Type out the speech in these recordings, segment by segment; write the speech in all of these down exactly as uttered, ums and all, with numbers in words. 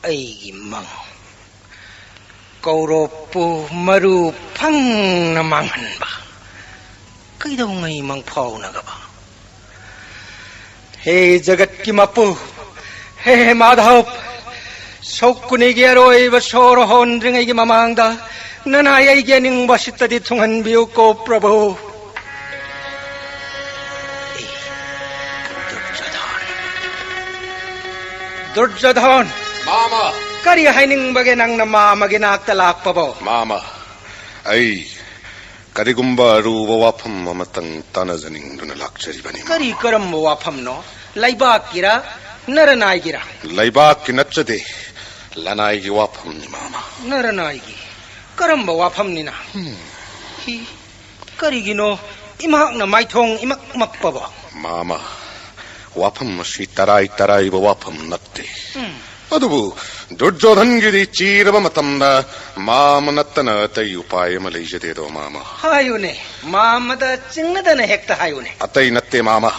ꯑꯩꯒꯤ ꯃꯪ꯫ ꯀꯧꯔꯣꯞꯄꯨ ꯃꯔꯨ ꯐꯪꯅ ꯃꯥꯡꯍꯟꯕ꯫ ꯀꯩꯗꯧꯉꯩ ꯃꯪꯐꯥꯎꯅꯒꯕ? ꯍꯦ ꯖꯒꯠꯀꯤ ꯃꯄꯨ, ꯍꯦ ꯃꯥꯙꯕ, ꯁꯣꯛꯀꯨꯅꯤꯒꯤ ꯑꯔꯣꯏꯕ ꯁꯣꯔ ꯍꯣꯟꯗ꯭ꯔꯤꯉꯩꯒꯤ ꯃꯃꯥꯡꯗ ꯅꯅꯥꯏ ꯑꯩꯒꯤ ꯑꯅꯤꯡꯕ ꯁꯤꯠꯇꯗꯤ ꯊꯨꯡꯍꯟꯕꯤꯌꯨꯀꯣ ꯄ꯭ꯔꯚꯨ꯫ ꯑꯦ, ꯗꯨꯔꯖꯣꯙꯟ꯫ ꯗꯨꯔꯖꯣꯙꯟ! ꯃꯥꯃ! ꯀꯔꯤ ꯍꯥꯏꯅꯤꯡꯕꯒꯦ ꯅꯪꯅ ꯃꯥꯃꯒꯤ ꯅꯥꯛꯇ ꯂꯥꯛꯄꯕꯣ? ꯃꯥꯃ, ꯑꯩ ꯀꯔꯤꯒꯨꯝꯕ ꯑꯔꯨꯕ ꯋꯥꯐꯝ ꯑꯃꯇꯪ ꯇꯥꯟꯅꯖꯅꯤꯡꯗꯨꯅ ꯂꯥꯛꯆꯔꯤꯕꯅꯤ, ꯀꯔꯤ ꯃꯥꯃ꯫ ꯀꯔꯝꯕ ꯋꯥꯐꯝꯅꯣ? ꯂꯩꯕꯥꯛꯀꯤꯔ, ꯅꯔꯅꯥꯏꯒꯤꯔ? ꯂꯩꯕꯥꯛꯀꯤ ꯅꯠꯆꯗꯦ, ꯂꯅꯥꯏꯒꯤ ꯋꯥꯐꯝꯅꯤ, ꯃꯥꯃ꯫ ꯅꯔꯅꯥꯏꯒꯤ? ꯀꯔꯝꯕ ꯋꯥꯐꯝꯅꯤꯅ? ꯍꯝ꯫ ꯍꯤ, ꯀꯔꯤꯒꯤꯅꯣ ꯏꯃꯍꯥꯛꯅ ꯃꯥꯏꯊꯣꯡ ꯏꯃꯛ ꯃꯛꯄꯕꯣ? ꯃꯥꯃ, ꯋꯥꯐꯝ ꯑꯁꯤ ꯇꯔꯥꯏ ꯇꯔꯥꯏꯕ ꯋꯥꯐꯝ ꯅꯠꯇꯦ꯫ ꯎꯝ꯫ ꯑꯗꯨꯕꯨ ꯗꯨꯔꯖꯣꯙꯟꯒꯤꯗꯤ ꯆꯤꯔꯕ ꯃꯇꯝꯗ ꯃꯥꯃ ꯅꯠꯇꯅ ꯑꯇꯩ ꯎꯄꯥꯏ ꯑꯃ ꯂꯩꯖꯗꯦꯗꯣ, ꯃꯥꯃ꯫ ꯍꯥꯏꯌꯨꯅꯦ, ꯃꯥꯃꯗ ꯆꯤꯡꯅꯗꯅ ꯍꯦꯛꯇ ꯍꯥꯏꯌꯨꯅꯦ꯫ ꯑꯇꯩ ꯅꯠꯇꯦ, ꯃꯥꯃ꯫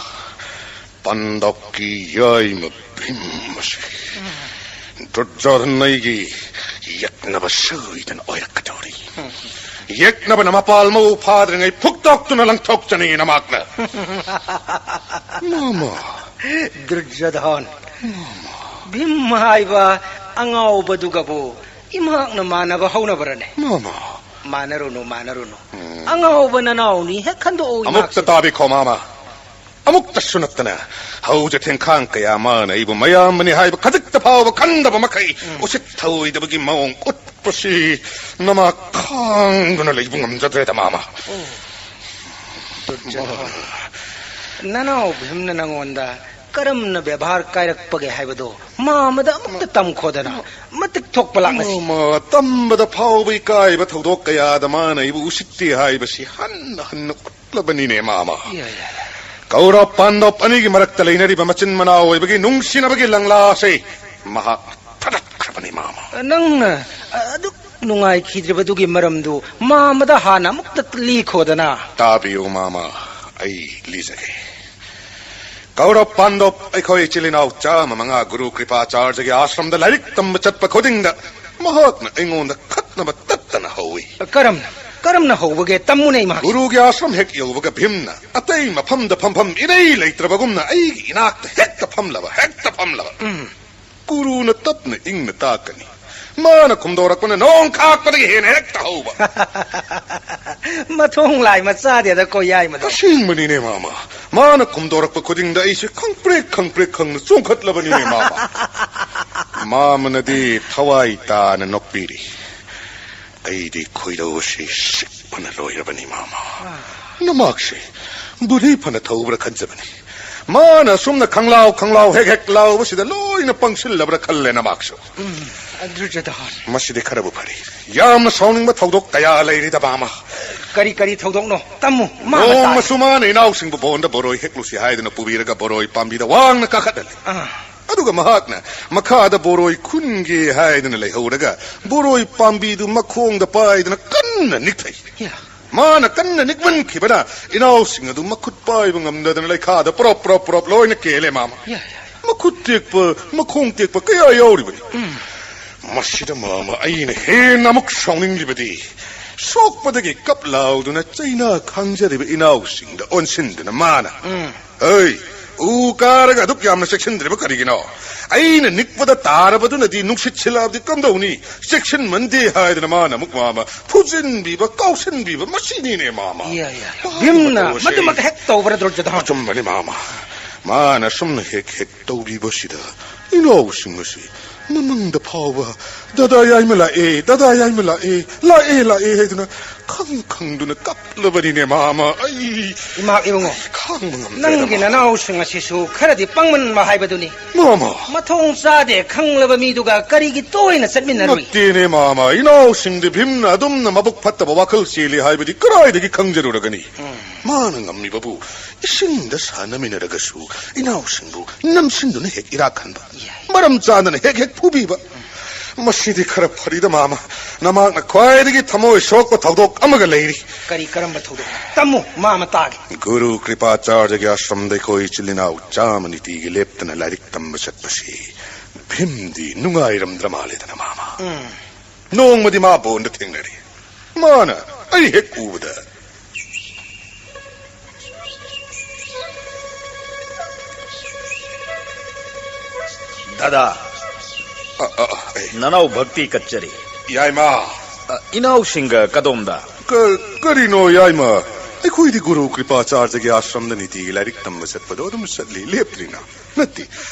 ꯄꯥꯟꯗꯕꯀꯤ ꯌꯥꯏꯃ ꯚꯤꯝ ꯑꯁꯤ꯫ ꯎꯝ꯫ ꯗꯨꯔꯖꯣꯙꯟ ꯑꯩꯒꯤ ꯌꯦꯛꯅꯕ ꯁꯣꯏꯗꯅ ꯑꯣꯏꯔꯛꯀꯗꯧꯔꯤ꯫ ꯎꯝ꯫ ꯌꯦꯛꯅꯕꯅ ꯃꯄꯥꯜ ꯃꯄꯨꯡ ꯐꯥꯗ꯭ꯔꯤꯉꯩ ꯐꯨꯛꯇꯣꯛꯇꯨꯅ ꯂꯪꯊꯣꯛꯆꯅꯤ ꯅꯃꯥꯛꯅ꯫ ꯃꯥꯃ꯫ ꯗꯨꯔꯖꯣꯙꯟ꯫ ꯃꯥꯃ꯫ ꯚꯤꯝ ꯍꯥꯏꯕ ꯑꯉꯥꯎꯕꯗꯨꯒꯕꯨ ꯏꯃꯍꯥꯛꯅ ꯃꯥꯟꯅꯕ ꯍꯧꯅꯕ꯭ꯔꯅꯦ? ꯃꯥꯃ꯫ ꯃꯥꯟꯅꯔꯨꯅꯨ, ꯃꯥꯟꯅꯔꯨꯅꯨ꯫ ꯎꯝ꯫ ꯑꯉꯥꯎꯕ ꯅꯅꯥꯎꯅꯤ ꯍꯦꯛ ꯈꯟꯗꯣꯛꯎ ꯑꯃꯨꯛꯇ ꯏꯃꯍꯥꯛꯁꯦ꯫ ꯇꯥꯕꯤꯈꯣ, ꯃꯥꯃ꯫ ꯑꯃꯨꯛꯇꯁꯨ ꯅꯠꯇꯅ ꯍꯧꯖꯤꯛ ꯊꯦꯡꯈꯥꯡ ꯀꯌꯥ ꯃꯥꯅ ꯑꯩꯕꯨ ꯃꯌꯥꯝꯕꯅꯤ ꯍꯥꯏꯕ ꯈꯖꯤꯛꯇ ꯐꯥꯎꯕ ꯈꯟꯗꯕ ꯃꯈꯩ ꯎꯝ꯫ ꯎꯁꯤꯠ ꯊꯑꯣꯏꯗꯕꯒꯤ ꯃꯑꯣꯡ ꯎꯠꯄꯁꯤ ꯅꯃꯥ ꯈꯥꯡꯗꯨꯅ ꯂꯩꯕ ꯉꯝꯖꯗ꯭ꯔꯦꯗ, ꯃꯥꯃ꯫ ꯑꯣ꯫ ꯗꯨꯔꯖꯣꯙꯟ, ꯅꯅꯥꯎ ꯚꯤꯝꯅ ꯅꯉꯣꯟꯗ ꯀꯔꯝꯅ ꯕꯦꯕꯥꯔ ꯀꯥꯏꯔꯛꯄꯒꯦ ꯍꯥꯏꯕꯗꯣ ꯃꯥꯃꯗ ꯑꯃꯨꯛꯇ ꯇꯝꯈꯣꯗꯅ꯫ ꯃꯇꯤꯛ ꯊꯣꯛꯄ ꯂꯥꯛꯅꯁꯤ꯫ ꯃꯥꯃ, ꯇꯝꯕꯗ ꯐꯥꯎꯕ ꯏꯀꯥꯏꯕ ꯊꯧꯗꯣꯛ ꯀꯌꯥꯗ ꯃꯥꯅ ꯑꯩꯕꯨ ꯎꯁꯤꯠꯇꯦ ꯍꯥꯏꯕꯁꯤ ꯍꯟꯅ ꯍꯟꯅ ꯎꯠꯂꯕꯅꯤꯅꯦ, ꯃꯥꯃ꯫ ꯌꯥ, ꯌꯥ, ꯌꯥ꯫ ꯀꯧꯔꯕ ꯄꯥꯟꯗꯕ ꯑꯅꯤꯒꯤ ꯃꯔꯛꯇ ꯂꯩꯅꯔꯤꯕ ꯃꯆꯤꯟ ꯃꯅꯥꯎ ꯑꯣꯏꯕꯒꯤ ꯅꯨꯡꯁꯤꯅꯕꯒꯤ ꯂꯪꯂꯥ ꯑꯁꯤ ꯃꯍꯥꯛꯅ ꯊꯗꯠꯈ꯭ꯔꯕꯅꯤ, ꯃꯥꯃ꯫ ꯅꯪꯅ ꯑꯗꯨꯛ ꯅꯨꯡꯉꯥꯏꯈꯤꯗ꯭ꯔꯤꯕꯗꯨꯒꯤ ꯃꯔꯝꯗꯨ ꯃꯥꯃꯗ ꯍꯥꯟꯅ ꯑꯃꯨꯛꯇ ꯂꯤꯈꯣꯗꯅ꯫ ꯇꯥꯕꯤꯌꯨ, ꯃꯥꯃ, ꯑꯩ ꯂꯤꯖꯒꯦ꯫ ꯀꯧꯔꯕ ꯄꯥꯟꯗꯕ ꯑꯩꯈꯣꯏ ꯏꯆꯤꯜ ꯏꯅꯥꯎ ꯆꯥꯝꯃ ꯃꯉꯥ ꯒꯨꯔꯨ ꯀ꯭ꯔꯤꯄꯥꯆꯥꯔꯖꯒꯤ ꯑꯥꯁ꯭ꯔꯝꯗ ꯂꯥꯏꯔꯤꯛ ꯇꯝꯕ ꯆꯠꯄ ꯈꯨꯗꯤꯡꯗ ꯃꯍꯥꯛꯅ ꯑꯩꯉꯣꯟꯗ ꯈꯠꯅꯕ ꯇꯠꯇꯅ ꯍꯧꯏ꯫ ꯀꯔꯝꯅ? ꯀꯔꯝꯅ ꯍꯧꯕꯒꯦ? ꯇꯝꯃꯨꯅꯦ ꯏꯃꯥ꯫ ꯒꯨꯔꯨꯒꯤ ꯑꯥꯁ꯭ꯔꯝ ꯍꯦꯛ ꯌꯧꯕꯒ ꯚꯤꯝꯅ ꯑꯇꯩ ꯃꯐꯝꯗ ꯐꯝꯐꯝ ꯏꯔꯩ ꯂꯩꯇ꯭ꯔꯕꯒꯨꯝꯅ ꯑꯩꯒꯤ ꯏꯅꯥꯛꯇ ꯍꯦꯛꯇ ꯐꯝꯂꯕ, ꯍꯦꯛꯇ ꯐꯝꯂꯕ꯫ ꯎꯝ꯫ ꯒꯨꯔꯨꯅ ꯇꯞꯅ ꯏꯪꯅ ꯇꯥꯛꯀꯅꯤ꯫ ꯃꯥꯅ ꯈꯨꯝꯗꯣꯔꯛꯄꯅ ꯅꯣꯡ ꯈꯥꯛꯄꯗꯒꯤ ꯍꯦꯟꯅ ꯍꯦꯛꯇ ꯍꯧꯕ꯫ ꯃꯊꯣꯡ ꯂꯥꯏ ꯃꯆꯥꯗꯦꯗ ꯀꯣ ꯌꯥꯏꯃꯗꯣ꯫ ꯑꯁꯦꯡꯕꯅꯤꯅꯦ ꯃꯥꯃ꯫ ꯃꯥꯅ ꯈꯨꯝꯗꯣꯔꯛꯄ ꯈꯨꯗꯤꯡꯗ ꯑꯩꯁꯦ ꯈꯪꯄ꯭ꯔꯦꯛ ꯈꯪꯄ꯭ꯔꯦꯛ ꯈꯪꯅ ꯆꯣꯡꯈꯠꯂꯕꯅꯤꯅꯦ ꯃꯥꯃ꯫ ꯃꯥꯃꯅꯗꯤ ꯊꯋꯥꯏ ꯇꯥꯅ ꯅꯣꯛꯄꯤꯔꯤ꯫ ꯑꯩꯗꯤ ꯈꯣꯏꯗꯧ ꯑꯁꯤ ꯁꯤꯛꯄꯅ ꯂꯣꯏꯔꯕꯅꯤ ꯃꯥꯃ꯫ ꯅꯃꯥꯛꯁꯦ ꯕꯨꯙꯤ ꯐꯅ ꯊꯧꯕ꯭ꯔꯥ ꯈꯟꯖꯕꯅꯤ꯫ ꯃꯥꯅ ꯑꯁꯨꯝꯅ ꯈꯪꯂꯥꯎ ꯈꯪꯂꯥꯎ ꯍꯦꯛ ꯍꯦꯛ ꯂꯥꯎꯕꯁꯤꯗ ꯂꯣꯏꯅ ꯄꯪꯁꯤꯜꯂꯕ꯭ꯔꯥ ꯈꯜꯂꯦ ꯅꯃꯥꯛꯁꯨ꯫ ꯎꯝ, ꯗꯨꯔꯖꯣꯙꯟ꯫ ꯃꯁꯤꯗꯤ ꯈꯔꯕꯨ ꯐꯔꯤ꯫ ꯌꯥꯝꯅ ꯁꯥꯎꯅꯤꯡꯕ ꯊꯧꯗꯣꯛ ꯀꯌꯥ ꯂꯩꯔꯤꯗ ꯃꯥꯃ꯫ ꯀꯔꯤ ꯀꯔꯤ ꯊꯧꯗꯣꯛꯅꯣ? ꯇꯝꯃꯨ, ꯃꯥꯃ ꯇꯥꯒꯦ꯫ ꯅꯣꯡꯃꯁꯨ ꯃꯥꯅ ꯏꯅꯥꯎꯁꯤꯡꯕꯨ ꯕꯣꯟꯗ ꯕꯣꯔꯣꯏ ꯍꯦꯛꯂꯨꯁꯤ ꯍꯥꯏꯗꯨꯅ ꯄꯨꯕꯤꯔꯒ ꯕꯣꯔꯣꯏ ꯄꯥꯝꯕꯤꯗ ꯋꯥꯡꯅ ꯀꯥꯈꯠꯍꯜꯂꯤ꯫ ꯑꯥ꯫ ꯑꯗꯨꯒ ꯃꯍꯥꯛꯅ ꯃꯈꯥꯗ ꯕꯣꯔꯣꯏ ꯈꯨꯟꯒꯦ ꯍꯥꯏꯗꯨꯅ ꯂꯩꯍꯧꯔꯒ ꯕꯣꯔꯣꯏ ꯄꯥꯝꯕꯤꯗꯨ ꯃꯈꯣꯡꯗ ꯄꯥꯏꯗꯨꯅ ꯀꯟꯅ ꯅꯤꯛꯊꯩ꯫ ꯌꯥ꯫ ꯃꯥꯅ ꯀꯟꯅ ꯅꯤꯛꯃꯟꯈꯤꯕꯅ ꯏꯅꯥꯎꯁꯤꯡ ꯑꯗꯨ ꯃꯈꯨꯠ ꯄꯥꯏꯕ ꯉꯝꯗꯗꯅ ꯂꯩꯈꯥꯗ ꯄ꯭ꯔꯣꯞ ꯄ꯭ꯔꯣꯞ ꯄ꯭ꯔꯣꯞ ꯂꯣꯏꯅ ꯀꯦꯜꯂꯦ ꯃꯥꯃ꯫ ꯌꯥ, ꯌꯥ, ꯌꯥ꯫ ꯃꯈꯨꯠ ꯇꯦꯛꯄ, ꯃꯈꯣꯡ ꯇꯦꯛꯄ ꯀꯌꯥ ꯌꯥꯎꯔꯤꯕꯅꯤ꯫ ꯎꯝ꯫ ꯃꯁꯤꯗ ꯃꯥꯃ ꯑꯩꯅ ꯍꯦꯟꯅ ꯑꯃꯨꯛ ꯁꯥꯎꯅꯤꯡꯂꯤꯕꯗꯤ ꯁꯣꯛꯄꯗꯒꯤ ꯀꯞ ꯂꯥꯎꯗꯨꯅ ꯆꯩꯅꯥ ꯈꯥꯡꯖꯔꯤꯕ ꯏꯅꯥꯎꯁꯤꯡꯗ ꯑꯣꯟꯁꯤꯟꯗꯨꯅ ꯃꯥꯅ, ꯎꯝ꯫ "ꯑꯩ ꯎ ꯀꯥꯔꯒ ꯑꯗꯨꯛ ꯌꯥꯝꯅ ꯆꯦꯛꯁꯤꯟꯗ꯭ꯔꯤꯕ ꯀꯔꯤꯒꯤꯅꯣ? ꯑꯩꯅ ꯅꯤꯛꯄꯗ ꯇꯥꯔꯕꯗꯨꯅꯗꯤ ꯅꯨꯡꯁꯤꯠ ꯁꯤꯜꯂꯛꯑꯕꯗꯤ ꯀꯝꯗꯧꯅꯤ?" ꯆꯦꯛꯁꯤꯟꯃꯟꯗꯦ ꯍꯥꯏꯗꯅ ꯃꯥꯅ ꯑꯃꯨꯛ ꯃꯥꯃ ꯐꯨꯖꯤꯟꯕꯤꯕ, ꯀꯥꯎꯁꯤꯟꯕꯤꯕ, ꯃꯁꯤꯅꯤꯅꯦ ꯃꯥꯃ꯫ ꯏꯌꯥ, ꯏꯌꯥ, ꯏꯌꯥ꯫ ꯃꯥꯒꯤ ꯚꯤꯝꯅ ꯃꯇꯧ ꯑꯁꯤ ꯃꯗꯨꯃꯛ ꯍꯦꯛ ꯇꯧꯕ꯭ꯔꯥ, ꯗꯨꯔꯖꯣꯙꯟ? ꯑꯆꯨꯝꯕꯅꯤ ꯃꯥꯃ꯫ ꯃꯥꯅ ꯁꯨꯝꯅ ꯍꯦꯛ ꯍꯦꯛ ꯇꯧꯕꯤꯕꯁꯤꯗ ꯏꯅꯥꯎꯁꯤꯡ ꯑꯁꯤ ꯃꯃꯪꯗ ꯐꯥꯎꯕ "ꯗꯗꯥ ꯌꯥꯏꯃ ꯂꯥꯛꯑꯦ, ꯗꯗꯥ ꯌꯥꯏꯃ ꯂꯥꯛꯑꯦ, ꯂꯥꯛꯑꯦ, ꯂꯥꯛꯑꯦ" ꯍꯥꯏꯗꯨꯅ ꯈꯪ ꯈꯪꯗꯨꯅ ꯀꯞꯂꯕꯅꯤꯅꯦ ꯃꯥꯃ꯫ ꯑꯩ ꯏꯃꯥ ꯏꯕꯨꯡꯉꯣ, ꯑꯩ ꯈꯥꯡꯕ ꯉꯝꯗ꯭ꯔꯦꯗ ꯅꯪꯒꯤ ꯃꯥꯃ꯫ ꯅꯅꯥꯎꯁꯤꯡ ꯑꯁꯤꯁꯨ ꯈꯔꯗꯤ ꯄꯪꯃꯟꯕ ꯍꯥꯏꯕꯗꯨꯅꯤ꯫ ꯃꯥꯃ꯫ ꯃꯊꯣꯡ ꯆꯥꯗꯦ ꯈꯪꯂꯕ ꯃꯤꯗꯨꯒ ꯀꯔꯤꯒꯤ ꯇꯣꯏꯅ ꯆꯠꯃꯤꯟꯅꯔꯨꯏ? ꯅꯠꯇꯦꯅꯦ ꯃꯥꯃ, ꯏꯅꯥꯎꯁꯤꯡꯗꯤ ꯚꯤꯝꯅ ꯑꯗꯨꯝꯅ ꯃꯕꯨꯛ ꯐꯠꯇꯕ ꯋꯥꯈꯜ ꯆꯦꯜꯂꯤ ꯍꯥꯏꯕꯗꯤ ꯀꯗꯥꯏꯗꯒꯤ ꯈꯪꯖꯔꯨꯔꯒꯅꯤ? ꯎꯝ꯫ ꯃꯥꯅ ꯉꯝꯃꯤꯕꯕꯨ ꯏꯁꯤꯡꯗ ꯁꯥꯟꯅꯃꯤꯟꯅꯔꯒꯁꯨ ꯏꯅꯥꯎꯁꯤꯡꯕꯨ ꯅꯝꯁꯤꯟꯗꯨꯅ ꯍꯦꯛ ꯏꯔꯥꯛ ꯈꯟꯕ, ꯌꯥꯏ꯫ ꯃꯔꯝ ꯆꯥꯗꯅ ꯍꯦꯛ ꯍꯦꯛ ꯐꯨꯕꯤꯕ꯫ ꯎꯝ꯫ ꯃꯁꯤꯗꯤ ꯈꯔ ꯐꯔꯤꯗ, ꯃꯥꯃ꯫ ꯅꯃꯥꯛꯅ ꯈ꯭ꯋꯥꯏꯗꯒꯤ ꯊꯃꯣꯏ ꯁꯣꯛꯄ ꯊꯧꯗꯣꯛ ꯑꯃꯒ ꯂꯩꯔꯤ꯫ ꯀꯔꯤ, ꯀꯔꯝꯕ ꯊꯧꯗꯣꯛ? ꯇꯝꯃꯨ, ꯃꯥꯃ ꯇꯥꯒꯦ꯫ ꯒꯨꯔꯨ ꯀ꯭ꯔꯤꯄꯥꯆꯥꯔꯌꯒꯤ ꯑꯥꯁ꯭ꯔꯝꯗ ꯑꯩꯈꯣꯏ ꯏꯆꯤꯜ ꯏꯅꯥꯎ ꯆꯥꯝꯃ ꯅꯤꯇꯤꯒꯤ ꯂꯦꯞꯇꯅ ꯂꯥꯏꯔꯤꯛ ꯇꯝꯕ ꯆꯠꯄꯁꯤ ꯚꯤꯝꯗꯤ ꯅꯨꯡꯉꯥꯏꯔꯝꯗ꯭ꯔ ꯃꯥꯜꯂꯦꯗꯅ, ꯃꯥꯃ꯫ ꯎꯝ꯫ ꯅꯣꯡꯃꯗꯤ ꯃꯥ ꯕꯣꯟꯗ ꯊꯦꯡꯅꯔꯤ꯫ ꯃꯥꯅ ꯑꯩ ꯍꯦꯛ ꯎꯕꯗ, ꯗꯥꯗꯥ, ꯑ, ꯑ, ꯑꯩ ꯅꯅꯥꯎ ꯚꯛꯇꯤ ꯀꯠꯆꯔꯤ꯫ ꯌꯥꯏꯃ꯫ ꯑ, ꯏꯅꯥꯎꯁꯤꯡꯒ ꯀꯗꯣꯝꯗ? ꯀ-, ꯀꯔꯤꯅꯣ, ꯌꯥꯏꯃ? ꯑꯩꯈꯣꯏꯗꯤ ꯒꯨꯔꯨ ꯀ꯭ꯔꯤꯄꯥꯆꯥꯔꯖꯒꯤ ꯑꯥꯁ꯭ꯔꯝꯗ ꯅꯤꯇꯤꯒꯤ ꯂꯥꯏꯔꯤꯛ ꯇꯝꯕ ꯆꯠꯄꯗꯣ ꯑꯗꯨꯝ ꯆꯠꯂꯤ, ꯂꯦꯞꯇ꯭ꯔꯤꯅ꯫ ꯅꯠꯇꯦ,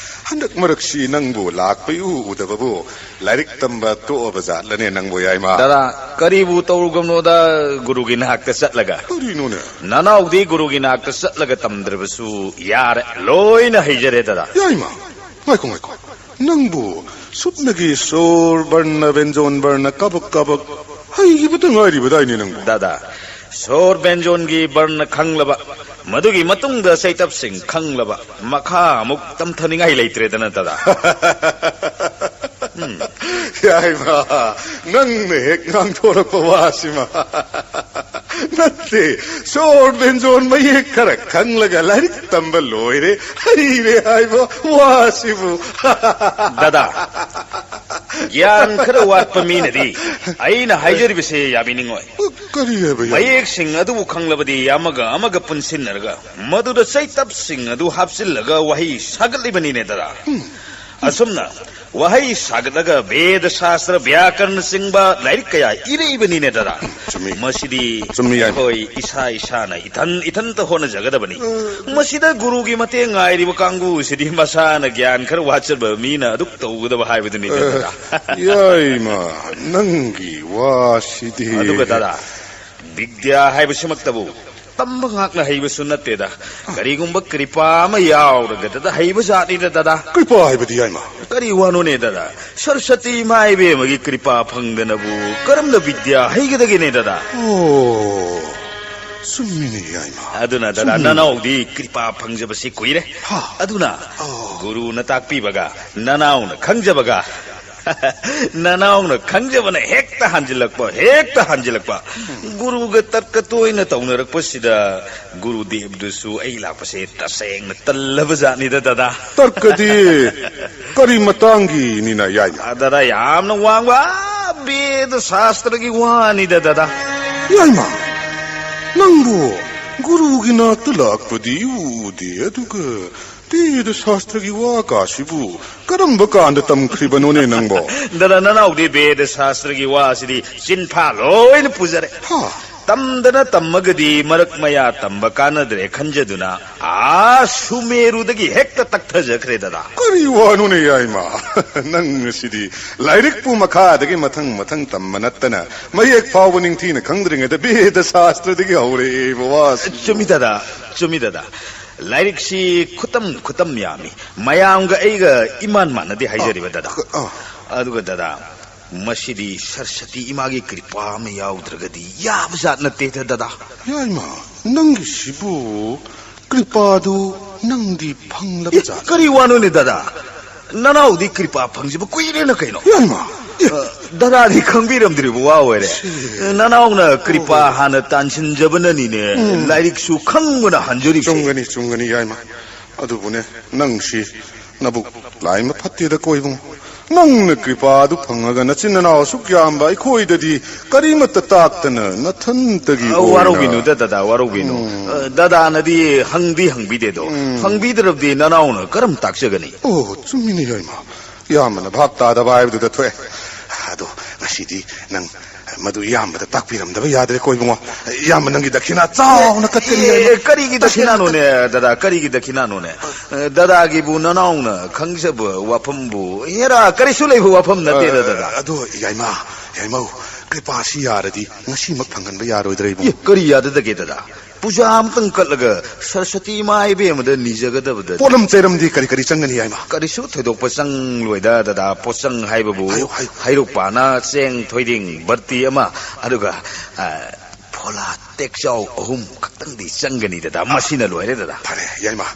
ꯍꯟꯗꯛ ꯃꯔꯛꯁꯤ ꯅꯪꯕꯨ ꯂꯥꯛꯄ ꯏꯎ ꯎꯗꯕꯕꯨ꯫ ꯂꯥꯏꯔꯤꯛ ꯇꯝꯕ ꯇꯣꯛꯑꯕ ꯖꯥꯠꯂꯅꯦ ꯅꯪꯕꯨ, ꯌꯥꯏꯃ? ꯗꯥꯗꯥ, ꯀꯔꯤꯕꯨ ꯇꯧꯔꯨꯒꯝꯅꯣꯗ, ꯒꯨꯔꯨꯒꯤ ꯅꯥꯛꯇ ꯆꯠꯂꯒ? ꯀꯔꯤꯅꯣꯅꯦ? ꯅꯅꯥꯎꯗꯤ ꯒꯨꯔꯨꯒꯤ ꯅꯥꯛꯇ ꯆꯠꯂꯒ ꯇꯝꯗ꯭ꯔꯕꯁꯨ ꯌꯥꯔꯦ, ꯂꯣꯏꯅ ꯍꯩꯖꯔꯦ, ꯗꯥꯗꯥ꯫ ꯌꯥꯏꯃ, ꯉꯥꯏꯈꯣ, ꯉꯥꯏꯈꯣ꯫ ꯅꯪꯕꯨ ꯁꯨꯞꯅꯒꯤ ꯁꯣꯔ, ꯕꯔꯅ, ꯕꯦꯟꯖꯣꯟ, ꯕꯔꯅ, ꯀꯕꯛ ꯀꯕꯛ ꯍꯩꯈꯤꯕꯇ ꯉꯥꯏꯔꯤꯕꯗꯥꯏꯅꯦ ꯅꯪꯕꯨ? ꯗꯥꯗꯥ, ꯁꯣꯔ ꯕꯦꯟꯖꯣꯟꯒꯤ ꯕꯔꯅ ꯈꯪꯂꯕ, ꯃꯗꯨꯒꯤ ꯃꯇꯨꯡꯗ ꯆꯩꯇꯞꯁꯤꯡ ꯈꯪꯂꯕ, ꯃꯈꯥ ꯑꯃꯨꯛ ꯇꯝꯊꯅꯤꯡꯉꯥꯏ ꯂꯩꯇ꯭ꯔꯦꯗꯅ, ꯗꯥꯗꯥ꯫ ꯎꯝ꯫ ꯌꯥꯏꯃ, ꯅꯪꯅ ꯍꯦꯛ ꯉꯥꯡꯊꯣꯔꯛꯄ ꯋꯥꯁꯤꯃ꯫ ꯅꯠꯇꯦ, ꯁꯣꯔ ꯕꯦꯟꯖꯣꯟ ꯃꯌꯦꯛ ꯈꯔ ꯈꯪꯂꯒ ꯂꯥꯏꯔꯤꯛ ꯇꯝꯕ ꯂꯣꯏꯔꯦ, ꯍꯩꯔꯦ ꯍꯥꯏꯕ ꯋꯥꯁꯤꯕꯨ꯫ ꯗꯥꯗꯥ, ꯒ꯭ꯌꯥꯟ ꯈꯔ ꯋꯥꯠꯄ ꯃꯤꯅꯗꯤ ꯑꯩꯅ ꯍꯥꯏꯖꯔꯤꯕꯁꯦ ꯌꯥꯕꯤꯅꯤꯡꯉꯣꯏ꯫ ꯀꯔꯤ ꯍꯥꯏꯕ ꯌꯥꯏꯃ? ꯃꯌꯦꯛꯁꯤꯡ ꯑꯗꯨꯕꯨ ꯈꯪꯂꯕꯗꯤ ꯑꯃꯒ ꯑꯃꯒ ꯄꯨꯟꯁꯤꯟꯅꯔꯒ ꯃꯗꯨꯗ ꯆꯩꯇꯞꯁꯤꯡ ꯑꯗꯨ ꯍꯥꯞꯆꯤꯜꯂꯒ ꯋꯥꯍꯩ ꯁꯥꯒꯠꯂꯤꯕꯅꯤꯅꯦ, ꯗꯥꯗꯥ꯫ ꯎꯝ꯫ ꯑꯁꯨꯝꯅ ꯋꯥꯍꯩ ꯁꯥꯒꯠꯂꯒ ꯚꯦꯗ ꯁꯥꯁ꯭ꯇꯔ, ꯕ꯭ꯌꯥꯀꯔꯟꯅꯆꯤꯡꯕ ꯂꯥꯏꯔꯤꯛ ꯀꯌꯥ ꯏꯔꯛꯏꯕꯅꯤꯅꯦ, ꯗꯥꯗꯥ꯫ ꯆꯨꯝꯃꯤ꯫ ꯃꯁꯤꯗꯤ ꯆꯨꯝꯃꯤ, ꯌꯥꯏꯃ꯫ ꯑꯩꯈꯣꯏ ꯏꯁꯥ ꯏꯁꯥꯅ ꯏꯊꯟ ꯏꯊꯟꯇ ꯍꯣꯠꯅꯖꯒꯗꯕꯅꯤ꯫ ꯑ, ꯃꯁꯤꯗ ꯒꯨꯔꯨꯒꯤ ꯃꯇꯦꯡ ꯉꯥꯏꯔꯤꯕ ꯀꯥꯡꯕꯨꯁꯤꯗꯤ ꯃꯁꯥꯅ ꯒ꯭ꯌꯥꯟ ꯈꯔ ꯋꯥꯠꯆꯕ ꯃꯤꯅ ꯑꯗꯨꯛ ꯇꯧꯒꯗꯕ ꯍꯥꯏꯕꯗꯨꯅꯤꯗ, ꯑ, ꯗꯥꯗꯥ꯫ ꯌꯥꯏꯃ, ꯅꯪꯒꯤ ꯋꯥꯁꯤꯗꯤ꯫ ꯑꯗꯨꯒ, ꯗꯥꯗꯥ, ꯕꯤꯗ꯭ꯌꯥ ꯍꯥꯏꯕꯁꯤꯃꯛꯇꯕꯨ ꯇꯝꯕ ꯉꯥꯛꯅ ꯍꯩꯕꯁꯨ ꯅꯠꯇꯦꯗ꯫ ꯀꯔꯤꯒꯨꯝꯕ ꯀ꯭ꯔꯤꯄꯥ ꯑꯃ ꯌꯥꯎꯔꯒꯗꯗ ꯍꯩꯕ ꯖꯥꯠꯅꯤꯗ, ꯗꯥꯗꯥ꯫ ꯀ꯭ꯔꯤꯄꯥ ꯍꯥꯏꯕꯗꯤ, ꯌꯥꯏꯃ? ꯀꯔꯤ ꯋꯥꯅꯣꯅꯦ, ꯗꯥꯗꯥ? ꯁꯔꯁꯇꯤ ꯏꯃꯥ ꯏꯕꯦꯝꯃꯒꯤ ꯀ꯭ꯔꯤꯄꯥ ꯐꯪꯗꯅꯕꯨ ꯀꯔꯝꯅ ꯕꯤꯗ꯭ꯌꯥ ꯍꯩꯒꯗꯒꯦꯅꯦ, ꯗꯥꯗꯥ? ꯑꯣ, ꯆꯨꯝꯃꯤꯅꯦ, ꯌꯥꯏꯃ꯫ ꯑꯗꯨꯅ, ꯗꯥꯗꯥ, ꯆꯨꯝꯃꯤꯅꯦ꯫ ꯅꯅꯥꯎꯗꯤ ꯀ꯭ꯔꯤꯄꯥ ꯐꯪꯖꯕꯁꯤ ꯀꯨꯏꯔꯦ꯫ ꯍꯥ꯫ ꯑꯗꯨꯅ ꯑꯣ꯫ ꯒꯨꯔꯨꯅ ꯇꯥꯛꯄꯤꯕꯒ ꯅꯅꯥꯎꯅ ꯈꯪꯖꯕꯒ ꯅꯅꯥꯎꯅ ꯈꯪꯖꯕꯅ ꯍꯦꯛꯇ ꯍꯟꯖꯤꯜꯂꯛꯄ, ꯍꯦꯛꯇ ꯍꯟꯖꯤꯜꯂꯛꯄ꯫ ꯒꯨꯔꯨꯒ ꯇꯔꯀ ꯇꯣꯏꯅ ꯇꯧꯅꯔꯛꯄꯁꯤꯗ ꯒꯨꯔꯨꯗꯦꯕꯗꯨꯁꯨ ꯑꯩ ꯂꯥꯛꯄꯁꯦ ꯇꯁꯦꯡꯅ ꯇꯜꯂꯕ ꯖꯥꯠꯅꯤꯗ, ꯗꯗꯥ꯫ ꯇꯔꯀꯗꯤ ꯀꯔꯤ ꯃꯇꯥꯡꯒꯤꯅꯤꯅ, ꯌꯥꯏꯃ? ꯑ, ꯗꯗꯥ, ꯌꯥꯝꯅ ꯋꯥꯡꯕ, ꯑ, ꯕꯦꯗ ꯁꯥꯁꯇ꯭ꯔꯒꯤ ꯋꯥꯅꯤꯗ, ꯗꯗꯥ꯫ ꯌꯥꯏꯃ, ꯅꯪꯕꯨ ꯒꯨꯔꯨꯒꯤ ꯅꯥꯛꯇ ꯂꯥꯛꯄꯗꯤ ꯎꯗꯦ, ꯑꯗꯨꯒ ꯕꯦꯗ ꯁꯥꯁꯇ꯭ꯔꯒꯤ ꯋꯥ ꯀꯥꯁꯤꯕꯨ ꯀꯔꯝꯕ ꯀꯥꯟꯗ ꯇꯝꯈ꯭ꯔꯤꯕꯅꯣꯅꯦ ꯅꯪꯕꯣ? ꯗꯗꯥ, ꯅꯅꯥꯎꯗꯤ ꯕꯦꯗ ꯁꯥꯁꯇ꯭ꯔꯒꯤ ꯋꯥꯁꯤꯗꯤ ꯆꯤꯟꯐꯥ ꯂꯣꯏꯅ ꯄꯨꯖꯔꯦ꯫ ꯍꯥ? ꯇꯝꯗꯅ ꯇꯝꯃꯒꯗꯤ ꯃꯔꯛ ꯃꯌꯥ ꯇꯝꯕ ꯀꯥꯟꯅꯗ꯭ꯔꯦ ꯈꯟꯖꯗꯨꯅ ꯑꯥ ꯁꯨꯃꯦꯔꯨꯗꯒꯤ ꯍꯦꯛꯇ ꯇꯛꯊꯖꯈ꯭ꯔꯦ, ꯗꯗꯥ꯫ ꯀꯔꯤ ꯋꯥꯅꯣꯅꯦ, ꯌꯥꯏꯃ? ꯅꯪ ꯑꯁꯤꯗꯤ ꯂꯥꯏꯔꯤꯛꯄꯨ ꯃꯈꯥꯗꯒꯤ ꯃꯊꯪ ꯃꯊꯪ ꯇꯝꯕ ꯅꯠꯇꯅ ꯃꯌꯦꯛ ꯐꯥꯎꯕ ꯅꯤꯡꯊꯤꯅ ꯈꯪꯗ꯭ꯔꯤꯉꯩꯗ ꯕꯦꯗ ꯁꯥꯁꯇ꯭ꯔꯗꯒꯤ ꯍꯧꯔꯛꯑꯦꯕ ꯋꯥꯁꯤ꯫ ꯆꯨꯝꯃꯤ, ꯗꯗꯥ, ꯆꯨꯝꯃꯤ, ꯗꯗꯥ꯫ ꯂꯥꯏꯔꯤꯛꯁꯤ ꯈꯨꯇꯝ ꯈꯨꯇꯝ ꯌꯥꯝꯃꯤ꯫ ꯃꯌꯥꯝꯒ ꯑꯩꯒ ꯏꯃꯥꯟ ꯃꯥꯟꯅꯗꯦ ꯍꯥꯏꯖꯔꯤꯕ, ꯗꯗꯥ꯫ ꯑ, ꯑ꯫ ꯑꯗꯨꯒ, ꯗꯗꯥ, ꯃꯁꯤꯗꯤ ꯁꯔꯁꯇꯤ ꯏꯃꯥꯒꯤ ꯀ꯭ꯔꯤꯄꯥ ꯑꯃ ꯌꯥꯎꯗ꯭ꯔꯒꯗꯤ ꯌꯥꯕ ꯖꯥꯠ ꯅꯠꯇꯦꯗ, ꯗꯗꯥ꯫ ꯌꯥꯏꯃ, ꯅꯪꯒꯤꯁꯤꯕꯨ ꯀ꯭ꯔꯤꯄꯥꯗꯨ ꯅꯪꯗꯤ ꯐꯪꯂꯕ ꯑꯦ, ꯖꯥꯠ? ꯀꯔꯤ ꯋꯥꯅꯣꯅꯦ, ꯗꯗꯥ? ꯅꯅꯥꯎꯗꯤ ꯀ꯭ꯔꯤꯄꯥ ꯐꯪꯖꯕ ꯀꯨꯏꯔꯦꯅ ꯀꯩꯅꯣ? ꯌꯥꯏꯃ, ꯑꯦ꯫ ꯑ, ꯗꯗꯥꯗꯤ ꯈꯪꯕꯤꯔꯝꯗ꯭ꯔꯤꯕ ꯋꯥ ꯑꯣꯏꯔꯦ꯫ ꯁꯤ꯫ ꯅꯅꯥꯎꯅ ꯀ꯭ꯔꯤꯄꯥ ꯑꯣ꯫ ꯍꯥꯟꯅ ꯇꯥꯟꯁꯤꯟꯖꯕꯅꯅꯤꯅꯦ, ꯎꯝ꯫ ꯂꯥꯏꯔꯤꯛꯁꯨ ꯈꯪꯕꯅ ꯍꯟꯖꯔꯤꯕꯁꯦ꯫ ꯆꯨꯝꯒꯅꯤ, ꯆꯨꯝꯒꯅꯤ, ꯌꯥꯏꯃ꯫ ꯑꯗꯨꯕꯨꯅꯦ, ꯅꯪꯁꯤ ꯅꯕꯨꯛ ꯂꯥꯏꯃ ꯐꯠꯇꯦꯗꯀꯣ ꯏꯕꯨꯡꯉꯣ꯫ ꯅꯪꯅ ꯀ꯭ꯔꯤꯄꯥꯗꯨ ꯐꯪꯉꯒ ꯅꯆꯤꯟ ꯅꯅꯥꯎ ꯑꯁꯨꯛ ꯌꯥꯝꯕ ꯑꯩꯈꯣꯏꯗꯗꯤ ꯀꯔꯤꯃꯠꯇ ꯇꯥꯛꯇꯅ ꯅꯊꯟꯇꯒꯤ ꯑ, ꯑꯣꯏꯅ ꯋꯥꯔꯧꯕꯤꯅꯨꯗ, ꯗꯗꯥ, ꯋꯥꯔꯧꯕꯤꯅꯨ꯫ ꯎꯝ꯫ ꯑ, ꯗꯗꯥꯅꯗꯤ ꯍꯪꯗꯤ ꯍꯪꯕꯤꯗꯦꯗꯣ꯫ ꯎꯝ꯫ ꯍꯪꯕꯤꯗ꯭ꯔꯕꯗꯤ ꯅꯅꯥꯎꯅ ꯀꯔꯝ ꯇꯥꯛꯆꯒꯅꯤ? ꯑꯣ, ꯆꯨꯝꯃꯤꯅꯦ, ꯏꯌꯥꯝꯕ꯫ ꯏꯌꯥꯝꯕꯅ ꯚꯥꯞ ꯇꯥꯗꯕ ꯍꯥꯏꯕꯗꯨꯗ ꯊꯣꯛꯑꯦ꯫ ꯑꯗꯣ ꯉꯁꯤꯗꯤ ꯅꯪ ꯃꯗꯨ ꯏꯌꯥꯝꯕꯗ ꯇꯥꯛꯄꯤꯔꯝꯗꯕ ꯌꯥꯗ꯭ꯔꯦꯀꯣ, ꯏꯕꯨꯡꯉꯣ꯫ ꯏꯌꯥꯝꯕ, ꯅꯪꯒꯤ ꯗꯈꯤꯅꯥ ꯆꯥꯎꯅ ꯀꯠꯀꯅꯤ, ꯑꯦ, ꯌꯥꯏꯃ꯫ ꯀꯔꯤꯒꯤ ꯗꯈꯤꯅꯥꯅꯣꯅꯦ, ꯗꯗꯥ? ꯀꯔꯤꯒꯤ ꯗꯈꯤꯅꯥꯅꯣꯅꯦ? ꯑ, ꯗꯗꯥꯒꯤꯕꯨ ꯅꯅꯥꯎꯅ ꯈꯪꯖꯕ ꯋꯥꯐꯝꯕꯨ ꯍꯦꯔꯥ ꯀꯔꯤꯁꯨ ꯂꯩꯕ ꯋꯥꯐꯝ ꯅꯠꯇꯦꯗ, ꯑ, ꯗꯗꯥ꯫ ꯑꯗꯣ, ꯌꯥꯏꯃ, ꯌꯥꯏꯃꯧ, ꯀ꯭ꯔꯤꯄꯥꯁꯤ ꯌꯥꯔꯗꯤ ꯉꯁꯤꯃꯛ ꯐꯪꯍꯟꯕ ꯌꯥꯔꯣꯏꯗ꯭ꯔꯥ, ꯏꯕꯨꯡꯉꯣ? ꯑꯦ, ꯀꯔꯤ ꯌꯥꯗꯗꯒꯦ, ꯗꯗꯥ? ꯄꯨꯖꯥ ꯑꯃꯇꯪ ꯀꯠꯂꯒ ꯁꯔꯁꯇꯤ ꯏꯃꯥ ꯏꯕꯦꯝꯃꯗ ꯅꯤꯖꯒꯗꯕꯗ ꯄꯣꯠꯂꯝ ꯆꯩꯔꯝꯗꯤ ꯀꯔꯤ ꯀꯔꯤ ꯆꯪꯒꯅꯤ, ꯌꯥꯏꯃ? ꯀꯔꯤꯁꯨ ꯊꯣꯏꯗꯣꯛꯄ ꯆꯪꯂꯣꯏꯗ, ꯗꯗꯥ꯫ ꯄꯣꯠꯆꯪ ꯍꯥꯏꯕꯕꯨ ꯍꯥꯏꯌꯨ, ꯍꯥꯏꯌꯨ꯫ ꯍꯩꯔꯨꯛ ꯄꯥꯅ ꯆꯦꯡ ꯊꯣꯏꯗꯤꯡ ꯕꯔꯇꯤ ꯑꯃ, ꯑꯗꯨꯒ, ꯑ, ꯀꯣꯂꯥ ꯇꯦꯛꯆꯥꯎ ꯑꯍꯨꯝ ꯈꯛꯇꯪꯗꯤ ꯆꯪꯒꯅꯤ, ꯗꯗꯥ꯫ ꯃꯁꯤꯅ ꯂꯣꯏꯔꯦ, ꯗꯗꯥ꯫ ꯐꯔꯦ, ꯌꯥꯏꯃ,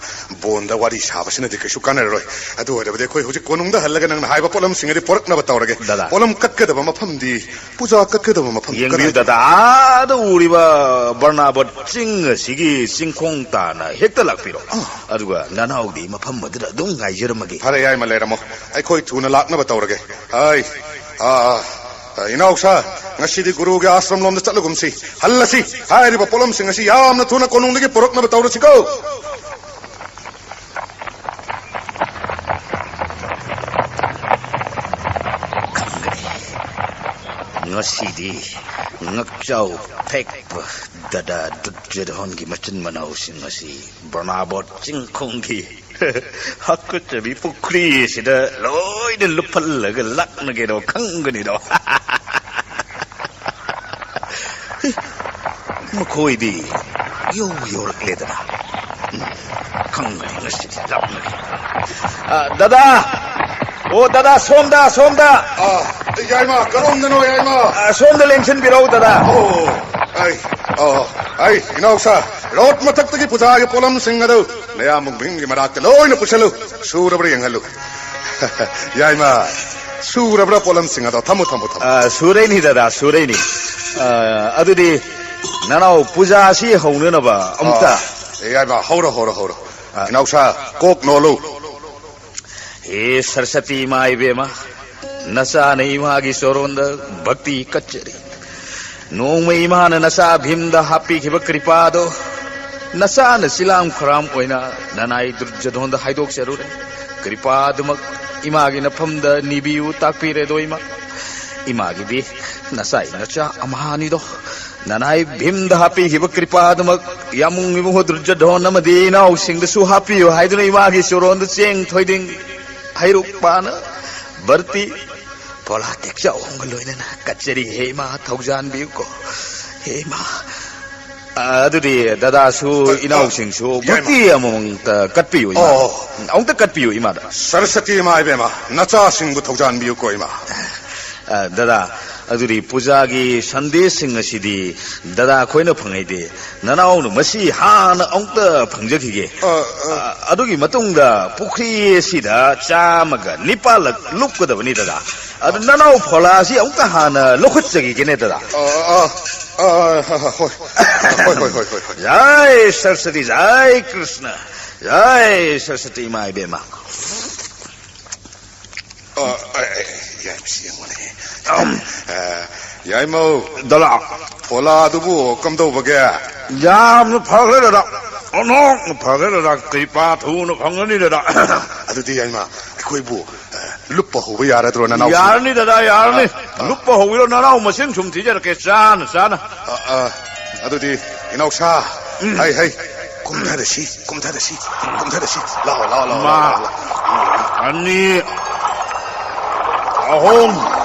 ꯕꯣꯟꯗ ꯋꯥꯔꯤ ꯁꯥꯕꯁꯤꯅꯗꯤ ꯀꯩꯁꯨ ꯀꯥꯟꯅꯔꯔꯣꯏ꯫ ꯑꯗꯨ ꯑꯣꯏꯔꯕꯗꯤ ꯑꯩꯈꯣꯏ ꯍꯧꯖꯤꯛ ꯀꯣꯅꯨꯡꯗ ꯍꯜꯂꯒ ꯅꯪꯅ ꯍꯥꯏꯕ ꯄꯣꯠꯂꯝꯁꯤꯡ ꯑꯗꯨ ꯄꯨꯔꯛꯅꯕ ꯇꯧꯔꯒꯦ꯫ ꯗꯗꯥ꯫ ꯄꯣꯠꯂꯝ ꯀꯠꯀꯗꯕ ꯃꯐꯝꯗꯤ, ꯄꯨꯖꯥ ꯀꯠꯀꯗꯕ ꯃꯐꯝꯗꯤ ꯌꯦꯡꯕꯤꯌꯨ, ꯀꯗꯥꯏꯗ? ꯗꯗꯥ, ꯑꯥꯗ ꯎꯔꯤꯕ ꯕꯔꯅꯥꯕꯠ ꯆꯤꯡ ꯑꯁꯤꯒꯤ ꯆꯤꯡꯈꯣꯡ ꯇꯥꯅ ꯍꯦꯛꯇ ꯂꯥꯛꯄꯤꯔꯣ꯫ ꯑꯥ꯫ ꯑꯗꯨꯒ ꯅꯅꯥꯎꯗꯤ ꯃꯐꯝ ꯑꯗꯨꯗ ꯑꯗꯨꯝ ꯉꯥꯏꯖꯔꯝꯃꯒꯦ꯫ ꯐꯔꯦ, ꯌꯥꯏꯃ, ꯂꯩꯔꯝꯃꯣ꯫ ꯑꯩꯈꯣꯏ ꯊꯨꯅ ꯂꯥꯛꯅꯕ ꯇꯧꯔꯒꯦ꯫ ꯍꯥꯏ, ꯑꯥ, ꯑꯥ, ꯏꯅꯥꯎꯁꯥ, ꯉꯁꯤꯗꯤ ꯒꯨꯔꯨꯒꯤ ꯑꯥꯁ꯭ꯔꯝ ꯂꯣꯝꯗ ꯆꯠꯂꯒꯨꯝꯁꯤ꯫ ꯍꯜꯂꯁꯤ꯫ ꯍꯥꯏꯔꯤꯕ ꯄꯣꯠꯂꯝꯁꯤꯡ ꯑꯁꯤ ꯌꯥꯝꯅ ꯊꯨꯅ ꯀꯣꯅꯨꯡꯗꯒꯤ ꯄꯨꯔꯛꯅꯕ ꯇꯧꯔꯁꯤꯀꯣ꯫ ꯉꯁꯤꯗꯤ ꯉꯛꯆꯥꯎ ꯊꯦꯛꯄ ꯗꯗꯥ ꯗꯨꯔꯖꯣꯙꯟꯒꯤ ꯃꯆꯤꯟ ꯃꯅꯥꯎꯁꯤꯡ ꯑꯁꯤ ꯕ꯭ꯔꯍꯃꯕꯣꯙ ꯆꯤꯡꯈꯣꯡꯒꯤ ꯍꯥꯀꯠꯆꯕꯤ ꯄꯨꯈ꯭ꯔꯤ ꯑꯁꯤꯗ ꯂꯣꯏꯅ ꯂꯨꯞꯍꯜꯂꯒ ꯂꯥꯛꯅꯒꯦꯗꯣ ꯈꯪꯒꯅꯤꯗꯣ꯫ ꯃꯈꯣꯏꯗꯤ ꯌꯧ ꯌꯧꯔꯛꯂꯦꯗꯅ꯫ ꯎꯝ, ꯈꯪꯒꯅꯤ ꯉꯁꯤꯗꯤ ꯂꯥꯛꯅꯒꯦ꯫ ꯑ, ꯗꯗꯥ! ꯑꯣ, ꯗꯗꯥ, ꯁꯣꯝꯗ, ꯁꯣꯝꯗ! ꯑ, ꯌꯥꯏꯃ, ꯀꯔꯣꯝꯗꯅꯣ, ꯌꯥꯏꯃ? ꯑ, ꯁꯣꯝꯗ ꯂꯦꯡꯁꯤꯟꯕꯤꯔꯛꯎ, ꯗꯗꯥ꯫ ꯑꯣ, ꯑꯩ, ꯑꯣ, ꯑꯩ, ꯏꯅꯥꯎꯁꯥ, ꯔꯣꯠ ꯃꯊꯛꯇꯒꯤ ꯄꯨꯖꯥꯒꯤ ꯄꯣꯠꯂꯝꯁꯤꯡ ꯑꯗꯨ ꯅꯌꯥꯝꯕ ꯚꯤꯝꯒꯤ ꯃꯅꯥꯛꯇ ꯂꯣꯏꯅ ꯄꯨꯁꯜꯂꯨ꯫ ꯁꯨꯔꯕ꯭ꯔꯥ ꯌꯦꯡꯍꯜꯂꯨ꯫ ꯌꯥꯏꯃ, ꯁꯨꯔꯕ꯭ꯔꯥ ꯄꯣꯠꯂꯝꯁꯤꯡ ꯑꯗꯣ? ꯊꯝꯃꯨ, ꯊꯝꯃꯨ, ꯊꯝꯃꯨ꯫ ꯑ, ꯁꯨꯔꯩꯅꯤ, ꯗꯗꯥ, ꯁꯨꯔꯩꯅꯤ꯫ ꯑ, ꯑꯗꯨꯗꯤ ꯅꯅꯥꯎ ꯄꯨꯖꯥ ꯑꯁꯤ ꯍꯧꯅꯅꯕ ꯑꯃꯨꯛꯇ꯫ ꯑ, ꯌꯥꯏꯃ, ꯍꯧꯔꯣ, ꯍꯧꯔꯣ, ꯍꯧꯔꯣ꯫ ꯑ꯫ ꯏꯅꯥꯎꯁꯥ, ꯀꯣꯛ ꯅꯣꯜꯂꯨ꯫ ꯍꯦ ꯁꯔꯁꯇꯤ ꯏꯃꯥ ꯏꯕꯦꯝꯃ, ꯅꯆꯥꯅ ꯏꯃꯥꯒꯤ ꯆꯣꯔꯣꯟꯗ ꯚꯛꯇꯤ ꯀꯠꯆꯔꯤ꯫ ꯅꯣꯡꯃ ꯏꯃꯥꯅ ꯅꯆꯥ ꯚꯤꯝꯗ ꯍꯥꯞꯄꯤꯈꯤꯕ ꯀ꯭ꯔꯤꯄꯥꯗꯣ, ꯅꯆꯥꯅ ꯁꯤꯂꯥꯝ ꯈꯔꯥꯝ ꯑꯣꯏꯅ ꯅꯅꯥꯏ ꯗꯨꯔꯖꯣꯙꯣꯟꯗ ꯍꯥꯏꯗꯣꯛꯆꯔꯨꯔꯦ꯫ ꯀ꯭ꯔꯤꯄꯥꯗꯨꯃꯛ ꯏꯃꯥꯒꯤ ꯅꯐꯝꯗ ꯅꯤꯕꯤꯌꯨ, ꯇꯥꯛꯄꯤꯔꯦꯗꯣ ꯏꯃꯥ꯫ ꯏꯃꯥꯒꯤꯗꯤ ꯅꯆꯥ ꯏꯅꯆꯥ ꯑꯃꯍꯥꯅꯤꯗꯣ꯫ ꯅꯅꯥꯏ ꯚꯤꯝꯗ ꯍꯥꯞꯄꯤꯈꯤꯕ ꯀ꯭ꯔꯤꯄꯥꯗꯨꯃꯛ ꯌꯥꯝꯕꯨꯡ ꯏꯕꯨꯡꯉꯣ ꯗꯨꯔꯖꯣꯙꯣꯟ ꯑꯃꯗꯤ ꯏꯅꯥꯎꯁꯤꯡꯗꯁꯨ ꯍꯥꯞꯄꯤꯌꯨ ꯍꯥꯏꯗꯨꯅ ꯏꯃꯥꯒꯤ ꯆꯣꯔꯣꯟꯗ ꯆꯦꯡ, ꯊꯣꯏꯗꯤꯡ, ꯍꯩꯔꯨꯛ ꯄꯥꯅ ꯕꯔꯇꯤ ꯐꯣꯂꯥ ꯇꯦꯛꯆꯥꯎ ꯑꯍꯨꯝꯒ ꯂꯣꯏꯅꯅ ꯀꯠꯆꯔꯤ꯫ ꯍꯦ ꯏꯃꯥ, ꯊꯧꯖꯥꯟꯕꯤꯌꯨꯀꯣ꯫ ꯍꯦ ꯏꯃꯥ꯫ ꯑ, ꯑꯗꯨꯗꯤ ꯗꯗꯥꯁꯨ, ꯑ, ꯑ, ꯏꯅꯥꯎꯁꯤꯡꯁꯨ ꯌꯥꯏꯃ꯫ ꯕꯔꯇꯤ ꯑꯃꯃꯝꯇ ꯀꯠꯄꯤꯌꯨ, ꯏꯃꯥ꯫ ꯑꯣ꯫ ꯑꯃꯨꯛꯇ ꯀꯠꯄꯤꯌꯨ, ꯏꯃꯥꯗ꯫ ꯁꯔꯁꯇꯤ ꯏꯃꯥ ꯏꯕꯦꯝꯃ, ꯅꯆꯥꯁꯤꯡꯕꯨ ꯊꯧꯖꯥꯟꯕꯤꯌꯨꯀꯣ, ꯏꯃꯥ꯫ ꯑ, ꯗꯗꯥ, ꯑꯗꯨꯗꯤ ꯄꯨꯖꯥꯒꯤ ꯁꯟꯗꯦꯁꯁꯤꯡ ꯑꯁꯤꯗꯤ ꯗꯗꯥ ꯈꯣꯏꯅ ꯐꯪꯍꯩꯗꯦ꯫ ꯅꯅꯥꯎꯅ ꯃꯁꯤ ꯍꯥꯟꯅ ꯑꯃꯨꯛꯇ ꯐꯪꯖꯈꯤꯒꯦ꯫ ꯑ, ꯑ꯫ ꯑ, ꯑꯗꯨꯒꯤ ꯃꯇꯨꯡꯗ ꯄꯨꯈ꯭ꯔꯤ ꯑꯁꯤꯗ ꯆꯥꯝꯃꯒ ꯅꯤꯄꯥꯜꯂꯛ ꯂꯨꯞꯀꯗꯕꯅꯤ, ꯗꯗꯥ꯫ ꯑꯗꯨ ꯅꯅꯥꯎ ꯐꯣꯂꯥ ꯑꯁꯤ ꯑꯃꯨꯛꯇ ꯍꯥꯟꯅ ꯂꯧꯈꯠꯆꯈꯤꯒꯦꯅꯦ, ꯗꯗꯥ꯫ ꯑ, ꯑ, ꯑ, ꯑ, ꯍꯣꯏ꯫ ꯍꯣꯏ, ꯍꯣꯏ, ꯍꯣꯏ, ꯍꯣꯏ, ꯍꯣꯏ꯫ ꯖꯥꯏ ꯁꯔꯁ꯭ꯋꯇꯤ, ꯖꯥꯏ ꯀ꯭ꯔꯤꯁꯅ, ꯖꯥꯏ ꯁꯔꯁ꯭ꯋꯇꯤ ꯏꯃꯥ ꯏꯕꯦꯝꯃ꯫ ꯑ, ꯑ, ꯑ, ꯌꯥꯏ, ꯁꯤ ꯌꯦꯡꯉꯨꯅꯦ꯫ ꯑꯝ꯫ ꯑ, ꯌꯥꯏꯃꯧ꯫ ꯗꯗꯥ꯫ ꯐꯣꯂꯥ ꯑꯗꯨꯕꯨ ꯀꯝꯗꯧꯕꯒꯦ? ꯌꯥꯝꯅ ꯐꯈ꯭ꯔꯦ, ꯗꯗꯥ꯫ ꯑꯣꯟꯊꯣꯛꯅ ꯐꯈ꯭ꯔꯦ, ꯗꯗꯥ꯫ ꯀ꯭ꯔꯤꯄꯥ ꯊꯨꯅ ꯐꯪꯒꯅꯤ, ꯗꯗꯥ꯫ ꯑꯗꯨꯗꯤ ꯌꯥꯏꯃ, ꯑꯩꯈꯣꯏꯕꯨ, ꯑ, ꯂꯨꯞꯄ ꯍꯧꯕ ꯌꯥꯔꯗ꯭ꯔꯣ, ꯅꯅꯥꯎꯁꯤꯡ? ꯌꯥꯔꯅꯤ, ꯗꯗꯥ, ꯌꯥꯔꯅꯤ꯫ ꯑ, ꯑ꯫ ꯂꯨꯞꯄ ꯍꯧꯕꯤꯔꯣ, ꯅꯅꯥꯎ ꯃꯁꯤꯡ ꯁꯨꯝ ꯊꯤꯖꯔꯛꯀꯦ, ꯆꯥꯅ ꯆꯥꯅ꯫ ꯑ, ꯑ, ꯑꯗꯨꯗꯤ ꯏꯅꯥꯎꯁꯥ, ꯎꯝ꯫ ꯍꯩ, ꯍꯩ, ꯀꯨꯝꯊꯔꯁꯤ, ꯀꯨꯝꯊꯔꯁꯤ, ꯀꯨꯝꯊꯔꯁꯤ꯫ ꯂꯥꯛꯑꯣ, ꯂꯥꯛꯑꯣ, ꯂꯥꯛꯑꯣ, ꯑꯃ, ꯂꯥꯛꯑꯣ, ꯂꯥꯛꯑꯣ꯫ ꯑꯅꯤ, ꯑꯍꯨꯝ꯫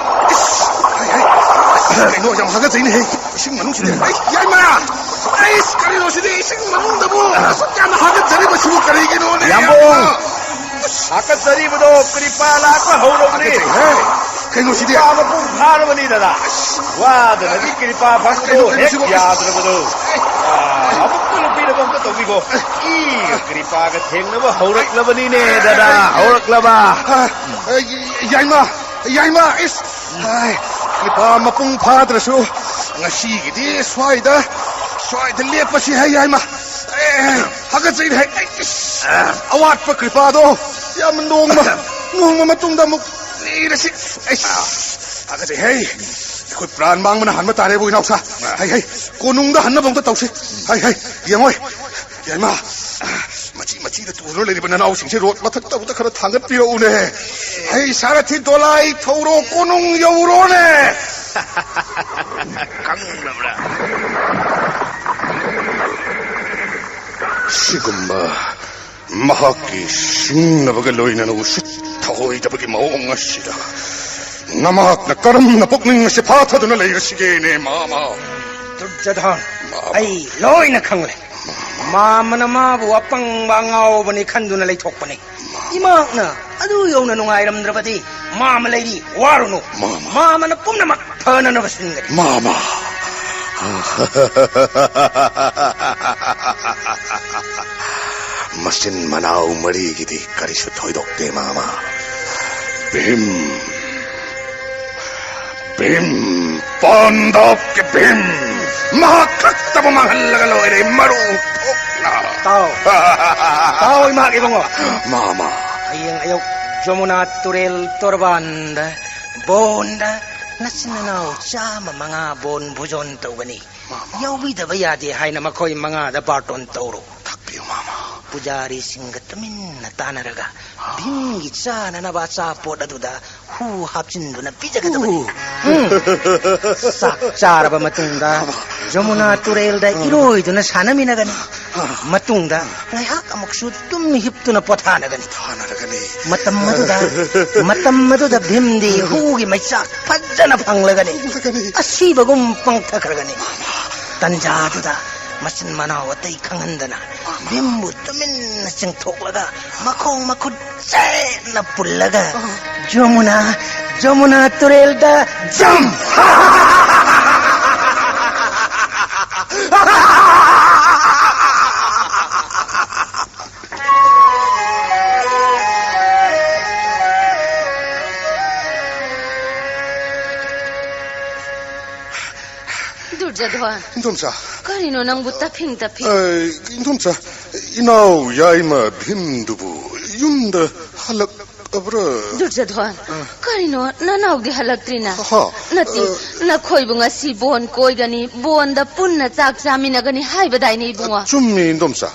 ꯏꯁ, ꯍꯩ, ꯍꯩ, ꯑꯁ, ꯀꯩꯅꯣ, ꯌꯥꯝ ꯍꯥꯒꯠꯆꯩꯅꯦꯍꯦ, ꯏꯁꯤꯡ ꯃꯅꯨꯡꯁꯤꯗ꯫ ꯑꯩ, ꯌꯥꯏꯃ! ꯑꯩꯁ, ꯀꯔꯤꯅꯣ ꯁꯤꯗꯤ, ꯏꯁꯤꯡ ꯃꯅꯨꯡꯗꯕꯨ ꯑꯁꯨꯛ ꯌꯥꯝꯅ ꯍꯥꯒꯠꯆꯔꯤꯕꯁꯤꯕꯨ ꯀꯔꯤꯒꯤꯅꯣꯅꯦ, ꯌꯥꯝꯕꯨꯡ! ꯌꯥꯏꯃ? ꯍꯥꯀꯠꯆꯔꯤꯕꯗꯣ ꯀ꯭ꯔꯤꯄꯥ ꯂꯥꯛꯄ ꯍꯧꯔꯕꯅꯤ꯫ ꯍꯥꯀꯠꯆꯩꯍꯦ꯫ ꯀꯩꯅꯣ ꯁꯤꯗꯤ? ꯀ꯭ꯔꯤꯄꯥ ꯃꯄꯨꯡ ꯐꯥꯔꯕꯅꯤꯗꯅ꯫ ꯋꯥꯗꯅꯗꯤ ꯀ꯭ꯔꯤꯄꯥ ꯐꯪꯕꯗꯣ ꯀꯩꯅꯣ, ꯀꯩꯅꯣ ꯍꯦꯛ ꯁꯤꯕꯨ? ꯌꯥꯗ꯭ꯔꯕꯗꯣ꯫ ꯑ, ꯑꯃꯨꯛꯇ ꯅꯨꯄꯤꯅꯕ ꯑꯝꯇ ꯇꯧꯕꯤꯈꯣ꯫ ꯏꯒ ꯀ꯭ꯔꯤꯄꯥꯒ ꯊꯦꯡꯅꯕ ꯍꯧꯔꯛꯂꯕꯅꯤꯅꯦ, ꯗꯗꯥ, ꯍꯧꯔꯛꯂꯕ꯫ ꯑ, ꯑ, ꯌꯥꯏꯃ, ꯌꯥꯏꯃ, ꯏꯁ꯫ ꯍꯥꯏ, ꯀ꯭ꯔꯤꯄꯥ ꯃꯄꯨꯡ ꯐꯥꯗ꯭ꯔꯁꯨ ꯉꯁꯤꯒꯤꯗꯤ ꯁ꯭ꯋꯥꯏꯗ, ꯁ꯭ꯋꯥꯏꯗ ꯂꯦꯞꯄꯁꯤ ꯍꯥꯏ, ꯌꯥꯏꯃ꯫ ꯑꯦ, ꯍꯥꯒꯠꯆꯩꯅꯦ ꯍꯦ꯫ ꯑꯩ, ꯏꯁ, ꯑꯋꯥꯠꯄ ꯀ꯭ꯔꯤꯄꯥꯗꯣ ꯌꯥꯝ ꯅꯣꯡꯃ, ꯅꯣꯡꯃ ꯃꯇꯨꯡꯗ ꯑꯃꯨꯛ ꯂꯤꯔꯁꯤ꯫ ꯑꯩ, ꯍꯥꯒꯠꯆꯩ ꯍꯦ꯫ ꯑꯩꯈꯣꯏ ꯄ꯭ꯔꯥꯟ ꯃꯥꯡꯕꯅ ꯍꯥꯟꯕ ꯇꯥꯔꯦꯕꯨ, ꯏꯅꯥꯎꯁꯥ꯫ ꯍꯩ, ꯍꯩ, ꯀꯣꯅꯨꯡꯗ ꯍꯟꯅꯕ ꯑꯝꯇ ꯇꯧꯁꯤ꯫ ꯍꯩ, ꯍꯩ, ꯌꯦꯡꯉꯣꯏ꯫ ꯌꯥꯏꯃ, ꯃꯆꯤ ꯃꯆꯤꯗ ꯇꯨꯔ ꯂꯩꯔꯤꯕ ꯅꯅꯥꯎꯁꯤꯡꯁꯦ ꯔꯣꯗ ꯃꯊꯛꯇ ꯑꯃꯨꯛꯇ ꯈꯔ ꯊꯥꯡꯒꯠꯄꯤꯔꯛꯎꯅꯦ꯫ ꯍꯩ, ꯁꯥꯔꯊꯤ ꯗꯣꯂꯥꯏ ꯊꯧꯔꯣ, ꯀꯣꯅꯨꯡ ꯌꯧꯔꯣꯅꯦ꯫ ꯈꯪꯗꯕ꯭ꯔꯥ? ꯁꯤꯒꯨꯝꯕ ꯃꯍꯥꯛꯀꯤ ꯁꯤꯡꯅꯕꯒ ꯂꯣꯏꯅꯅ ꯎꯁꯤꯠ ꯊꯑꯣꯏꯗꯕꯒꯤ ꯃꯑꯣꯡ ꯑꯁꯤꯗ ꯅꯃꯍꯥꯛꯅ ꯀꯔꯝꯅ ꯄꯨꯛꯅꯤꯡ ꯑꯁꯤ ꯐꯥꯊꯗꯨꯅ ꯂꯩꯔꯁꯤꯒꯦꯅꯦ, ꯃꯥꯃ? ꯗꯨꯔꯖꯣꯙꯟ, ꯃꯥꯃ꯫ ꯑꯩ ꯂꯣꯏꯅ ꯈꯪꯂꯦ꯫ ꯃꯥꯃꯅ ꯃꯥꯕꯨ ꯑꯄꯪꯕ ꯑꯉꯥꯎꯕꯅꯤ ꯈꯟꯗꯨꯅ ꯂꯩꯊꯣꯛꯄꯅꯤ꯫ ꯏꯃꯥꯅ ꯑꯗꯨ ꯌꯧꯅ ꯅꯨꯡꯉꯥꯏꯔꯝꯗ꯭ꯔꯕꯗꯤ ꯃꯥꯃ ꯂꯩꯔꯤ, ꯋꯥꯔꯨꯅꯨ꯫ ꯃꯥꯃ꯫ ꯃꯥꯃꯅ ꯄꯨꯝꯅꯃꯛ ꯐꯅꯅꯕ ꯁꯤꯟꯒꯅꯤ꯫ ꯃꯥꯃ꯫ ꯃꯆꯤꯟ ꯃꯅꯥꯎ ꯃꯔꯤꯒꯤꯗꯤ ꯀꯔꯤꯁꯨ ꯊꯣꯏꯗꯣꯛꯇꯦ, ꯃꯥꯃ꯫ ꯚꯤꯝ, ꯚꯤꯝ, ꯄꯥꯟꯗꯕꯀꯤ ꯚꯤꯝ, ꯃꯍꯥꯛ ꯈꯛꯇꯕꯨ ꯃꯥꯡꯍꯜꯂꯒ ꯂꯣꯏꯔꯦ, ꯃꯔꯨ ꯊꯣꯛꯅ꯫ ꯇꯥꯎ꯫ ꯇꯥꯎ, ꯏꯃꯥ ꯏꯕꯨꯡꯉꯣ꯫ ꯃꯥꯃ꯫ ꯍꯌꯦꯡ ꯑꯌꯨꯛ ꯖꯃꯨꯅꯥ ꯇꯨꯔꯦꯜ ꯇꯣꯔꯕꯥꯟꯗ, ꯕꯣꯟꯗ, ꯅꯆꯤꯟ ꯅꯅꯥꯎ ꯆꯥꯝꯃ ꯃꯉꯥ ꯕꯣꯟ ꯚꯨꯖꯣꯟ ꯇꯧꯒꯅꯤ꯫ ꯃꯥꯃ꯫ ꯌꯥꯎꯕꯤꯗꯕ ꯌꯥꯗꯦ ꯍꯥꯏꯅ ꯃꯈꯣꯏ ꯃꯉꯥꯗ ꯕꯥꯔꯇꯣꯟ ꯇꯧꯔꯣ꯫ ꯇꯥꯛꯄꯤꯌꯨ, ꯃꯥꯃ꯫ ꯄꯨꯖꯥꯔꯤꯁꯤꯡꯒ ꯇꯨꯃꯤꯟꯅ ꯇꯥꯟꯅꯔꯒ ꯚꯤꯝꯒꯤ ꯆꯥꯅꯅꯕ ꯑꯆꯥꯄꯣꯠ ꯑꯗꯨꯗ ꯍꯨ ꯍꯥꯞꯆꯤꯟꯗꯨꯅ ꯄꯤꯖꯒꯗꯕꯅꯤ꯫ ꯎ꯫ ꯎꯝ꯫ ꯆꯥꯛ ꯆꯥꯔꯕ ꯃꯇꯨꯡꯗ ꯖꯃꯨꯅꯥ ꯇꯨꯔꯦꯜꯗ ꯏꯔꯣꯏꯗꯨꯅ ꯁꯥꯟꯅꯃꯤꯟꯅꯒꯅꯤ꯫ ꯃꯇꯨꯡꯗ ꯉꯥꯏꯍꯥꯛ ꯑꯃꯨꯛꯁꯨ ꯇꯨꯝ ꯍꯤꯞꯇꯨꯅ ꯄꯣꯊꯥꯅꯒꯅꯤ꯫ ꯊꯥꯅꯔꯒꯅꯤ꯫ ꯃꯇꯝ ꯑꯗꯨꯗ, ꯃꯇꯝ ꯑꯗꯨꯗ ꯚꯤꯝꯗꯤ ꯍꯨꯒꯤ ꯃꯩꯆꯥꯛ ꯐꯖꯅ ꯐꯪꯂꯒꯅꯤ꯫ ꯐꯪꯂꯒꯅꯤ꯫ ꯑꯁꯤꯕꯒꯨꯝ ꯄꯪꯊꯈ꯭ꯔꯒꯅꯤ꯫ ꯇꯟꯖꯥꯗꯨꯗ ꯃꯆꯤꯟ ꯃꯅꯥꯎ ꯑꯇꯩ ꯈꯪꯍꯟꯗꯅ ꯚꯤꯝꯕꯨ ꯇꯨꯃꯤꯟꯅ ꯆꯤꯡꯊꯣꯛꯂꯒ ꯃꯈꯣꯡ ꯃꯈꯨꯠ ꯆꯦꯠꯅ ꯄꯨꯜꯂꯒ ꯖꯃꯨꯅꯥ, ꯖꯃꯨꯅꯥ ꯇꯨꯔꯦꯜꯗ ꯖꯝ! ꯗꯨꯔꯖꯣꯙꯟ꯫ ꯏꯟꯗꯣꯝꯆꯥ꯫ ꯀꯔꯤꯅꯣ ꯅꯪꯕꯨ ꯇꯞꯐꯤꯡ ꯇꯞꯐꯤꯡ? ꯑ, ꯏꯟꯗꯣꯝꯆꯥ, ꯏꯅꯥꯎ ꯌꯥꯏꯃ ꯚꯤꯝꯗꯨꯕꯨ ꯌꯨꯝꯗ ꯍꯜꯂꯛꯑꯕ꯭ꯔꯥ? ꯗꯨꯔꯖꯣꯙꯟ, ꯑ꯫ ꯀꯔꯤꯅꯣ ꯅꯅꯥꯎꯗꯤ ꯍꯜꯂꯛꯇ꯭ꯔꯤꯅ? ꯍꯥ? ꯅꯠꯇꯦ, ꯑ꯫ ꯅꯈꯣꯏꯕꯨ ꯉꯁꯤ ꯕꯣꯟ ꯀꯣꯏꯒꯅꯤ, ꯕꯣꯟꯗ ꯄꯨꯟꯅ ꯆꯥꯛ ꯆꯥꯃꯤꯟꯅꯒꯅꯤ ꯍꯥꯏꯕꯗꯥꯏꯅꯦ ꯏꯕꯨꯡꯉꯣ? ꯆꯨꯝꯃꯤ ꯏꯟꯗꯣꯝꯆꯥ,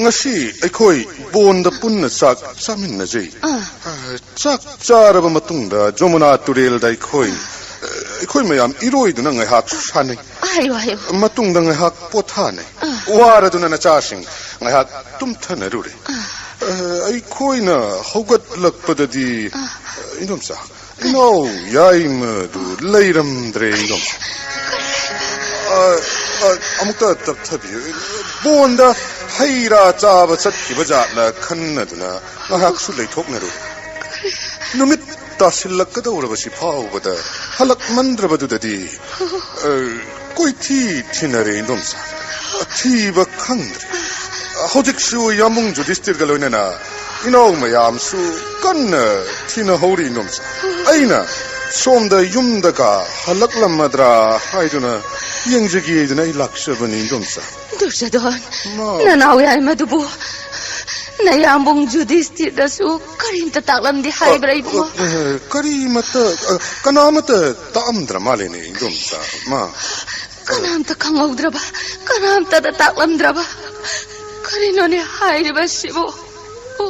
ꯉꯁꯤ ꯑꯩꯈꯣꯏ ꯕꯣꯟꯗ ꯄꯨꯟꯅ ꯆꯥꯛ ꯆꯥꯃꯤꯟꯅꯖꯩ꯫ ꯑ꯫ ꯑ, ꯆꯥꯛ ꯆꯥꯔꯕ ꯃꯇꯨꯡꯗ ꯖꯃꯨꯅꯥ ꯇꯨꯔꯦꯜꯗ ꯑꯩꯈꯣꯏ, ꯑ, ꯑꯩꯈꯣꯏ ꯃꯌꯥꯝ ꯏꯔꯣꯏꯗꯨꯅ ꯉꯥꯏꯍꯥꯛ ꯁꯥꯟꯅꯩ꯫ ꯍꯥꯏꯌꯨ, ꯍꯥꯏꯌꯨ꯫ ꯃꯇꯨꯡꯗ ꯉꯥꯏꯍꯥꯛ ꯄꯣꯊꯥꯅꯩ꯫ ꯑ꯫ ꯋꯥꯔꯗꯨꯅ ꯅꯆꯥꯁꯤꯡ ꯉꯥꯏꯍꯥꯛ ꯇꯨꯝꯊꯅꯔꯨꯔꯦ꯫ ꯑ꯫ ꯑ, ꯑꯩꯈꯣꯏꯅ ꯍꯧꯒꯠꯂꯛꯄꯗꯗꯤ, ꯑ꯫ ꯏꯟꯗꯣꯝꯆꯥ, ꯏꯅꯥꯎ ꯌꯥꯏꯃꯗꯨ ꯂꯩꯔꯝꯗ꯭ꯔꯦ, ꯏꯅꯥꯎ꯫ ꯑ, ꯑ, ꯑꯃꯨꯛꯇ ꯇꯞꯊꯕꯤꯌꯨ꯫ ꯕꯣꯟꯗ ꯍꯩ ꯔꯥ ꯆꯥꯕ ꯆꯠꯈꯤꯕ ꯖꯥꯠꯂ ꯈꯟꯅꯗꯨꯅ ꯉꯥꯏꯍꯥꯛꯁꯨ ꯂꯩꯊꯣꯛꯅꯔꯨ꯫ ꯅꯨꯃꯤꯠ ꯇꯥꯁꯤꯜꯂꯛꯀꯗꯧꯔꯕꯁꯤ ꯐꯥꯎꯕꯗ ꯍꯜꯂꯛꯃꯟꯗ꯭ꯔꯕꯗꯨꯗꯗꯤ, ꯑ, ꯀꯣꯏꯊꯤ ꯊꯤꯅꯔꯦ, ꯏꯟꯗꯣꯝꯆꯥ꯫ ꯊꯤꯕ ꯈꯪꯗ꯭ꯔꯦ꯫ ꯍꯧꯖꯤꯛꯁꯨ ꯌꯥꯝꯕꯨꯡ ꯖꯨꯗꯤꯁꯇꯤꯔꯒ ꯂꯣꯏꯅꯅ ꯏꯅꯥꯎ ꯃꯌꯥꯝꯁꯨ ꯀꯟꯅ ꯊꯤꯅꯍꯧꯔꯤ, ꯏꯟꯗꯣꯝꯆꯥ꯫ ꯑꯩꯅ ꯁꯣꯝꯗ ꯌꯨꯝꯗꯒ ꯍꯜꯂꯛꯂꯝꯃꯗ꯭ꯔꯥ ꯍꯥꯏꯗꯨꯅ ꯌꯦꯡꯖꯒꯦꯗꯅ ꯑꯩ ꯂꯥꯛꯆꯕꯅꯤ, ꯏꯟꯗꯣꯝꯆꯥ꯫ ꯗꯨꯔꯖꯣꯙꯣꯟ, ꯃꯥ- ꯅꯅꯥꯎ ꯌꯥꯏꯃꯗꯨꯕꯨ ꯅꯌꯥꯝꯕꯨꯡ ꯖꯨꯗꯤꯁꯇꯤꯔꯗꯁꯨ ꯀꯔꯤꯝꯇ ꯇꯥꯛꯂꯝꯗꯦ ꯍꯥꯏꯕ꯭ꯔꯥ, ꯏꯕꯨꯡꯉꯣ? ꯑ, ꯑ, ꯀꯔꯤꯃꯠꯇ, ꯑ, ꯀꯅꯥꯃꯠꯇ ꯇꯥꯛꯑꯝꯗ꯭ꯔ ꯃꯥꯜꯂꯦꯅꯦ, ꯏꯟꯗꯣꯝꯆꯥ꯫ ꯃꯥ ꯀꯅꯥꯝꯇ ꯈꯪꯍꯧꯗ꯭ꯔꯕ, ꯀꯅꯥꯝꯇꯗ ꯇꯥꯛꯂꯝꯗ꯭ꯔꯕ, ꯀꯔꯤꯅꯣꯅꯦ ꯍꯥꯏꯔꯤꯕꯁꯤꯕꯨ? ꯑꯣ,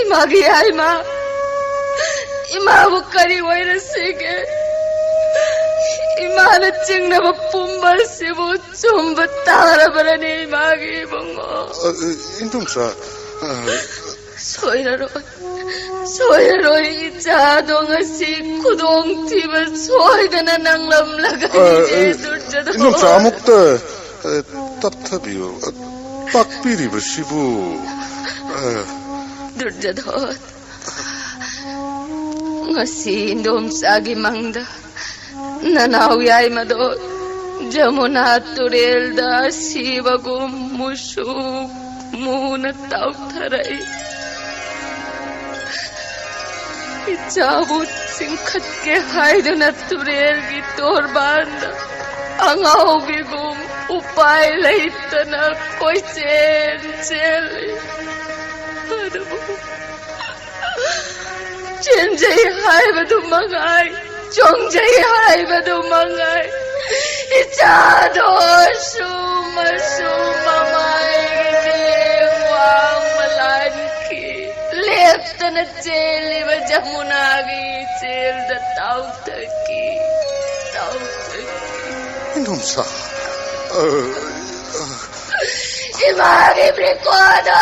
ꯏꯃꯥꯒꯤ ꯌꯥꯏꯃ, ꯏꯃꯥꯕꯨ ꯀꯔꯤ ꯑꯣꯏꯔꯁꯤꯒꯦ? ꯏꯃꯥꯅ ꯆꯤꯡꯅꯕ ꯄꯨꯝꯕꯁꯤꯕꯨ ꯆꯨꯝꯕ ꯇꯥꯔꯕꯔꯅꯦ, ꯏꯃꯥꯒꯤ ꯏꯕꯨꯡꯉꯣ? ꯑ, ꯑ, ꯏꯟꯗꯣꯝꯆꯥ, ꯑ, ꯁꯣꯏꯔꯔꯣꯏ, ꯁꯣꯏꯔꯔꯣꯏ, ꯏꯆꯥꯗꯣ ꯉꯁꯤ ꯈꯨꯗꯣꯡꯊꯤꯕ ꯁꯣꯏꯗꯅ ꯅꯪꯂꯝꯂꯒꯅꯤ, ꯑ, ꯑ, ꯗꯨꯔꯖꯣꯙꯣꯟ꯫ ꯏꯟꯗꯣꯝꯆꯥ, ꯑꯃꯨꯛꯇ, ꯑ, ꯇꯞꯊꯕꯤꯌꯨ, ꯑ, ꯇꯥꯛꯄꯤꯔꯤꯕꯁꯤꯕꯨ, ꯑ꯫ ꯗꯨꯔꯖꯣꯙꯣꯟ, ꯉꯁꯤ ꯏꯟꯗꯣꯝꯆꯥꯒꯤ ꯃꯪꯗ ꯅꯅꯥꯎ ꯌꯥꯏꯃꯗꯣ ꯖꯃꯨꯅꯥ ꯇꯨꯔꯦꯜꯗ ꯑꯁꯤꯕꯒꯨꯝ ꯃꯨꯁꯨꯛ ꯃꯨꯅ ꯇꯥꯎꯊꯔꯛꯏ꯫ ꯏꯆꯥꯕꯨ ꯆꯤꯡꯈꯠꯀꯦ ꯍꯥꯏꯗꯨꯅ ꯇꯨꯔꯦꯜꯒꯤ ꯇꯣꯔꯕꯥꯟꯗ ꯑꯉꯥꯎꯕꯤꯒꯨꯝ ꯎꯄꯥꯏ ꯂꯩꯇꯅ ꯀꯣꯏꯆꯦꯟ ꯆꯦꯜꯂꯤ꯫ ꯑꯗꯨꯕꯨ ꯆꯦꯟꯖꯩ ꯍꯥꯏꯕꯗꯨ ꯃꯉꯥꯏ, ꯆꯣꯡꯖꯩ ꯍꯥꯏꯕꯗꯨ ꯃꯉꯥꯏ, ꯏꯆꯥꯗꯣꯁꯨ ꯃꯁꯨ ꯃꯃꯥꯏꯒꯤ ꯋꯥꯡꯃ ꯂꯥꯟꯈꯤ꯫ ꯂꯦꯞꯇꯅ ꯆꯦꯜꯂꯤꯕ ꯖꯃꯨꯅꯥꯒꯤ ꯏꯆꯦꯜꯗ ꯇꯥꯎꯊꯈꯤ, ꯇꯥꯎꯊꯈꯤ꯫ ꯏꯟꯗꯣꯝꯆꯥ, ꯑ, ꯑ, ꯏꯃꯥꯒꯤ ꯕ꯭ꯔꯤꯀꯣꯗꯣ!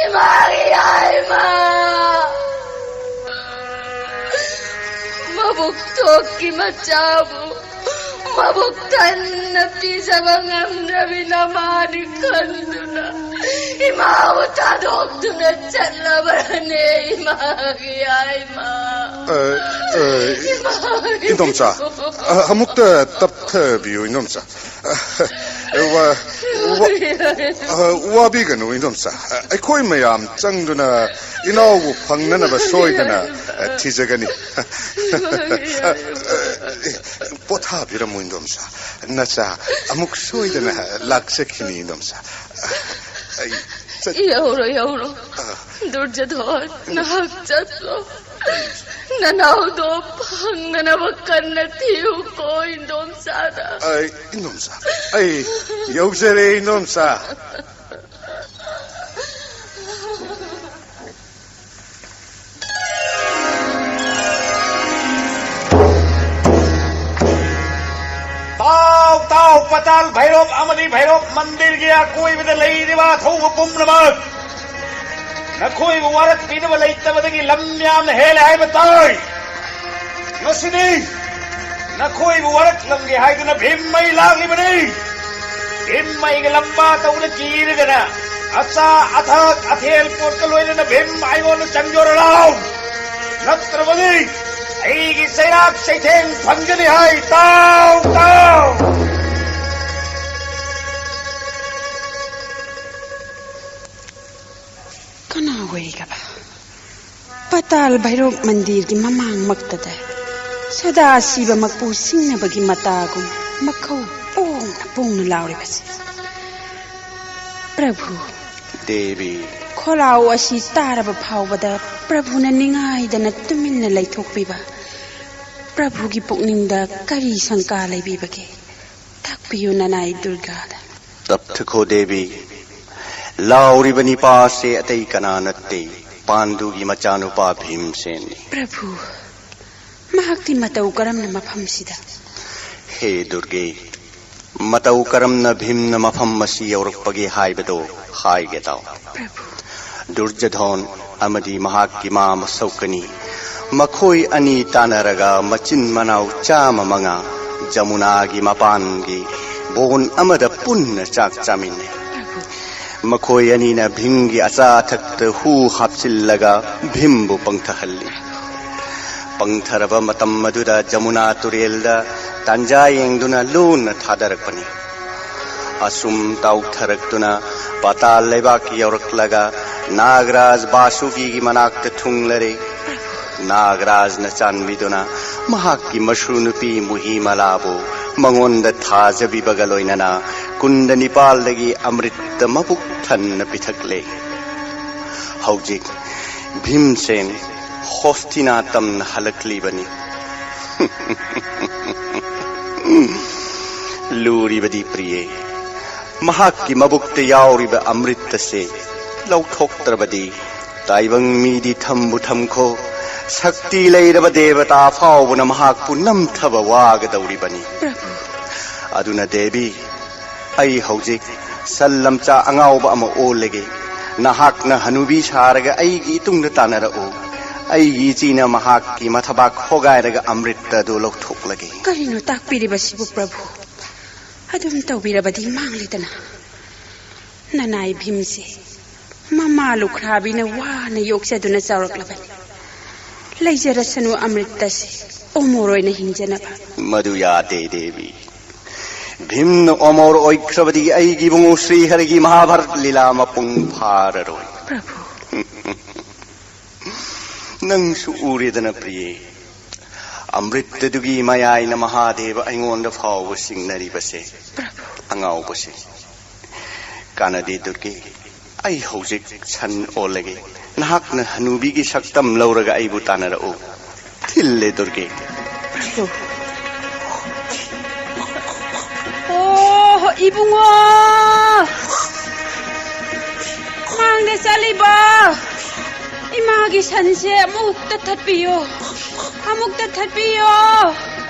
ꯏꯃꯥꯒꯤ ꯌꯥꯏꯃ! ꯃꯕꯨꯛꯇꯣ ꯀꯤ ꯃꯆꯥꯕꯨ ꯃꯕꯨꯛ ꯊꯟꯅ ꯄꯤꯖꯕ ꯉꯝꯗ꯭ꯔꯕꯤ ꯅꯃꯥꯅꯤ ꯈꯟꯗꯨꯅ ꯏꯃꯥꯕꯨ ꯊꯥꯗꯣꯛꯇꯨꯅ ꯆꯠꯂꯕ꯭ꯔꯅꯦ ꯏꯃꯥꯒꯤ ꯌꯥꯏꯃ? ꯑ, ꯑ, ꯏꯃꯥꯒꯤ ꯏꯟꯗꯣꯝꯆꯥ, ꯑ, ꯑꯃꯨꯛꯇ ꯇꯞꯊꯕꯤꯌꯨ, ꯏꯟꯗꯣꯝꯆꯥ꯫ ꯋꯥ-, ꯋꯥ-, ꯑ, ꯋꯥꯕꯤꯒꯅꯨ, ꯏꯟꯗꯣꯝꯆꯥ꯫ ꯑꯩꯈꯣꯏ ꯃꯌꯥꯝ ꯆꯪꯗꯨꯅ ꯏꯅꯥꯎꯕꯨ ꯐꯪꯅꯅꯕ ꯁꯣꯏꯗꯅ, ꯑ, ꯊꯤꯖꯒꯅꯤ꯫ ꯄꯣꯊꯥꯕꯤꯔꯝꯃꯨ, ꯏꯟꯗꯣꯝꯆꯥ꯫ ꯅꯆꯥ ꯑꯃꯨꯛ ꯁꯣꯏꯗꯅ ꯂꯥꯛꯆꯈꯤꯅꯤ, ꯏꯟꯗꯣꯝꯆꯥ꯫ ꯑꯩ ꯆꯠ- ꯌꯧꯔꯣ, ꯌꯧꯔꯣ꯫ ꯑ꯫ ꯗꯨꯔꯖꯣꯙꯟ, ꯅꯍꯥꯛ ꯆꯠꯂꯣ꯫ ꯅꯅꯥꯎꯗꯣ ꯐꯪꯅꯅꯕ ꯀꯟꯅ ꯊꯤꯌꯨꯀꯣ, ꯏꯟꯗꯣꯝꯆꯥꯗ꯫ ꯑꯩ, ꯏꯟꯗꯣꯝꯆꯥ, ꯑꯩ ꯌꯧꯖꯔꯦ, ꯏꯟꯗꯣꯝꯆꯥ꯫ ꯇꯥꯎ, ꯇꯥꯎ, ꯄꯇꯥꯜ ꯚꯩꯔꯣꯞ ꯑꯃꯗꯤ ꯚꯩꯔꯣꯞ ꯃꯟꯗꯤꯔꯒꯤ ꯑꯀꯣꯏꯕꯗ ꯂꯩꯔꯤꯕ ꯑꯊꯧꯕ ꯄꯨꯝꯅꯃꯛ꯫ ꯅꯈꯣꯏꯕꯨ ꯋꯥꯔꯛꯄꯤꯅꯕ ꯂꯩꯇꯕꯗꯒꯤ ꯂꯝ ꯌꯥꯝꯅ ꯍꯦꯜꯂꯦ ꯍꯥꯏꯕ ꯇꯥꯏ꯫ ꯉꯁꯤꯗꯤ ꯅꯈꯣꯏꯕꯨ ꯋꯥꯔꯛꯂꯝꯒꯦ ꯍꯥꯏꯗꯨꯅ ꯚꯤꯝ ꯃꯩ ꯂꯥꯛꯂꯤꯕꯅꯤ꯫ ꯚꯤꯝ ꯃꯩꯒ ꯂꯝꯕꯥ ꯇꯧꯅ ꯀꯤꯔꯒꯅ ꯑꯆꯥ ꯑꯊꯛ ꯑꯊꯦꯜ ꯄꯣꯠꯀ ꯂꯣꯏꯅꯅ ꯚꯤꯝ ꯑꯩꯉꯣꯟꯗ ꯆꯪꯖꯔꯣ ꯂꯥꯎ꯫ ꯅꯠꯇ꯭ꯔꯕꯗꯤ ꯑꯩꯒꯤ ꯆꯩꯔꯥꯛ ꯆꯩꯊꯦꯡ ꯐꯪꯒꯅꯤ ꯍꯥꯏ꯫ ꯇꯥꯎ, ꯇꯥꯎ꯫ ꯀꯅꯥ ꯑꯣꯏꯒꯕ? ꯄꯇꯥꯜ ꯚꯩꯔꯣꯞ ꯃꯟꯗꯤꯔꯒꯤ ꯃꯃꯥꯡꯃꯛꯇꯗ ꯁꯗꯥ ꯁꯤꯕ ꯃꯄꯨ ꯁꯤꯡꯅꯕꯒꯤ ꯃꯇꯥꯒꯨꯝ ꯃꯈꯧ ꯄꯣꯡꯅ ꯄꯣꯡꯅ ꯂꯥꯎꯔꯤꯕꯁꯤ꯫ ꯄ꯭ꯔꯚꯨ꯫ ꯗꯦꯕꯤ꯫ ꯈꯣꯜꯂꯥꯎ ꯑꯁꯤ ꯇꯥꯔꯕ ꯐꯥꯎꯕꯗ ꯄ꯭ꯔꯚꯨꯅ ꯅꯤꯡꯉꯥꯏꯗꯅ ꯇꯨꯃꯤꯟꯅ ꯂꯩꯊꯣꯛꯄꯤꯕ꯫ ꯄ꯭ꯔꯚꯨꯒꯤ ꯄꯨꯛꯅꯤꯡꯗ ꯀꯔꯤ ꯁꯪꯀꯥ ꯂꯩꯕꯤꯕꯒꯦ? ꯇꯥꯛꯄꯤꯌꯨ ꯅꯅꯥꯏ ꯗꯨꯔꯒꯥꯗ꯫ ꯇꯞꯊꯈꯣ ꯗꯦꯕꯤ, ꯂꯥꯎꯔꯤꯕ ꯅꯤꯄꯥꯁꯦ ꯑꯇꯩ ꯀꯅꯥ ꯅꯠꯇꯦ, ꯄꯥꯟꯗꯨꯒꯤ ꯃꯆꯥꯅꯨꯄꯥ ꯚꯤꯝꯁꯦꯟꯅꯤ꯫ ꯄ꯭ꯔꯚꯨ, ꯃꯍꯥꯛꯇꯤ ꯃꯇꯧ ꯀꯔꯝꯅ ꯃꯐꯝꯁꯤꯗ? ꯍꯦ ꯗꯨꯔꯒꯦ, ꯃꯇꯧ ꯀꯔꯝꯅ ꯚꯤꯝꯅ ꯃꯐꯝ ꯑꯁꯤ ꯌꯧꯔꯛꯄꯒꯦ ꯍꯥꯏꯕꯗꯣ ꯍꯥꯏꯒꯦ ꯇꯥꯎ꯫ ꯄ꯭ꯔꯚꯨ꯫ ꯗꯨꯔꯖꯣꯙꯟ ꯑꯃꯗꯤ ꯃꯍꯥꯛꯀꯤ ꯃꯥ ꯃꯁꯧꯀꯅꯤ ꯃꯈꯣꯏ ꯑꯅꯤ ꯇꯥꯟꯅꯔꯒ ꯃꯆꯤꯟ ꯃꯅꯥꯎ ꯆꯥꯝꯃ ꯃꯉꯥ ꯖꯃꯨꯅꯥꯒꯤ ꯃꯄꯥꯟꯒꯤ ꯕꯣꯟ ꯑꯃꯗ ꯄꯨꯟꯅ ꯆꯥꯛ ꯆꯥꯃꯤꯟꯅꯩ꯫ ꯃꯈꯣꯏ ꯑꯅꯤꯅ ꯚꯤꯝꯒꯤ ꯑꯆꯥ ꯑꯊꯛꯇ ꯍꯨ ꯍꯥꯞꯆꯤꯜꯂꯒ ꯚꯤꯝꯕꯨ ꯄꯪꯊꯍꯜꯂꯤ꯫ ꯄꯪꯊꯔꯕ ꯃꯇꯝ ꯑꯗꯨꯗ ꯖꯃꯨꯅꯥ ꯇꯨꯔꯦꯜꯗ ꯇꯥꯟꯖꯥ ꯌꯦꯡꯗꯨꯅ ꯂꯣꯟꯅ ꯊꯥꯗꯔꯛꯄꯅꯤ꯫ ꯑꯁꯨꯝ ꯇꯥꯎꯊꯔꯛꯇꯨꯅ ꯄꯥꯇꯥꯜ ꯂꯩꯕꯥꯛ ꯌꯧꯔꯛꯂꯒ ꯅꯥꯒꯔꯥꯖ ꯕꯥꯁꯨꯀꯤꯒꯤ ꯃꯅꯥꯛꯇ ꯊꯨꯡꯂꯔꯦ꯫ ꯅꯥꯒꯔꯥꯖꯅ ꯆꯥꯟꯕꯤꯗꯨꯅ ꯃꯍꯥꯛꯀꯤ ꯃꯁꯨ ꯅꯨꯄꯤ ꯃꯨꯍꯤꯃꯂꯥꯕꯨ ꯃꯉꯣꯟꯗ ꯊꯥꯖꯕꯤꯕꯒ ꯂꯣꯏꯅꯅ ꯀꯨꯟꯗ ꯅꯤꯄꯥꯜꯗꯒꯤ ꯑꯃ꯭ꯔꯤꯠꯇ ꯃꯕꯨꯛ ꯊꯟꯅ ꯄꯤꯊꯛꯂꯦ꯫ ꯍꯧꯖꯤꯛ ꯚꯤꯝꯁꯦꯟ ꯍꯣꯁꯇꯤꯅꯥꯇꯝꯅ ꯍꯜꯂꯛꯂꯤꯕꯅꯤ꯫ ꯂꯨꯔꯤꯕꯗꯤ ꯄ꯭ꯔꯤꯌꯦ, ꯃꯍꯥꯛꯀꯤ ꯃꯕꯨꯛꯇ ꯌꯥꯎꯔꯤꯕ ꯑꯃ꯭ꯔꯤꯠ ꯑꯁꯦ ꯂꯧꯊꯣꯛꯇ꯭ꯔꯕꯗꯤ ꯇꯥꯏꯕꯪ ꯃꯤꯗꯤ ꯊꯝꯕꯨ ꯊꯝꯈꯣ, ꯁꯛꯇꯤ ꯂꯩꯔꯕ ꯗꯦꯕꯇꯥ ꯐꯥꯎꯕꯅ ꯃꯍꯥꯛꯄꯨ ꯅꯝꯊꯕ ꯋꯥꯒꯗꯧꯔꯤꯕꯅꯤ꯫ ꯄ꯭ꯔꯚꯨ꯫ ꯑꯗꯨꯅ ꯗꯦꯕꯤ, ꯑꯩ ꯍꯧꯖꯤꯛ ꯁꯟ ꯂꯝꯆꯥ ꯑꯉꯥꯎꯕ ꯑꯃ ꯑꯣꯜꯂꯒꯦ꯫ ꯅꯍꯥꯛꯅ ꯍꯅꯨꯕꯤ ꯁꯥꯔꯒ ꯑꯩꯒꯤ ꯏꯇꯨꯡꯗ ꯇꯥꯟꯅꯔꯛꯎ꯫ ꯑꯩꯒꯤ ꯏꯆꯦꯅ ꯃꯍꯥꯛꯀꯤ ꯃꯊꯕꯥꯛ ꯍꯣꯒꯥꯏꯔꯒ ꯑꯃ꯭ꯔꯤꯠꯇ ꯑꯗꯨ ꯂꯧꯊꯣꯛꯂꯒꯦ꯫ ꯀꯔꯤꯅꯣ ꯇꯥꯛꯄꯤꯔꯤꯕꯁꯤꯕꯨ, ꯄ꯭ꯔꯚꯨ? ꯑꯗꯨꯝ ꯇꯧꯕꯤꯔꯕꯗꯤ ꯃꯥꯡꯂꯦꯗꯅ꯫ ꯅꯅꯥꯏ ꯚꯤꯝꯁꯦ ꯃꯃꯥ ꯂꯨꯈ꯭ꯔꯥꯕꯤꯅ ꯋꯥꯅ ꯌꯣꯛꯆꯗꯨꯅ ꯆꯥꯎꯔꯛꯂꯕꯅꯤ꯫ ꯂꯩꯖꯔꯁꯅꯨ ꯑꯃ꯭ꯔꯤꯠꯇꯁꯦ ꯑꯣꯃꯣꯔ ꯑꯣꯏꯅ ꯍꯤꯡꯖꯅꯕ꯫ ꯃꯗꯨ ꯌꯥꯗꯦ, ꯗꯦꯕꯤ꯫ ꯚꯤꯝꯅ ꯑꯣꯃꯣꯔ ꯑꯣꯏꯈ꯭ꯔꯕꯗꯤ ꯑꯩꯒꯤ ꯏꯕꯨꯡꯉꯣ ꯁ꯭ꯔꯤꯍꯔꯤꯒꯤ ꯃꯍꯥꯚꯥꯔꯠ ꯂꯤꯂꯥ ꯃꯄꯨꯡ ꯐꯥꯔꯔꯣꯏ꯫ ꯄ꯭ꯔꯚꯨ꯫ ꯅꯪꯁꯨ ꯎꯔꯦꯗꯅ, ꯄ꯭ꯔꯤꯌꯦ, ꯑꯃ꯭ꯔꯤꯠꯇꯗꯨꯒꯤ ꯃꯌꯥꯏꯅ ꯃꯍꯥꯗꯦꯕ ꯑꯩꯉꯣꯟꯗ ꯐꯥꯎꯕ ꯆꯤꯡꯅꯔꯤꯕꯁꯦ꯫ ꯄ꯭ꯔꯚꯨ꯫ ꯑꯉꯥꯎꯕꯁꯦ꯫ ꯀꯥꯟꯅꯗꯦ, ꯗꯨꯔꯒꯦ꯫ ꯑꯩ ꯍꯧꯖꯤꯛ ꯁꯟ ꯑꯣꯜꯂꯒꯦ꯫ ꯅꯍꯥꯛꯅ ꯍꯅꯨꯕꯤꯒꯤ ꯁꯛꯇꯝ ꯂꯧꯔꯒ ꯑꯩꯕꯨ ꯇꯥꯟꯅꯔꯛꯎ꯫ ꯊꯤꯜꯂꯦ, ꯗꯨꯔꯒꯦ꯫ ꯑꯣ, ꯏꯕꯨꯡꯉꯣ! ꯃꯥꯡꯗ ꯆꯠꯂꯤꯕ ꯏꯃꯥꯒꯤ ꯁꯟꯁꯦ ꯑꯃꯨꯛꯇ ꯊꯠꯄꯤꯌꯣ꯫ ꯑꯃꯨꯛꯇ ꯊꯠꯄꯤꯌꯣ꯫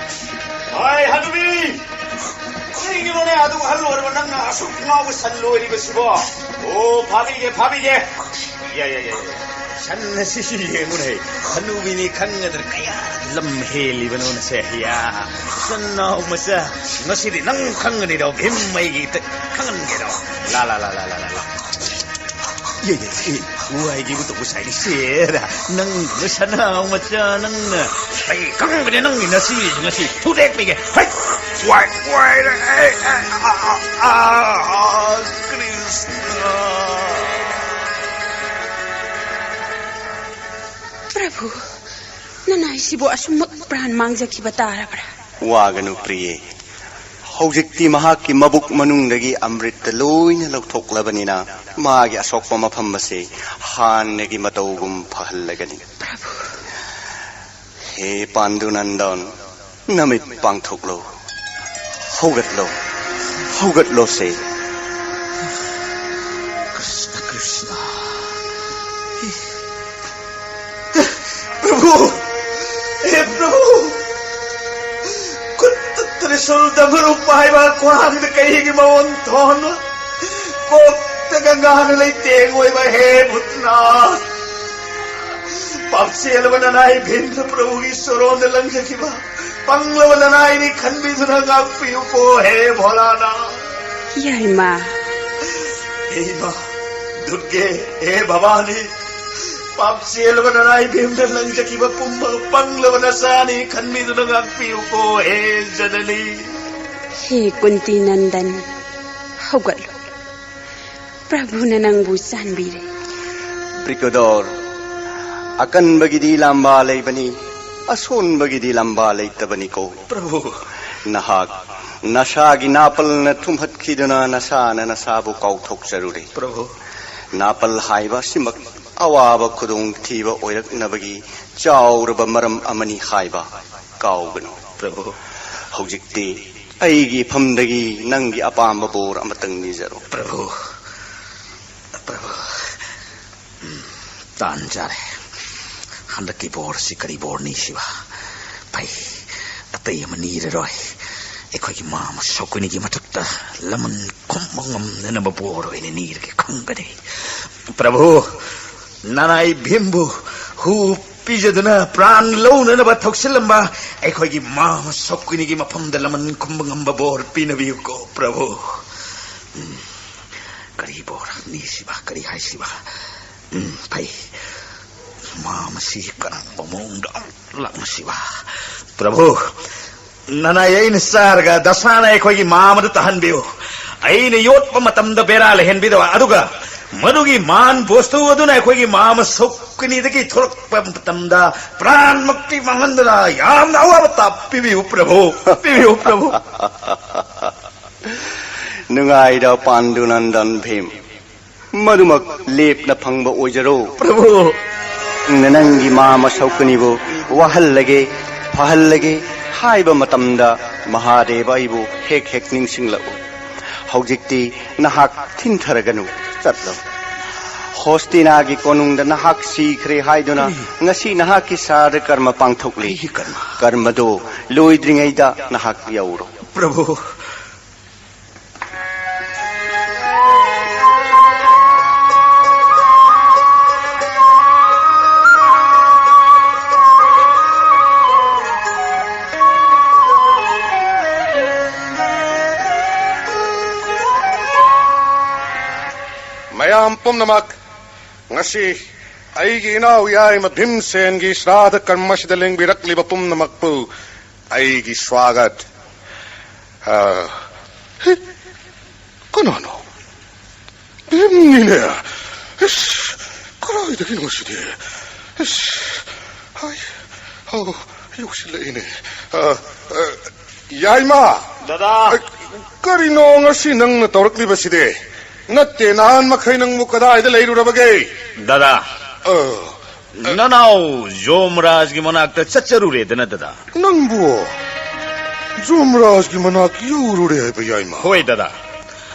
ꯍꯥꯏ, ꯍꯅꯨꯕꯤ! ꯀꯔꯤꯒꯤꯅꯣꯅꯦ ꯑꯗꯨ ꯑꯍꯜ ꯑꯣꯏꯔꯕ ꯅꯪꯅ ꯑꯁꯨꯛ ꯉꯥꯎꯕ ꯁꯟ ꯂꯣꯏꯔꯤꯕꯁꯤꯕꯣ? ꯑꯣ, ꯐꯥꯕꯤꯒꯦ, ꯐꯥꯕꯤꯒꯦ꯫ ꯌꯥ, ꯌꯥ, ꯌꯥ, ꯌꯥ꯫ ꯁꯟ ꯑꯁꯤ ꯌꯦꯡꯉꯨꯅꯦ, ꯍꯅꯨꯕꯤꯅꯤ ꯈꯪꯒꯗ꯭ꯔꯥ? ꯀꯌꯥ ꯂꯝ ꯍꯦꯜꯂꯤꯕꯅꯣꯅꯁꯦ꯫ ꯌꯥ, ꯁꯟꯅꯥꯎ ꯃꯆꯥ, ꯉꯁꯤꯗꯤ ꯅꯪ ꯈꯪꯒꯅꯤꯗꯣ, ꯚꯤꯝ ꯑꯩꯒꯤ ꯏꯇ-, ꯈꯪꯍꯟꯒꯦꯗꯣ꯫ ꯂꯥ, ꯂꯥ, ꯂꯥ, ꯂꯥ, ꯂꯥ, ꯂꯥ, ꯂꯥ꯫ ꯌꯦ, ꯌꯦ, ꯌꯦ, ꯋꯥꯏꯒꯤꯕꯨ ꯇꯧꯕ ꯁꯥꯏꯗꯤ ꯁꯦꯔ, ꯅꯪ ꯁꯟꯅꯥꯎ ꯃꯆꯥ, ꯅꯪꯅ꯫ ꯑꯩ ꯈꯪꯕꯅꯦ ꯅꯪꯒꯤ ꯅꯁꯤ, ꯉꯁꯤ ꯊꯨꯗꯦꯛꯄꯤꯒꯦ꯫ ꯍꯩ! ꯋꯥꯏ, ꯋꯥꯏꯔꯦ, ꯑꯩ, ꯑꯩ, ꯑꯥ, ꯑꯥ, ꯑꯥ, ꯑꯥ, ꯀ꯭ꯔꯤꯁꯅ꯫ ꯄ꯭ꯔꯚꯨ, ꯅꯅꯥꯏꯁꯤꯕꯨ ꯑꯁꯨꯝꯃꯛ ꯄ꯭ꯔꯥꯟ ꯃꯥꯡꯖꯈꯤꯕ ꯇꯥꯔꯕ꯭ꯔꯥ? ꯋꯥꯒꯅꯨ ꯄ꯭ꯔꯤꯌꯦ, ꯍꯧꯖꯤꯛꯇꯤ ꯃꯍꯥꯛꯀꯤ ꯃꯕꯨꯛ ꯃꯅꯨꯡꯗꯒꯤ ꯑꯃ꯭ꯔꯤꯠꯇ ꯂꯣꯏꯅ ꯂꯧꯊꯣꯛꯂꯕꯅꯤꯅ, ꯃꯥꯒꯤ ꯑꯁꯣꯛꯄ ꯃꯐꯝ ꯑꯁꯤ ꯍꯥꯟꯅꯒꯤ ꯃꯇꯧꯒꯨꯝ ꯐꯍꯜꯂꯒꯅꯤ꯫ ꯄ꯭ꯔꯚꯨ꯫ ꯍꯦ ꯄꯥꯟꯗꯨꯅꯟꯗꯟ, ꯅꯃꯤꯠ ꯄꯥꯡꯊꯣꯛꯂꯣ꯫ ꯍꯧꯒꯠꯂꯣ, ꯍꯧꯒꯠꯂꯣꯁꯦ꯫ ꯀ꯭ꯔꯤꯁꯅ, ꯀ꯭ꯔꯤꯁꯅ꯫ ꯄ꯭ꯔꯚꯨ! ꯍꯦ ꯄ꯭ꯔꯚꯨ! ꯈꯨꯠꯇ ꯇ꯭ꯔꯤꯁꯨꯜ ꯗꯃꯔꯨ ꯄꯥꯏꯕ, ꯈ꯭ꯋꯥꯡꯗ ꯀꯩꯒꯤ ꯃꯑꯣꯟ ꯊꯣꯟꯕ, ꯀꯣꯛꯇ ꯒꯪꯒꯥꯅ ꯂꯩꯇꯦꯡ ꯑꯣꯏꯕ, ꯍꯦ ꯚꯨꯠꯅꯥꯊ! ꯄꯥꯞꯆꯦꯜꯂꯕ ꯅꯅꯥꯏ ꯚꯤꯝꯅ ꯄ꯭ꯔꯚꯨꯒꯤ ꯁꯣꯔꯣꯟꯗ ꯂꯪꯖꯈꯤꯕ ꯄꯪꯂꯕ ꯅꯅꯥꯏꯅꯤ ꯈꯟꯕꯤꯗꯨꯅ ꯉꯥꯛꯄꯤꯌꯨꯀꯣ, ꯍꯦ ꯚꯣꯂꯥꯅꯥꯊ! ꯌꯥꯏꯃ꯫ ꯍꯦ ꯏꯃꯥ ꯗꯨꯔꯒꯦ, ꯍꯦ ꯚꯕꯥꯅꯤ, ꯄꯥꯞ ꯆꯦꯜꯂꯕ ꯅꯅꯥꯏ ꯏꯕꯦꯝꯅ ꯂꯪꯖꯈꯤꯕ ꯄꯨꯝꯕ ꯄꯪꯂꯕ ꯅꯆꯥꯅꯤ ꯈꯟꯕꯤꯗꯨꯅ ꯉꯥꯛꯄꯤꯌꯨꯀꯣ, ꯍꯦ ꯖꯅꯅꯤ꯫ ꯍꯦ ꯀꯨꯟꯇꯤ ꯅꯟꯗꯟ, ꯍꯧꯒꯠꯂꯨ꯫ ꯄ꯭ꯔꯚꯨꯅ ꯅꯪꯕꯨ ꯆꯥꯟꯕꯤꯔꯦ꯫ ꯕ꯭ꯔꯤꯀꯣꯗꯣꯔ, ꯑꯀꯟꯕꯒꯤꯗꯤ ꯂꯥꯝꯕꯥ ꯂꯩꯕꯅꯤ, ꯑꯁꯣꯟꯕꯒꯤꯗꯤ ꯂꯥꯝꯕꯥ ꯂꯩꯇꯕꯅꯤꯀꯣ꯫ ꯄ꯭ꯔꯚꯨ꯫ ꯅꯍꯥꯛ ꯅꯁꯥꯒꯤ ꯅꯥꯄꯜꯅ ꯊꯨꯝꯍꯠꯈꯤꯗꯨꯅ ꯅꯁꯥꯅ ꯅꯁꯥꯕꯨ ꯀꯥꯎꯊꯣꯛꯆꯔꯨꯔꯦ꯫ ꯄ꯭ꯔꯚꯨ꯫ ꯅꯥꯄꯜ ꯍꯥꯏꯕ ꯑꯁꯤꯃꯛ ꯑꯋꯥꯕ ꯈꯨꯗꯣꯡꯊꯤꯕ ꯑꯣꯏꯔꯛꯅꯕꯒꯤ ꯆꯥꯎꯔꯕ ꯃꯔꯝ ꯑꯃꯅꯤ ꯍꯥꯏꯕ ꯀꯥꯎꯒꯅꯨ꯫ ꯄ꯭ꯔꯚꯨ꯫ ꯍꯧꯖꯤꯛꯇꯤ ꯑꯩꯒꯤ ꯏꯐꯝꯗꯒꯤ ꯅꯪꯒꯤ ꯑꯄꯥꯝꯕ ꯕꯣꯔ ꯑꯃꯇꯪ ꯅꯤꯖꯔꯣ꯫ ꯄ꯭ꯔꯚꯨ, ꯄ꯭ꯔꯚꯨ, ꯎꯝ, ꯇꯥꯟ ꯆꯥꯔꯦ꯫ ꯍꯟꯗꯛꯀꯤ ꯕꯣꯔꯁꯤ ꯀꯔꯤ ꯕꯣꯔꯅꯤ ꯁꯤꯕ? ꯐꯩ, ꯑꯇꯩ ꯑꯃ ꯅꯤꯔꯔꯣꯏ꯫ ꯑꯩꯈꯣꯏꯒꯤ ꯃꯥꯃ ꯁꯣꯀꯨꯅꯤꯒꯤ ꯃꯊꯛꯇ ꯂꯃꯟ ꯈꯨꯝꯕ ꯉꯝꯅꯅꯕ ꯕꯣꯔ ꯑꯣꯏꯅ ꯅꯤꯔꯒꯦ ꯈꯪꯒꯅꯤ꯫ ꯄ꯭ꯔꯚꯨ, ꯅꯅꯥꯏ ꯚꯤꯝꯕꯨ ꯍꯨ ꯄꯤꯖꯗꯨꯅ ꯄ꯭ꯔꯥꯟ ꯂꯧꯅꯅꯕ ꯊꯧꯁꯤꯜꯂꯝꯕ ꯑꯩꯈꯣꯏꯒꯤ ꯃꯥꯃ ꯁꯧꯀꯤꯅꯤꯒꯤ ꯃꯐꯝꯗ ꯂꯃꯟ ꯈꯨꯝꯕ ꯉꯝꯕ ꯕꯣꯔ ꯄꯤꯅꯕꯤꯌꯨꯀꯣ, ꯄ꯭ꯔꯚꯨ꯫ ꯎꯝ, ꯀꯔꯤ ꯕꯣꯔꯅꯤ ꯁꯤꯕ? ꯀꯔꯤ ꯍꯥꯏꯁꯤꯕ? ꯎꯝ, ꯐꯩ꯫ ꯃꯥ ꯃꯁꯤ ꯀꯔꯝꯕ ꯃꯑꯣꯡꯗ ꯂꯥꯛꯅꯁꯤꯕ? ꯄ꯭ꯔꯚꯨ, ꯅꯅꯥꯏ ꯑꯩꯅ ꯆꯥꯔꯒ ꯗꯁꯥꯅ ꯑꯩꯈꯣꯏꯒꯤ ꯃꯥꯃꯗ ꯇꯥꯍꯟꯕꯤꯌꯨ꯫ ꯑꯩꯅ ꯌꯣꯠꯄ ꯃꯇꯝꯗ ꯕꯦꯔꯥ ꯂꯩꯍꯟꯕꯤꯗꯕ, ꯑꯗꯨꯒ ꯃꯗꯨꯒꯤ ꯃꯥꯟ ꯕꯣꯁꯇꯨ ꯑꯗꯨꯅ ꯑꯩꯈꯣꯏꯒꯤ ꯃꯥꯃ ꯁꯧꯀꯅꯤꯗꯒꯤ ꯊꯣꯛꯂꯛꯄ ꯃꯇꯝꯗ ꯄ꯭ꯔꯥꯟꯃꯛꯇꯤ ꯃꯥꯡꯍꯟꯗꯅ ꯌꯥꯝꯅ ꯑꯋꯥꯕ ꯇꯥꯕ ꯄꯤꯕꯤꯌꯨ, ꯄ꯭ꯔꯚꯨ, ꯄꯤꯕꯤꯌꯨ, ꯄ꯭ꯔꯚꯨ꯫ ꯅꯨꯡꯉꯥꯏꯔ ꯄꯥꯟꯗꯨ ꯅꯟꯗꯟ ꯚꯤꯝ꯫ ꯃꯗꯨꯃꯛ ꯂꯦꯞꯅ ꯐꯪꯕ ꯑꯣꯏꯖꯔꯣ꯫ ꯄ꯭ꯔꯚꯨ꯫ ꯅꯪꯒꯤ ꯃꯥꯃ ꯁꯧꯀꯅꯤꯕꯨ ꯋꯥꯍꯜꯂꯒꯦ, ꯐꯍꯜꯂꯒꯦ ꯍꯥꯏꯕ ꯃꯇꯝꯗ ꯃꯍꯥꯗꯦꯕ ꯑꯩꯕꯨ ꯍꯦꯛ ꯍꯦꯛ ꯅꯤꯡꯁꯤꯡꯂꯛꯎ꯫ ꯍꯧꯖꯤꯛꯇꯤ ꯅꯍꯥꯛ ꯊꯤꯟꯊꯔꯒꯅꯨ, ꯆꯠꯂꯣ꯫ ꯍꯣꯁꯇꯤꯅꯥꯒꯤ ꯀꯣꯅꯨꯡꯗ ꯅꯍꯥꯛ ꯁꯤꯈ꯭ꯔꯦ ꯍꯥꯏꯗꯨꯅ ꯀꯔꯤ? ꯉꯁꯤ ꯅꯍꯥꯛꯀꯤ ꯁ꯭ꯔꯥꯗ ꯀꯔꯃ ꯄꯥꯡꯊꯣꯛꯂꯤ꯫ ꯀꯔꯤ ꯀꯔꯃ? ꯀꯔꯃꯗꯣ ꯂꯣꯏꯗ꯭ꯔꯤꯉꯩꯗ ꯅꯍꯥꯛ ꯌꯧꯔꯣ꯫ ꯄ꯭ꯔꯚꯨ꯫ ꯃꯌꯥꯝ ꯄꯨꯝꯅꯃꯛ, ꯉꯁꯤ ꯑꯩꯒꯤ ꯏꯅꯥꯎ ꯌꯥꯏꯃ ꯚꯤꯝꯁꯦꯟꯒꯤ ꯁ꯭ꯔꯥꯗ ꯀꯔꯃ ꯑꯁꯤꯗ ꯂꯦꯡꯕꯤꯔꯛꯂꯤꯕ ꯄꯨꯝꯅꯃꯛꯄꯨ ꯑꯩꯒꯤ ꯁ꯭ꯋꯥꯒꯠ꯫ ꯑ, ꯍꯤ, ꯀꯅꯥꯅꯣ? ꯚꯤꯝꯅꯤꯅꯦ꯫ ꯏꯁ, ꯀꯗꯥꯏꯗꯒꯤꯅꯣ ꯁꯤꯗꯤ? ꯏꯁ, ꯍꯥꯏ, ꯑꯧ, ꯌꯧꯁꯤꯜꯂꯛꯏꯅꯦ꯫ ꯑ, ꯑ, ꯌꯥꯏꯃ! ꯗꯗꯥ! ꯑ, ꯀꯔꯤꯅꯣ ꯉꯁꯤ ꯅꯪꯅ ꯇꯧꯔꯛꯂꯤꯕꯁꯤꯗꯤ? ꯅꯠꯇꯦ, ꯅꯍꯥꯟ ꯃꯈꯩ ꯅꯪꯕꯨ ꯀꯗꯥꯏꯗ ꯂꯩꯔꯨꯔꯕꯒꯦ? ꯗꯗꯥ, ꯑ, ꯅꯅꯥꯎ ꯖꯣꯝꯔꯥꯖꯒꯤ ꯃꯅꯥꯛꯇ ꯆꯠꯆꯔꯨꯔꯦꯗꯅ, ꯗꯗꯥ꯫ ꯅꯪꯕꯨ ꯖꯣꯝꯔꯥꯖꯒꯤ ꯃꯅꯥꯛ ꯌꯧꯔꯨꯔꯦ ꯍꯥꯏꯕ, ꯌꯥꯏꯃ? ꯍꯣꯏ, ꯗꯗꯥ꯫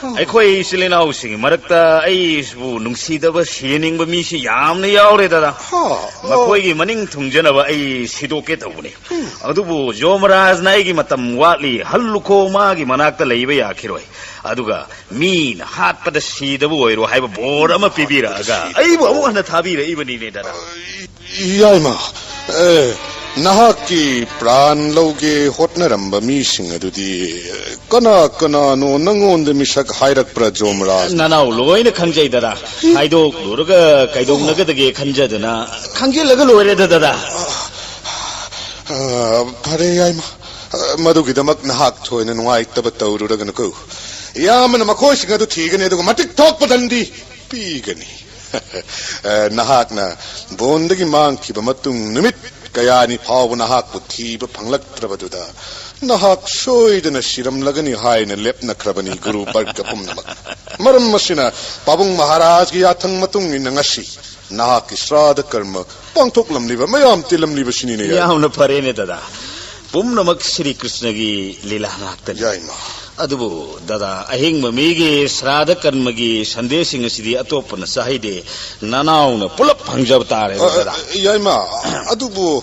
ꯑꯩꯈꯣꯏ ꯏꯆꯤꯜ ꯏꯅꯥꯎꯁꯤꯡꯒꯤ ꯃꯔꯛꯇ ꯑꯩꯕꯨ ꯅꯨꯡꯁꯤꯗꯕ, ꯁꯤꯍꯟꯅꯤꯡꯕ ꯃꯤꯁꯤ ꯌꯥꯝꯅ ꯌꯥꯎꯔꯦ, ꯗꯗꯥ꯫ ꯍꯥ, ꯑꯣ꯫ ꯃꯈꯣꯏꯒꯤ ꯃꯅꯤꯡ ꯊꯨꯡꯖꯅꯕ ꯑꯩ ꯁꯤꯗꯣꯛꯀꯦ ꯇꯧꯕꯅꯤ꯫ ꯑꯗꯨꯕꯨ ꯖꯣꯃꯔꯥꯖꯅ ꯑꯩꯒꯤ ꯃꯇꯝ ꯋꯥꯠꯂꯤ, ꯍꯜꯂꯨꯈꯣ, ꯃꯥꯒꯤ ꯃꯅꯥꯛꯇ ꯂꯩꯕ ꯌꯥꯈꯤꯔꯣꯏ꯫ ꯑꯗꯨꯒ ꯃꯤꯅ ꯍꯥꯠꯄꯗ ꯁꯤꯗꯕ ꯑꯣꯏꯔꯣ ꯍꯥꯏꯕ ꯕꯣꯔ ꯑꯃ ꯄꯤꯕꯤꯔꯛꯑꯒ ꯑꯩꯕꯨ ꯑꯃꯨꯛ ꯍꯟꯅ ꯊꯥꯕꯤꯔꯛꯏꯕꯅꯤꯅꯦ, ꯗꯗꯥ꯫ ꯌꯥꯏꯃ, ꯑꯦ, ꯅꯍꯥꯛꯀꯤ ꯄ꯭ꯔꯥꯟ ꯂꯧꯒꯦ ꯍꯣꯠꯅꯔꯝꯕ ꯃꯤꯁꯤꯡ ꯑꯗꯨꯗꯤ ꯀꯅꯥ ꯀꯅꯥꯅꯣ ꯅꯉꯣꯟꯗ ꯃꯤꯁꯛ ꯍꯥꯏꯔꯛꯄ꯭ꯔꯥ, ꯖꯣꯃꯔꯥꯖ? ꯅꯅꯥꯎ ꯂꯣꯏꯅ ꯈꯪꯖꯩ, ꯗꯗꯥ꯫ ꯍꯥꯏꯗꯣꯛꯂꯨꯔꯒ ꯀꯩꯗꯧꯅꯒꯗꯒꯦ ꯈꯟꯖꯗꯅ ꯈꯪꯖꯤꯜꯂꯒ ꯂꯣꯏꯔꯦꯗ, ꯗꯗꯥ꯫ ꯑ, ꯐꯔꯦ, ꯌꯥꯏꯃ꯫ ꯑ, ꯃꯗꯨꯒꯤꯗꯃꯛ ꯅꯍꯥꯛ ꯊꯣꯏꯅ ꯅꯨꯡꯉꯥꯏꯇꯕ ꯇꯧꯔꯨꯔꯒꯅꯨꯀꯣ꯫ ꯏꯌꯥꯝꯕꯅ ꯃꯈꯣꯏꯁꯤꯡ ꯑꯗꯨ ꯊꯤꯒꯅꯤ, ꯑꯗꯨꯒ ꯃꯇꯤꯛ ꯊꯣꯛꯄ ꯗꯟꯗꯤ ꯄꯤꯒꯅꯤ꯫ ꯑ, ꯅꯍꯥꯛꯅ ꯕꯣꯟꯗꯒꯤ ꯃꯥꯡꯈꯤꯕ ꯃꯇꯨꯡ ꯅꯨꯃꯤꯠ ꯀꯌꯥꯅꯤ ꯐꯥꯎꯕ ꯅꯍꯥꯛꯄꯨ ꯊꯤꯕ ꯐꯪꯂꯛꯇ꯭ꯔꯕꯗꯨꯗ, ꯅꯍꯥꯛ ꯁꯣꯏꯗꯅ ꯁꯤꯔꯝꯂꯒꯅꯤ ꯍꯥꯏꯅ ꯂꯦꯞꯅꯈ꯭ꯔꯕꯅꯤ, ꯒꯨꯔꯨ ꯕꯔꯒ ꯄꯨꯝꯅꯃꯛ꯫ ꯃꯔꯝ ꯑꯁꯤꯅ, ꯄꯥꯕꯨꯡ ꯃꯍꯥꯔꯥꯖꯒꯤ ꯌꯥꯊꯪ ꯃꯇꯨꯡ ꯏꯟꯅ ꯉꯁꯤ ꯅꯍꯥꯛꯀꯤ ꯁ꯭ꯔꯥꯗ ꯀꯔꯃ ꯄꯥꯡꯊꯣꯛꯂꯝꯂꯤꯕ, ꯃꯌꯥꯝ ꯇꯤꯜꯂꯝꯂꯤꯕꯁꯤꯅꯤꯅꯦ꯫ ꯌꯥꯝꯅ ꯐꯔꯦꯅꯦ, ꯗꯗꯥ꯫ ꯄꯨꯝꯅꯃꯛ ꯁ꯭ꯔꯤ ꯀ꯭ꯔꯤꯁꯅꯒꯤ ꯂꯤꯂꯥ ꯉꯥꯛꯇꯅꯤ꯫ ꯌꯥꯏꯃ꯫ ꯑꯗꯨꯕꯨ, ꯗꯗꯥ, ꯑꯍꯤꯡꯕ ꯃꯤꯒꯤ ꯁ꯭ꯔꯥꯗ ꯀꯔꯃꯒꯤ ꯁꯟꯗꯦꯁꯤꯡ ꯑꯁꯤꯗꯤ ꯑꯇꯣꯞꯄꯅ ꯆꯥꯍꯩꯗꯦ, ꯅꯅꯥꯎꯅ ꯄꯨꯂꯞ ꯐꯪꯖꯕ ꯇꯥꯔꯦ, ꯑ, ꯗꯗꯥ꯫ ꯑ, ꯌꯥꯏꯃ, ꯑꯗꯨꯕꯨ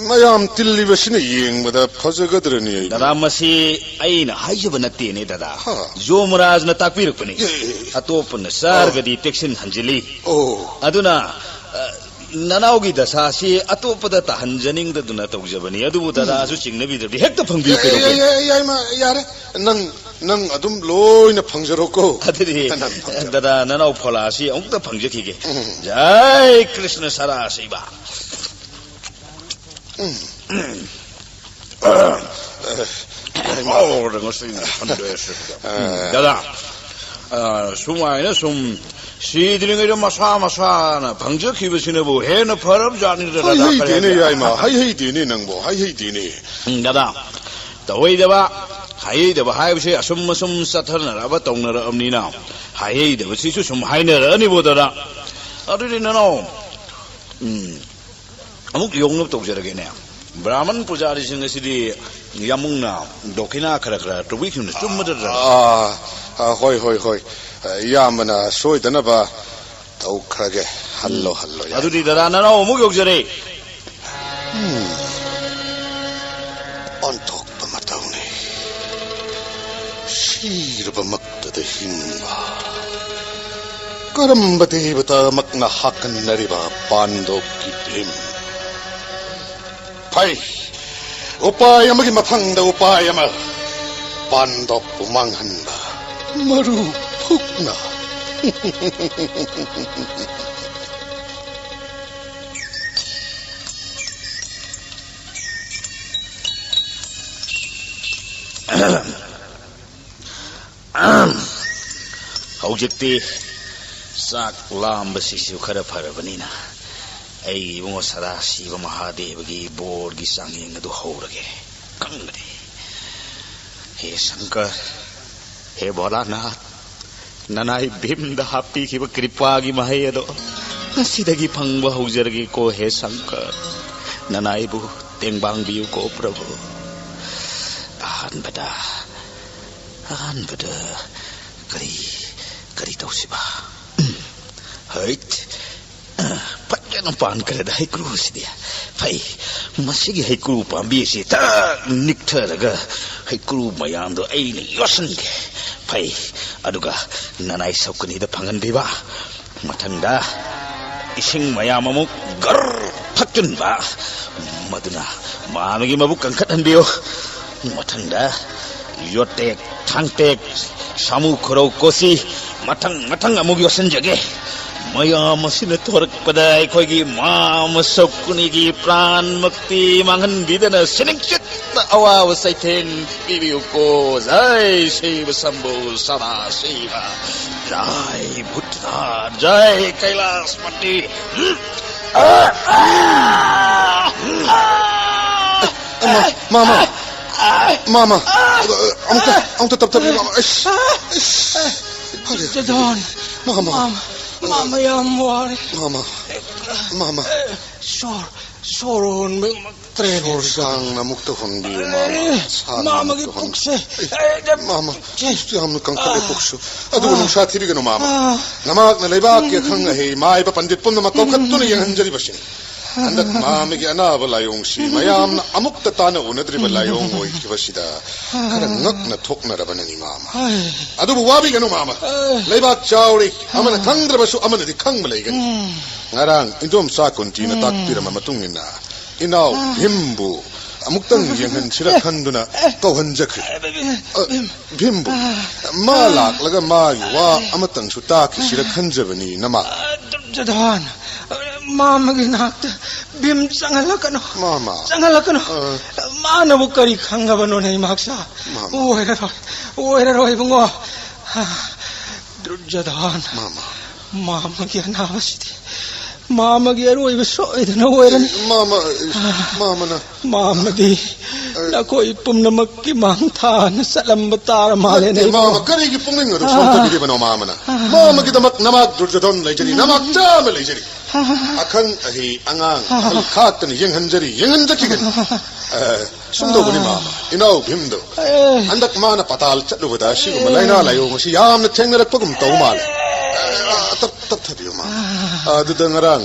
ꯃꯌꯥꯝ ꯇꯤꯜꯂꯤꯕꯁꯤꯅ ꯌꯦꯡꯕꯗ ꯐꯖꯒꯗ꯭ꯔꯅꯤ, ꯑꯩ꯫ ꯗꯗꯥ, ꯃꯁꯤ ꯑꯩꯅ ꯍꯥꯏꯖꯕ ꯅꯠꯇꯦꯅꯦ, ꯗꯗꯥ꯫ ꯍꯥ꯫ ꯖꯣꯃꯔꯥꯖꯅ ꯇꯥꯛꯄꯤꯔꯛꯄꯅꯤ꯫ ꯑꯦ, ꯑꯦ, ꯑꯦ꯫ ꯑꯇꯣꯞꯄꯅ ꯆꯥꯔꯒꯗꯤ ꯇꯦꯛꯁꯤꯟ ꯍꯟꯖꯤꯜꯂꯤ꯫ ꯑꯣ꯫ ꯑꯗꯨꯅ, ꯑ, ꯅꯅꯥꯎꯒꯤ ꯗꯁꯥꯁꯤ ꯑꯇꯣꯞꯄꯗ ꯇꯥꯍꯟꯖꯅꯤꯡꯗꯗꯨꯅ ꯇꯧꯖꯕꯅꯤ꯫ ꯑꯗꯨꯕꯨ ꯗꯗꯥꯁꯨ ꯆꯤꯡꯅꯕꯤꯗ꯭ꯔꯗꯤ ꯍꯦꯛꯇ ꯐꯪꯕꯤꯌꯨ, ꯌꯥꯏ, ꯀꯩꯗꯧꯒꯦ? ꯌꯥꯏ, ꯌꯥꯏ, ꯌꯥꯏꯃ, ꯌꯥꯔꯦ꯫ ꯅꯪ, ꯅꯪ ꯑꯗꯨꯝ ꯂꯣꯏꯅ ꯐꯪꯖꯔꯣꯀꯣ꯫ ꯑꯗꯨꯗꯤ, ꯅꯪ ꯐꯪꯖꯔꯣ꯫ ꯗꯗꯥ, ꯅꯅꯥꯎ ꯐꯣꯂꯥꯁꯤ ꯑꯃꯨꯛꯇ ꯐꯪꯖꯈꯤꯒꯦ꯫ ꯎꯝ꯫ ꯖꯥꯏ ꯀ꯭ꯔꯤꯁꯅ ꯁꯔꯥꯁꯤꯕ꯫ ꯎꯝ꯫ ꯑꯣ, ꯉꯁꯤ ꯁꯟꯗꯦꯁꯤꯗ꯫ ꯑ꯫ ꯗꯗꯥ, ꯑ, ꯁꯨꯃꯥꯏꯅ ꯁꯨꯝ ꯁꯤꯗ꯭ꯔꯤꯉꯩꯗ ꯃꯁꯥ ꯃꯁꯥꯅ ꯐꯪꯖꯈꯤꯕꯁꯤꯅꯕꯨ ꯍꯦꯟꯅ ꯐꯔꯕ ꯖꯥꯠꯅꯤꯗ, ꯗꯗꯥ, ꯍꯩ ꯍꯩꯇꯦꯅꯦ, ꯀꯔꯤ ꯍꯥꯏꯕ? ꯌꯥꯏꯃ, ꯍꯩ ꯍꯩꯇꯦꯅꯦ ꯅꯪꯕꯨ, ꯍꯩ ꯍꯩꯇꯦꯅꯦ꯫ ꯎꯝ, ꯗꯗꯥ, ꯇꯧꯍꯩꯗꯕ, ꯍꯥꯏꯍꯩꯗꯕ ꯍꯥꯏꯕꯁꯦ ꯑꯁꯨꯝ ꯑꯁꯨꯝ ꯆꯠꯊꯅꯔꯛꯑꯕ, ꯇꯧꯅꯔꯛꯑꯕꯅꯤꯅ, ꯍꯥꯏꯍꯩꯗꯕꯁꯤꯁꯨ ꯁꯨꯝ ꯍꯥꯏꯅꯔꯛꯑꯅꯤꯕꯣ, ꯗꯗꯥ꯫ ꯑꯗꯨꯗꯤ ꯅꯅꯥꯎ, ꯎꯝ, ꯑꯃꯨꯛ ꯌꯧꯅꯕ ꯇꯧꯖꯔꯒꯦꯅꯦ꯫ ꯕ꯭ꯔꯥꯍꯃꯟ ꯄꯨꯖꯥꯔꯤꯁꯤꯡ ꯑꯁꯤꯗꯤ ꯌꯥꯝꯃꯨꯡꯅ ꯗꯣꯈꯤꯅꯥ ꯈꯔ ꯈꯔ ꯇꯧꯕꯤꯈꯤꯕꯅ ꯆꯨꯝꯕꯗ, ꯗꯗꯥ? ꯑꯥ, ꯑ, ꯍꯣꯏ, ꯍꯣꯏ, ꯍꯣꯏ꯫ ꯑ, ꯏꯌꯥꯝꯕꯅ ꯁꯣꯏꯗꯅꯕ ꯇꯧꯈ꯭ꯔꯒꯦ꯫ ꯍꯜꯂꯣ, ꯍꯜꯂꯣ, ꯏꯌꯥꯝꯕ꯫ ꯑꯗꯨꯗꯤ ꯗꯗꯥ ꯅꯅꯥꯎ ꯑꯃꯨꯛ ꯌꯧꯖꯔꯦ꯫ ꯎꯝ꯫ ꯑꯣꯟꯊꯣꯛꯄ ꯃꯇꯧꯅꯤ꯫ ꯁꯤꯔꯕꯃꯛꯇꯗ ꯍꯤꯡꯕ꯫ ꯀꯔꯝꯕ ꯗꯦꯕꯇꯥꯃꯛꯅ ꯍꯥꯀꯟꯅꯔꯤꯕ ꯄꯥꯟꯗꯣꯞꯀꯤ ꯚꯤꯝ? ꯐꯩ꯫ ꯎꯄꯥꯏ ꯑꯃꯒꯤ ꯃꯊꯪꯗ ꯎꯄꯥꯏ ꯑꯃ꯫ ꯄꯥꯟꯗꯣꯞꯄꯨ ꯃꯥꯡꯍꯟꯕ ꯃꯔꯨ ꯐꯨꯛꯅ꯫ ꯍꯧꯖꯤꯛꯇꯤ ꯆꯥꯛ ꯂꯥꯝꯕꯁꯤꯁꯨ ꯈꯔ ꯐꯔꯕꯅꯤꯅ, ꯑꯩ ꯏꯕꯨꯡꯉꯣ ꯁꯗꯥꯁꯤꯕ ꯃꯍꯥꯗꯦꯕꯒꯤ ꯕꯣꯔꯒꯤ ꯆꯥꯡꯌꯦꯡ ꯑꯗꯨ ꯍꯧꯔꯒꯦ꯫ ꯈꯪꯕꯅꯤ꯫ ꯍꯦ ꯁꯪꯀꯔ, ꯍꯦ ꯚꯣꯂꯥꯅꯥꯊ, ꯅꯅꯥꯏ ꯚꯤꯝꯗ ꯍꯥꯞꯄꯤꯈꯤꯕ ꯀ꯭ꯔꯤꯄꯥꯒꯤ ꯃꯍꯩ ꯑꯗꯣ ꯉꯁꯤꯗꯒꯤ ꯐꯪꯕ ꯍꯧꯖꯔꯒꯦꯀꯣ, ꯍꯦ ꯁꯪꯀꯔ꯫ ꯅꯅꯥꯏꯕꯨ ꯇꯦꯡꯕꯥꯡꯕꯤꯌꯨꯀꯣ, ꯄ꯭ꯔꯚꯨ꯫ ꯑꯍꯥꯟꯕꯗ, ꯑꯍꯥꯟꯕꯗ ꯀꯔꯤ, ꯀꯔꯤ ꯇꯧꯁꯤꯕ? ꯎꯝ, ꯍꯩꯠ! ꯐꯖꯅ ꯄꯥꯟꯈ꯭ꯔꯦꯗ ꯍꯩꯀ꯭ꯔꯨ ꯑꯁꯤꯗꯤ꯫ ꯐꯩ, ꯃꯁꯤꯒꯤ ꯍꯩꯀ꯭ꯔꯨ ꯄꯥꯝꯕꯤ ꯑꯁꯤ ꯊꯛ ꯅꯤꯛꯊꯔꯒ ꯍꯩꯀ꯭ꯔꯨ ꯃꯌꯥꯝꯗꯣ ꯑꯩꯅ ꯌꯣꯠꯁꯤꯟꯒꯦ꯫ ꯐꯩ, ꯑꯗꯨꯒ ꯅꯅꯥꯏ ꯁꯧꯀꯅꯤꯗ ꯐꯪꯍꯟꯕꯤꯕ꯫ ꯃꯊꯪꯗ ꯏꯁꯤꯡ ꯃꯌꯥꯝ ꯑꯃꯨꯛ ꯒꯔ ꯊꯛꯆꯤꯟꯕ, ꯃꯗꯨꯅ ꯃꯥꯃꯒꯤ ꯃꯕꯨꯛ ꯀꯟꯈꯠꯍꯟꯕꯤꯌꯨ꯫ ꯃꯊꯪꯗ ꯌꯣꯠꯇꯦꯛ, ꯊꯥꯡꯇꯦꯛ, ꯁꯥꯃꯨ ꯈꯣꯔꯧ ꯀꯣꯆꯤ, ꯃꯊꯪ ꯃꯊꯪ ꯑꯃꯨꯛ ꯌꯣꯠꯁꯤꯟꯖꯒꯦ꯫ ꯃꯌꯥꯝ ꯑꯁꯤꯅ ꯊꯣꯔꯛꯄꯗ ꯑꯩꯈꯣꯏꯒꯤ ꯃꯥꯃ ꯁꯧꯀꯨꯅꯤꯒꯤ ꯄ꯭ꯔꯥꯟꯃꯛꯇꯤ ꯃꯥꯡꯍꯟꯕꯤꯗꯅ ꯁꯤꯅꯤꯡꯆꯤꯠ ꯑꯋꯥꯕ ꯆꯩꯊꯦꯡ ꯄꯤꯕꯤꯌꯨꯀꯣ꯫ ꯖꯥꯏ ꯁꯤꯕ ꯁꯝꯕꯨ ꯁꯗꯥ ꯁꯤꯕ꯫ ꯖꯥꯏ ꯚꯨꯠꯅꯥꯊ, ꯖꯥꯏ ꯀꯩꯂꯥꯁꯄꯇꯤ꯫ ꯃꯥꯃ, ꯃꯥꯃ, ꯃꯥꯃ, ꯑꯃꯨꯛꯇ, ꯑꯃꯨꯛꯇ ꯇꯞ ꯇꯞꯅ, ꯃꯥꯃ꯫ ꯑꯩꯁ, ꯑꯩꯁ꯫ ꯗꯣꯟ꯫ ꯃꯥꯃ꯫ ꯃꯥꯃ, ꯃꯥꯃ ꯌꯥꯝ ꯋꯥꯔꯦ꯫ ꯃꯥꯃ꯫ ꯃꯥꯃ꯫ ꯁꯣꯔ, ꯁꯣꯔ ꯍꯣꯟꯕ ꯉꯝꯃꯛꯇ꯭ꯔꯦꯅꯦ꯫ ꯁꯣꯔ ꯁꯥꯡꯅ ꯑꯃꯨꯛꯇ ꯍꯣꯟꯕꯤꯌꯨ, ꯃꯥꯃ꯫ ꯑꯦ, ꯁꯥꯡꯅ ꯃꯥꯃꯒꯤ ꯑꯃꯨꯛꯇ ꯍꯣꯟꯕꯤꯌꯨ꯫ ꯄꯨꯛꯁꯦ꯫ ꯑꯦ, ꯃꯥꯃ, ꯄꯨꯛꯁꯨ ꯌꯥꯝꯅ ꯀꯟꯈꯠꯂꯦ, ꯄꯨꯛꯁꯨ꯫ ꯑꯗꯨꯕꯨ ꯅꯨꯡꯁꯥ ꯊꯤꯕꯤꯒꯅꯨ, ꯃꯥꯃ꯫ ꯑꯥ꯫ ꯅꯃꯥꯛꯅ ꯂꯩꯕꯥꯛꯀꯤ ꯑꯈꯪ ꯑꯍꯩ ꯃꯥꯏꯕ ꯄꯟꯗꯤꯠ ꯄꯨꯝꯅꯃꯛ ꯀꯧꯈꯠꯇꯨꯅ ꯌꯦꯡꯍꯟꯖꯔꯤꯕꯁꯤꯅꯤ꯫ ꯍꯟꯗꯛ ꯃꯥꯃꯒꯤ ꯑꯅꯥꯕ ꯂꯥꯏꯑꯣꯡꯁꯤ ꯃꯌꯥꯝꯅ ꯑꯃꯨꯛꯇ ꯇꯥꯅ ꯎꯅꯗ꯭ꯔꯤꯕ ꯂꯥꯏꯑꯣꯡ ꯑꯣꯏꯈꯤꯕꯁꯤꯗ ꯈꯔ ꯉꯛꯅ ꯊꯣꯛꯅꯔꯕꯅꯅꯤ, ꯃꯥꯃ꯫ ꯍꯥꯏ꯫ ꯑꯗꯨꯕꯨ ꯋꯥꯕꯤꯒꯅꯨ, ꯃꯥꯃ꯫ ꯑꯥ꯫ ꯂꯩꯕꯥꯛ ꯆꯥꯎꯔꯤ, ꯑꯃꯅ ꯈꯪꯗ꯭ꯔꯕꯁꯨ ꯑꯃꯅꯗꯤ ꯈꯪꯕ ꯂꯩꯒꯅꯤ꯫ ꯎꯝ꯫ ꯉꯔꯥꯡ ꯏꯟꯗꯣꯝꯆꯥ ꯀꯨꯟꯇꯤꯅ ꯇꯥꯛꯄꯤꯔꯝꯕ ꯃꯇꯨꯡ ꯏꯟꯅ ꯏꯅꯥꯎ ꯚꯤꯝꯕꯨ ꯑꯃꯨꯛꯇꯪ ꯌꯦꯡꯍꯟꯁꯤꯔ ꯈꯟꯗꯨꯅ ꯀꯧꯍꯟꯖꯈ꯭ꯔꯦ꯫ ꯑ, ꯚꯤꯝꯕꯨ꯫ ꯃꯥ ꯂꯥꯛꯂꯒ ꯃꯥꯒꯤ ꯋꯥ ꯑꯃꯇꯪꯁꯨ ꯇꯥꯈꯤꯁꯤꯔ ꯈꯟꯖꯕꯅꯤ, ꯅꯃꯥ꯫ ꯑ, ꯗꯨꯔꯖꯣꯙꯟ, ꯃꯥꯃꯒꯤ ꯅꯥꯛꯇ ꯚꯤꯝ ꯆꯪꯍꯜꯂꯛꯀꯅꯨ꯫ ꯃꯥꯃ꯫ ꯆꯪꯍꯜꯂꯛꯀꯅꯨ꯫ ꯑ꯫ ꯃꯥꯅꯕꯨ ꯀꯔꯤ ꯈꯪꯒꯕꯅꯣꯅꯦ, ꯏꯃꯥꯛꯁꯥ? ꯃꯥꯃ꯫ ꯑꯣꯏꯔꯔꯣꯏ, ꯑꯣꯏꯔꯔꯣꯏ, ꯏꯕꯨꯡꯉꯣ꯫ ꯗꯨꯔꯖꯣꯙꯟ, ꯃꯥꯃ꯫ ꯃꯥꯃꯒꯤ ꯑꯅꯥꯕꯁꯤꯗꯤ ꯃꯥꯃꯒꯤ ꯑꯔꯣꯏꯕ ꯁꯣꯏꯗꯅ ꯑꯣꯏꯔꯅꯤ꯫ ꯃꯥꯃ, ꯃꯥꯃꯅ꯫ ꯃꯥꯃꯗꯤ ꯅꯈꯣꯏ ꯄꯨꯝꯅꯃꯛꯀꯤ ꯃꯥꯡ ꯊꯥꯅ ꯆꯠꯂꯝꯕ ꯇꯥꯔ ꯃꯥꯜꯂꯦꯅꯦ, ꯅꯠꯇꯦ, ꯃꯥꯃ, ꯏꯕꯨꯡꯉꯣ꯫ ꯀꯔꯤꯒꯤ ꯄꯨꯛꯅꯤꯡ ꯑꯗꯨ ꯁꯣꯟꯊꯕꯤꯔꯤꯕꯅꯣ, ꯃꯥꯃꯅ? ꯃꯥꯃꯒꯤꯗꯃꯛ ꯅꯃꯥꯛ ꯗꯨꯔꯖꯣꯙꯟ ꯂꯩꯖꯔꯤ, ꯅꯃꯥꯛ ꯆꯥꯝꯃ ꯂꯩꯖꯔꯤ꯫ ꯑꯈꯪ ꯑꯍꯩ ꯑꯉꯥꯡ ꯑꯍꯜ ꯈꯥꯛꯇꯅ ꯌꯦꯡꯍꯟꯖꯔꯤ, ꯌꯦꯡꯍꯟꯖꯈꯤꯒꯅꯤ꯫ ꯑ, ꯁꯨꯝ ꯇꯧꯕꯅꯤ, ꯃꯥꯃ꯫ ꯏꯅꯥꯎ ꯚꯤꯝꯗꯣ ꯑꯦ꯫ ꯍꯟꯗꯛ ꯃꯥꯅ ꯄꯇꯥꯜ ꯆꯠꯂꯨꯕꯗ ꯑꯁꯤꯒꯨꯝꯕ ꯂꯥꯏꯅꯥ ꯂꯥꯏꯑꯣꯡ ꯑꯁꯤ ꯌꯥꯝꯅ ꯊꯦꯡꯅꯔꯛꯄꯒꯨꯝ ꯇꯧ ꯃꯥꯜꯂꯦ꯫ ꯑ, ꯇꯞ-, ꯇꯞꯊꯕꯤꯌꯨ, ꯃꯥꯃ꯫ ꯑꯗꯨꯗ ꯉꯔꯥꯡ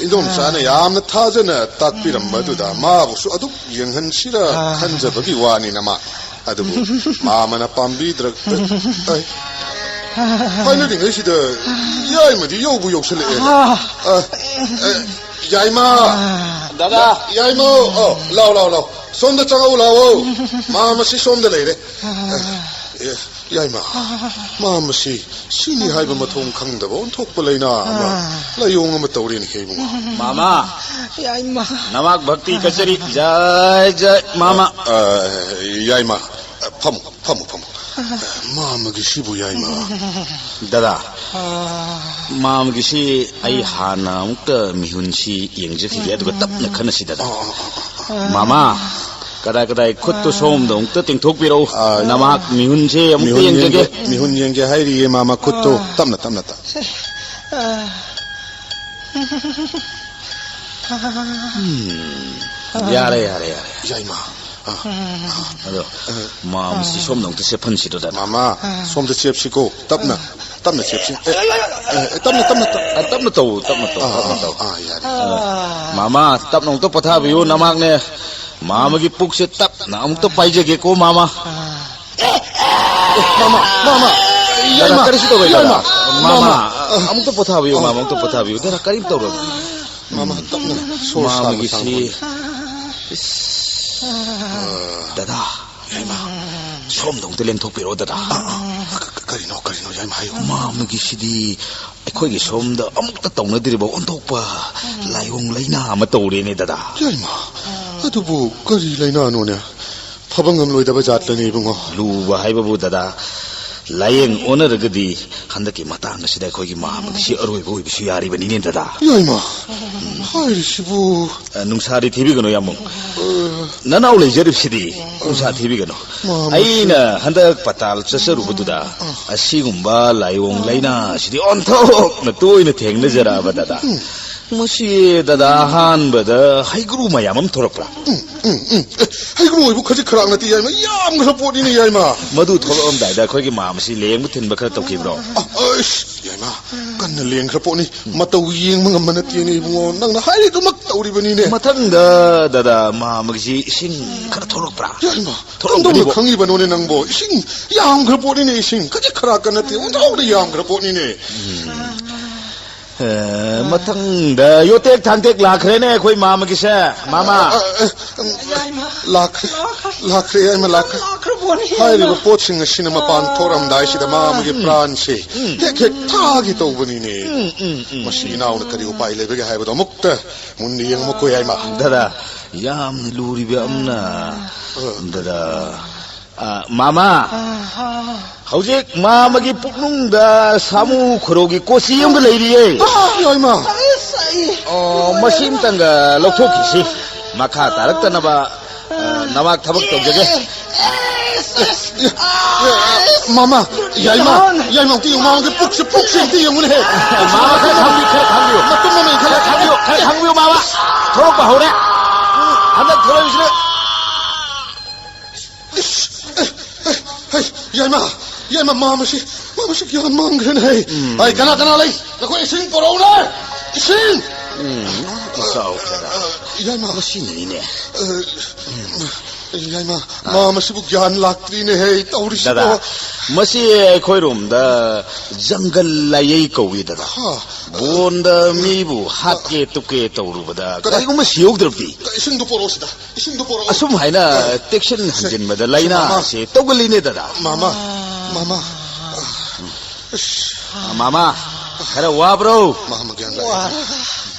ꯏꯟꯗꯣꯝꯆꯥꯅ ꯌꯥꯝꯅ ꯊꯥꯖꯅ ꯇꯥꯛꯄꯤꯔꯝꯕ ꯑꯗꯨꯗ ꯃꯥꯕꯨꯁꯨ ꯑꯗꯨꯝ ꯌꯦꯡꯍꯟꯁꯤꯔ ꯈꯟꯖꯕꯒꯤ ꯋꯥꯅꯤ, ꯅꯃꯥ꯫ ꯑꯗꯨꯕꯨ ꯃꯥꯃꯅ ꯄꯥꯝꯕꯤꯗ꯭ꯔ-, ꯑꯩ, ꯍꯥꯏꯅꯔꯤꯉꯩꯁꯤꯗ ꯌꯥꯏꯃꯗꯤ ꯌꯧꯕꯨ ꯌꯧꯁꯤꯜꯂꯛꯑꯦ꯫ ꯑ, ꯑ, ꯌꯥꯏꯃ! ꯗꯥꯗꯥ! ꯌꯥꯏꯃ! ꯑꯣ, ꯂꯥꯎ, ꯂꯥꯎ, ꯂꯥꯎ꯫ ꯁꯣꯝꯗ ꯆꯪꯉꯛꯎ, ꯂꯥꯛꯑꯣ꯫ ꯃꯥꯃꯁꯤ ꯁꯣꯝꯗ ꯂꯩꯔꯦ꯫ ꯑ, ꯑꯦ, ꯌꯥꯏꯃ, ꯃꯥꯃꯁꯤ ꯁꯤꯅꯤ ꯍꯥꯏꯕ ꯃꯊꯣꯡ ꯈꯪꯗꯕ ꯑꯣꯟꯊꯣꯛꯄ ꯂꯥꯏꯅꯥ ꯑꯃ, ꯂꯥꯏꯑꯣꯡ ꯑꯃ ꯇꯧꯔꯦꯅꯦꯍꯦ, ꯏꯕꯨꯡꯉꯣ꯫ ꯃꯥꯃ! ꯌꯥꯏꯃ꯫ ꯅꯃꯥꯛ ꯚꯛꯇꯤ ꯀꯠꯆꯔꯤ꯫ ꯖꯥꯏ ꯖꯥꯏ, ꯃꯥꯃ꯫ ꯑ, ꯌꯥꯏꯃ, ꯐꯝꯃꯨ, ꯐꯝꯃꯨ, ꯐꯝꯃꯨ꯫ ꯃꯥꯃꯒꯤ ꯁꯤꯕꯨ, ꯌꯥꯏꯃ꯫ ꯗꯥꯗꯥ, ꯃꯥꯃꯒꯤꯁꯤ ꯑꯩ ꯍꯥꯟꯅ ꯑꯃꯨꯛꯇ ꯃꯤꯍꯨꯟꯁꯤ ꯌꯦꯡꯖꯈꯤꯒꯦ, ꯑꯗꯨꯒ ꯇꯞꯅ ꯈꯟꯅꯁꯤ, ꯗꯥꯗꯥ꯫ ꯃꯥꯃ, ꯀꯗꯥꯏ ꯀꯗꯥꯏ ꯈꯨꯠꯇꯨ ꯁꯣꯝꯗ ꯑꯃꯨꯛꯇ ꯇꯤꯡꯊꯣꯛꯄꯤꯔꯛꯎ꯫ ꯑ, ꯅꯃꯥꯛ ꯃꯤꯍꯨꯟꯁꯦ ꯑꯃꯨꯛꯇ ꯃꯤꯍꯨꯟ ꯌꯦꯡꯖꯒꯦ꯫ ꯌꯦꯡꯒꯦ, ꯃꯤꯍꯨꯟ ꯌꯦꯡꯒꯦ ꯍꯥꯏꯔꯤꯌꯦ, ꯃꯥꯃ꯫ ꯈꯨꯠꯇꯨ ꯇꯞꯅ, ꯇꯞꯅ, ꯇꯞꯅ꯫ ꯑ, ꯎꯝ, ꯌꯥꯔꯦ, ꯌꯥꯔꯦ, ꯌꯥꯔꯦ꯫ ꯌꯥꯏꯃ꯫ ꯑ, ꯑꯗꯣ, ꯃꯥꯝꯁꯤ ꯁꯣꯝꯗ ꯑꯃꯨꯛꯇ ꯆꯦꯞꯍꯟꯁꯤꯗꯣ, ꯗꯗꯥ꯫ ꯃꯥꯃ, ꯁꯣꯝꯗ ꯆꯦꯞꯁꯤꯀꯣ꯫ ꯇꯞꯅ, ꯇꯞꯅ ꯆꯦꯞꯁꯤ꯫ ꯑꯦ, ꯑꯦ, ꯇꯞꯅ, ꯇꯞꯅ, ꯇꯞ-, ꯑ, ꯇꯞꯅ ꯇꯧ, ꯇꯞꯅ ꯇꯧ, ꯑꯥ, ꯇꯞꯅ ꯑꯥ, ꯇꯧ꯫ ꯑꯥ, ꯌꯥꯔꯦ꯫ ꯑ, ꯃꯥꯃ, ꯇꯞꯅ ꯑꯃꯨꯛꯇ ꯄꯣꯊꯥꯕꯤꯌꯨ, ꯅꯃꯥꯛꯅꯦ꯫ ꯃꯥꯃꯒꯤ ꯄꯨꯛꯁꯦ ꯇꯞꯅ ꯑꯃꯨꯛꯇ ꯄꯥꯏꯖꯒꯦꯀꯣ, ꯃꯥꯃ꯫ ꯑꯦ, ꯃꯥꯃ, ꯃꯥꯃ, ꯗꯗꯥ, ꯌꯥꯏꯃ, ꯀꯔꯤꯁꯨ ꯇꯧꯔꯣꯏ, ꯗꯗꯥ꯫ ꯌꯥꯏꯃ, ꯃꯥꯃ, ꯃꯥꯃ꯫ ꯑ, ꯑꯃꯨꯛꯇ ꯄꯣꯊꯥꯕꯤꯌꯨ, ꯑ꯫ ꯃꯥꯃ, ꯑꯃꯨꯛꯇ ꯄꯣꯊꯥꯕꯤꯌꯨ꯫ ꯗꯗꯥ, ꯀꯔꯤꯝ ꯇꯧꯔꯣꯏ꯫ ꯃꯥꯃ, ꯇꯞꯅ ꯁꯣꯔ ꯁꯥꯟꯅ ꯃꯥꯃꯒꯤꯁꯤ, ꯁꯥꯟꯅ꯫ ꯏꯁ꯫ ꯗꯗꯥ, ꯌꯥꯏꯃ, ꯁꯣꯝꯗ ꯑꯃꯨꯛꯇ ꯂꯦꯡꯊꯣꯛꯄꯤꯔꯛꯑꯣ, ꯗꯗꯥ꯫ ꯑ, ꯑ, ꯀ-, ꯀ-, ꯀꯔꯤꯅꯣ, ꯀꯔꯤꯅꯣ, ꯌꯥꯏꯃ, ꯍꯥꯏꯌꯨ꯫ ꯃꯥꯃꯒꯤꯁꯤꯗꯤ ꯑꯩꯈꯣꯏꯒꯤ ꯁꯣꯝꯗ ꯑꯃꯨꯛꯇ ꯇꯧꯅꯗ꯭ꯔꯤꯕ ꯑꯣꯟꯊꯣꯛꯄ ꯂꯥꯏꯑꯣꯡ ꯂꯩꯅꯥ ꯑꯃ ꯇꯧꯔꯦꯅꯦ, ꯗꯗꯥ꯫ ꯌꯥꯏꯃ, ꯑꯗꯨꯕꯨ ꯀꯔꯤ ꯂꯩꯅꯥꯅꯣꯅꯦ? ꯐꯕ ꯉꯝꯂꯣꯏꯗꯕ ꯖꯥꯠꯂꯅꯦ, ꯏꯕꯨꯡꯉꯣ꯫ ꯂꯨꯕ ꯍꯥꯏꯕꯕꯨ, ꯗꯗꯥ, ꯂꯥꯏꯌꯦꯡ ꯑꯣꯟꯅꯔꯒꯗꯤ ꯍꯟꯗꯛꯀꯤ ꯃꯇꯥꯡ ꯑꯁꯤꯗ ꯑꯩꯈꯣꯏꯒꯤ ꯃꯥꯃꯒꯤꯁꯤ ꯑꯔꯣꯏꯕ ꯑꯣꯏꯕꯁꯨ ꯌꯥꯔꯤꯕꯅꯤꯅꯦ, ꯗꯗꯥ꯫ ꯌꯥꯏꯃ, ꯍꯥꯏꯔꯤꯁꯤꯕꯨ꯫ ꯑ, ꯅꯨꯡꯁꯥꯗꯤ ꯊꯤꯕꯤꯒꯅꯨ, ꯌꯥꯝꯕꯨꯡ꯫ ꯑ꯫ ꯅꯅꯥꯎ ꯂꯩꯖꯔꯤꯕꯁꯤꯗꯤ ꯅꯨꯡꯁꯥ ꯊꯤꯕꯤꯒꯅꯨ꯫ ꯃꯥꯃꯁꯤ꯫ ꯑꯩꯅ ꯍꯟꯗꯛ ꯄꯇꯥꯜ ꯆꯠꯆꯔꯨꯕꯗꯨꯗ ꯑ꯫ ꯑꯁꯤꯒꯨꯝꯕ ꯂꯥꯏꯑꯣꯡ ꯂꯩꯅꯥ ꯑꯁꯤꯗꯤ ꯑꯣꯟꯊꯣꯛꯅ ꯇꯣꯏꯅ ꯊꯦꯡꯅꯖꯔꯛꯑꯕ, ꯗꯗꯥ꯫ ꯎꯝ꯫ ꯃꯁꯤ, ꯗꯗꯥ, ꯑꯍꯥꯟꯕꯗ ꯍꯩꯒ꯭ꯔꯨ ꯃꯌꯥꯝ ꯑꯃ ꯊꯣꯔꯛꯄ꯭ꯔꯥ? ꯎꯝ, ꯎꯝ, ꯎꯝ꯫ ꯑꯦ, ꯍꯩꯒ꯭ꯔꯨ ꯑꯣꯏꯕꯨ ꯈꯖꯤꯛ ꯈꯔꯥꯛ ꯅꯠꯇꯦ, ꯌꯥꯏꯃ, ꯌꯥꯝꯈ꯭ꯔ ꯄꯣꯠꯅꯤꯅꯦ, ꯌꯥꯏꯃ꯫ ꯃꯗꯨ ꯊꯣꯛꯂꯛꯑꯝꯗꯥꯏꯗ ꯑꯩꯈꯣꯏꯒꯤ ꯃꯥꯝ ꯑꯁꯤ ꯂꯦꯡꯕ ꯊꯤꯟꯕ ꯈꯔ ꯇꯧꯈꯤꯕ꯭ꯔꯣ? ꯑ, ꯑꯩꯁ, ꯌꯥꯏꯃ, ꯀꯟꯅ ꯂꯦꯡꯈ꯭ꯔ ꯄꯣꯠꯅꯤ꯫ ꯃꯇꯧ ꯌꯦꯡꯕ ꯉꯝꯕ ꯅꯠꯇꯦꯅꯦ, ꯏꯕꯨꯡꯉꯣ, ꯅꯪꯅ ꯍꯥꯏꯔꯤꯗꯨꯃꯛ ꯇꯧꯔꯤꯕꯅꯤꯅꯦ꯫ ꯃꯊꯪꯗ, ꯗꯗꯥ, ꯃꯥꯝꯒꯤꯁꯤ ꯏꯁꯤꯡ ꯈꯔ ꯊꯣꯛꯂꯛꯄ꯭ꯔꯥ? ꯌꯥꯏꯃ, ꯊꯣꯛꯂꯝꯒꯅꯤꯕꯣ꯫ ꯀꯝꯗꯧꯅ ꯈꯪꯉꯤꯕꯅꯣꯅꯦ ꯅꯪꯕꯣ? ꯏꯁꯤꯡ ꯌꯥꯝꯈ꯭ꯔ ꯄꯣꯠꯅꯤꯅꯦ, ꯏꯁꯤꯡ ꯈꯖꯤꯛ ꯈꯔꯥꯛꯀ ꯅꯠꯇꯦ, ꯑꯣꯟꯊꯣꯛꯅ ꯌꯥꯝꯈ꯭ꯔ ꯄꯣꯠꯅꯤꯅꯦ꯫ ꯎꯝ꯫ ꯑꯦ, ꯃꯊꯪꯗ ꯌꯣꯇꯦꯛ ꯊꯥꯡꯇꯦꯛ ꯂꯥꯛꯈ꯭ꯔꯦꯅꯦ ꯑꯩꯈꯣꯏ ꯃꯥꯃꯒꯤꯁꯦ, ꯃꯥꯃ꯫ ꯑ, ꯑ, ꯑ, ꯌꯥꯏꯃ, ꯂꯥꯛꯈ꯭ꯔꯦ, ꯂꯥꯛꯈ꯭ꯔꯦ꯫ ꯂꯥꯛꯈ꯭ꯔꯦ, ꯌꯥꯏꯃ, ꯂꯥꯛꯈ꯭ꯔꯦ꯫ ꯂꯥꯛꯈ꯭ꯔꯕꯣꯅꯤ, ꯍꯥꯏꯔꯤꯕ ꯌꯥꯏꯃ꯫ ꯄꯣꯠꯁꯤꯡ ꯑꯁꯤꯅ ꯃꯄꯥꯟ ꯊꯣꯛꯔꯝꯗꯥꯏꯁꯤꯗ ꯃꯥꯃꯒꯤ ꯎꯝ꯫ ꯄ꯭ꯔꯥꯟꯁꯦ ꯎꯝ꯫ ꯍꯦꯛ ꯍꯦꯛ ꯊꯥꯒꯦ ꯇꯧꯕꯅꯤꯅꯦ꯫ ꯎꯝ, ꯎꯝ, ꯎꯝ, ꯃꯁꯤ ꯎꯝ꯫ ꯏꯅꯥꯎꯅ ꯀꯔꯤ ꯎꯄꯥꯏ ꯂꯩꯕꯒꯦ ꯍꯥꯏꯕꯗꯣ ꯑꯃꯨꯛꯇ ꯃꯨꯟꯅ ꯌꯦꯡꯉꯝꯃꯨꯀꯣ, ꯌꯥꯏꯃ꯫ ꯗꯗꯥ, ꯌꯥꯝꯅ ꯂꯨꯔꯤꯕ ꯑꯃꯅ, ꯑ꯫ ꯗꯗꯥ, ꯑ, ꯃꯥꯃ, ꯑ, ꯑ꯫ ꯍꯧꯖꯤꯛ ꯃꯥꯃꯒꯤ ꯄꯨꯛꯅꯨꯡꯗ ꯁꯥꯃꯨ ꯈꯣꯔꯧꯒꯤ ꯀꯣꯆꯤ ꯑꯃꯒ ꯂꯩꯔꯤꯌꯦ꯫ ꯑ, ꯌꯥꯏꯃ꯫ ꯑꯁ, ꯑꯩ ꯑꯣ, ꯃꯁꯤ ꯑꯃꯇꯪꯒ ꯂꯧꯊꯣꯛꯈꯤꯁꯤ꯫ ꯃꯈꯥ ꯇꯥꯔꯛꯇꯅꯕ, ꯑ, ꯅꯃꯥꯛ ꯊꯕꯛ ꯇꯧꯖꯒꯦ꯫ ꯑꯁ, ꯑꯁ, ꯑꯁ꯫ ꯃꯥꯃ, ꯌꯥꯏꯃ, ꯌꯥꯏꯃ, ꯑꯝꯇ ꯌꯦꯡꯉꯨ, ꯃꯥꯃꯒꯤ ꯄꯨꯛꯁꯦ, ꯄꯨꯛꯁꯦ ꯑꯝꯇ ꯌꯦꯡꯉꯨꯅꯦꯍꯦ꯫ ꯃꯥꯃ, ꯈꯔ ꯈꯥꯡꯕꯤꯌꯨ, ꯈꯔ ꯈꯥꯡꯕꯤꯌꯨ꯫ ꯃꯇꯨꯝ ꯑꯃ ꯏꯟꯈꯠꯂꯦ꯫ ꯈꯔ ꯈꯥꯡꯕꯤꯌꯨ꯫ ꯈꯔ ꯈꯪꯕꯤꯌꯨ, ꯃꯥꯃ꯫ ꯊꯣꯛꯂꯛꯄ ꯍꯧꯔꯦ꯫ ꯎꯝ, ꯍꯟꯗꯛ ꯊꯣꯛꯂꯛꯏꯁꯤꯗꯤ꯫ ꯏꯁ, ꯑꯦ, ꯑꯦ, ꯍꯩ, ꯌꯥꯏꯃ, ꯌꯥꯏꯃ, ꯃꯥꯃꯁꯤ, ꯃꯥꯃꯁꯤ ꯒ꯭ꯌꯥꯟ ꯃꯥꯡꯈ꯭ꯔꯦꯅꯦ, ꯍꯩ꯫ ꯎꯝ꯫ ꯍꯩ, ꯀꯅꯥ, ꯀꯅꯥ ꯂꯩ? ꯅꯈꯣꯏ ꯏꯁꯤꯡ ꯄꯨꯔꯛꯎꯅꯦ! ꯏꯁꯤꯡ! ꯎꯝ, ꯆꯥꯎ, ꯈꯔ꯫ ꯑ, ꯌꯥꯏꯃ꯫ ꯃꯁꯤꯅꯅꯤꯅꯦ꯫ ꯑ, ꯌꯥꯏꯃ, ꯑ꯫ ꯃꯥꯃꯁꯤꯕꯨ ꯒ꯭ꯌꯥꯟ ꯂꯥꯛꯇ꯭ꯔꯤꯅꯦ, ꯍꯩ, ꯇꯧꯔꯤꯁꯤꯕꯣ꯫ ꯗꯗꯥ, ꯃꯁꯤ ꯑꯩꯈꯣꯏꯔꯣꯝꯗ ꯖꯪꯒꯜ ꯂꯥꯏꯌꯩ ꯀꯧꯏ, ꯗꯗꯥ꯫ ꯍꯥ꯫ ꯕꯣꯟꯗ ꯃꯤꯕꯨ ꯍꯥꯠꯀꯦ ꯇꯨꯞꯀꯦ ꯇꯧꯔꯨꯕꯗ ꯀꯗꯥꯏ? ꯀꯔꯤꯒꯨꯝꯕ ꯁꯤꯍꯧꯗ꯭ꯔꯕꯗꯤ? ꯏꯁꯤꯡꯗꯨ ꯄꯣꯔꯛꯑꯣ ꯁꯤꯗ, ꯏꯁꯤꯡꯗꯨ ꯄꯣꯔꯛꯑꯣ꯫ ꯑꯁꯨꯝ ꯍꯥꯏꯅ ꯑ, ꯇꯦꯛꯁꯤꯟ ꯁꯦ, ꯍꯟꯖꯤꯟꯕꯗ ꯁꯦ, ꯂꯥꯏꯅꯥ ꯃꯥꯃ꯫ ꯑꯁꯤ ꯇꯧꯒꯜꯂꯤꯅꯦ, ꯗꯗꯥ꯫ ꯃꯥꯃ, ꯃꯥꯃ꯫ ꯑꯁ꯫ ꯑ, ꯃꯥꯃ, ꯈꯔ ꯋꯥꯕ꯭ꯔꯣ? ꯃꯥꯃ ꯒ꯭ꯌꯥꯟ ꯂꯥꯛꯑꯦ꯫ ꯋꯥꯔꯦꯗ,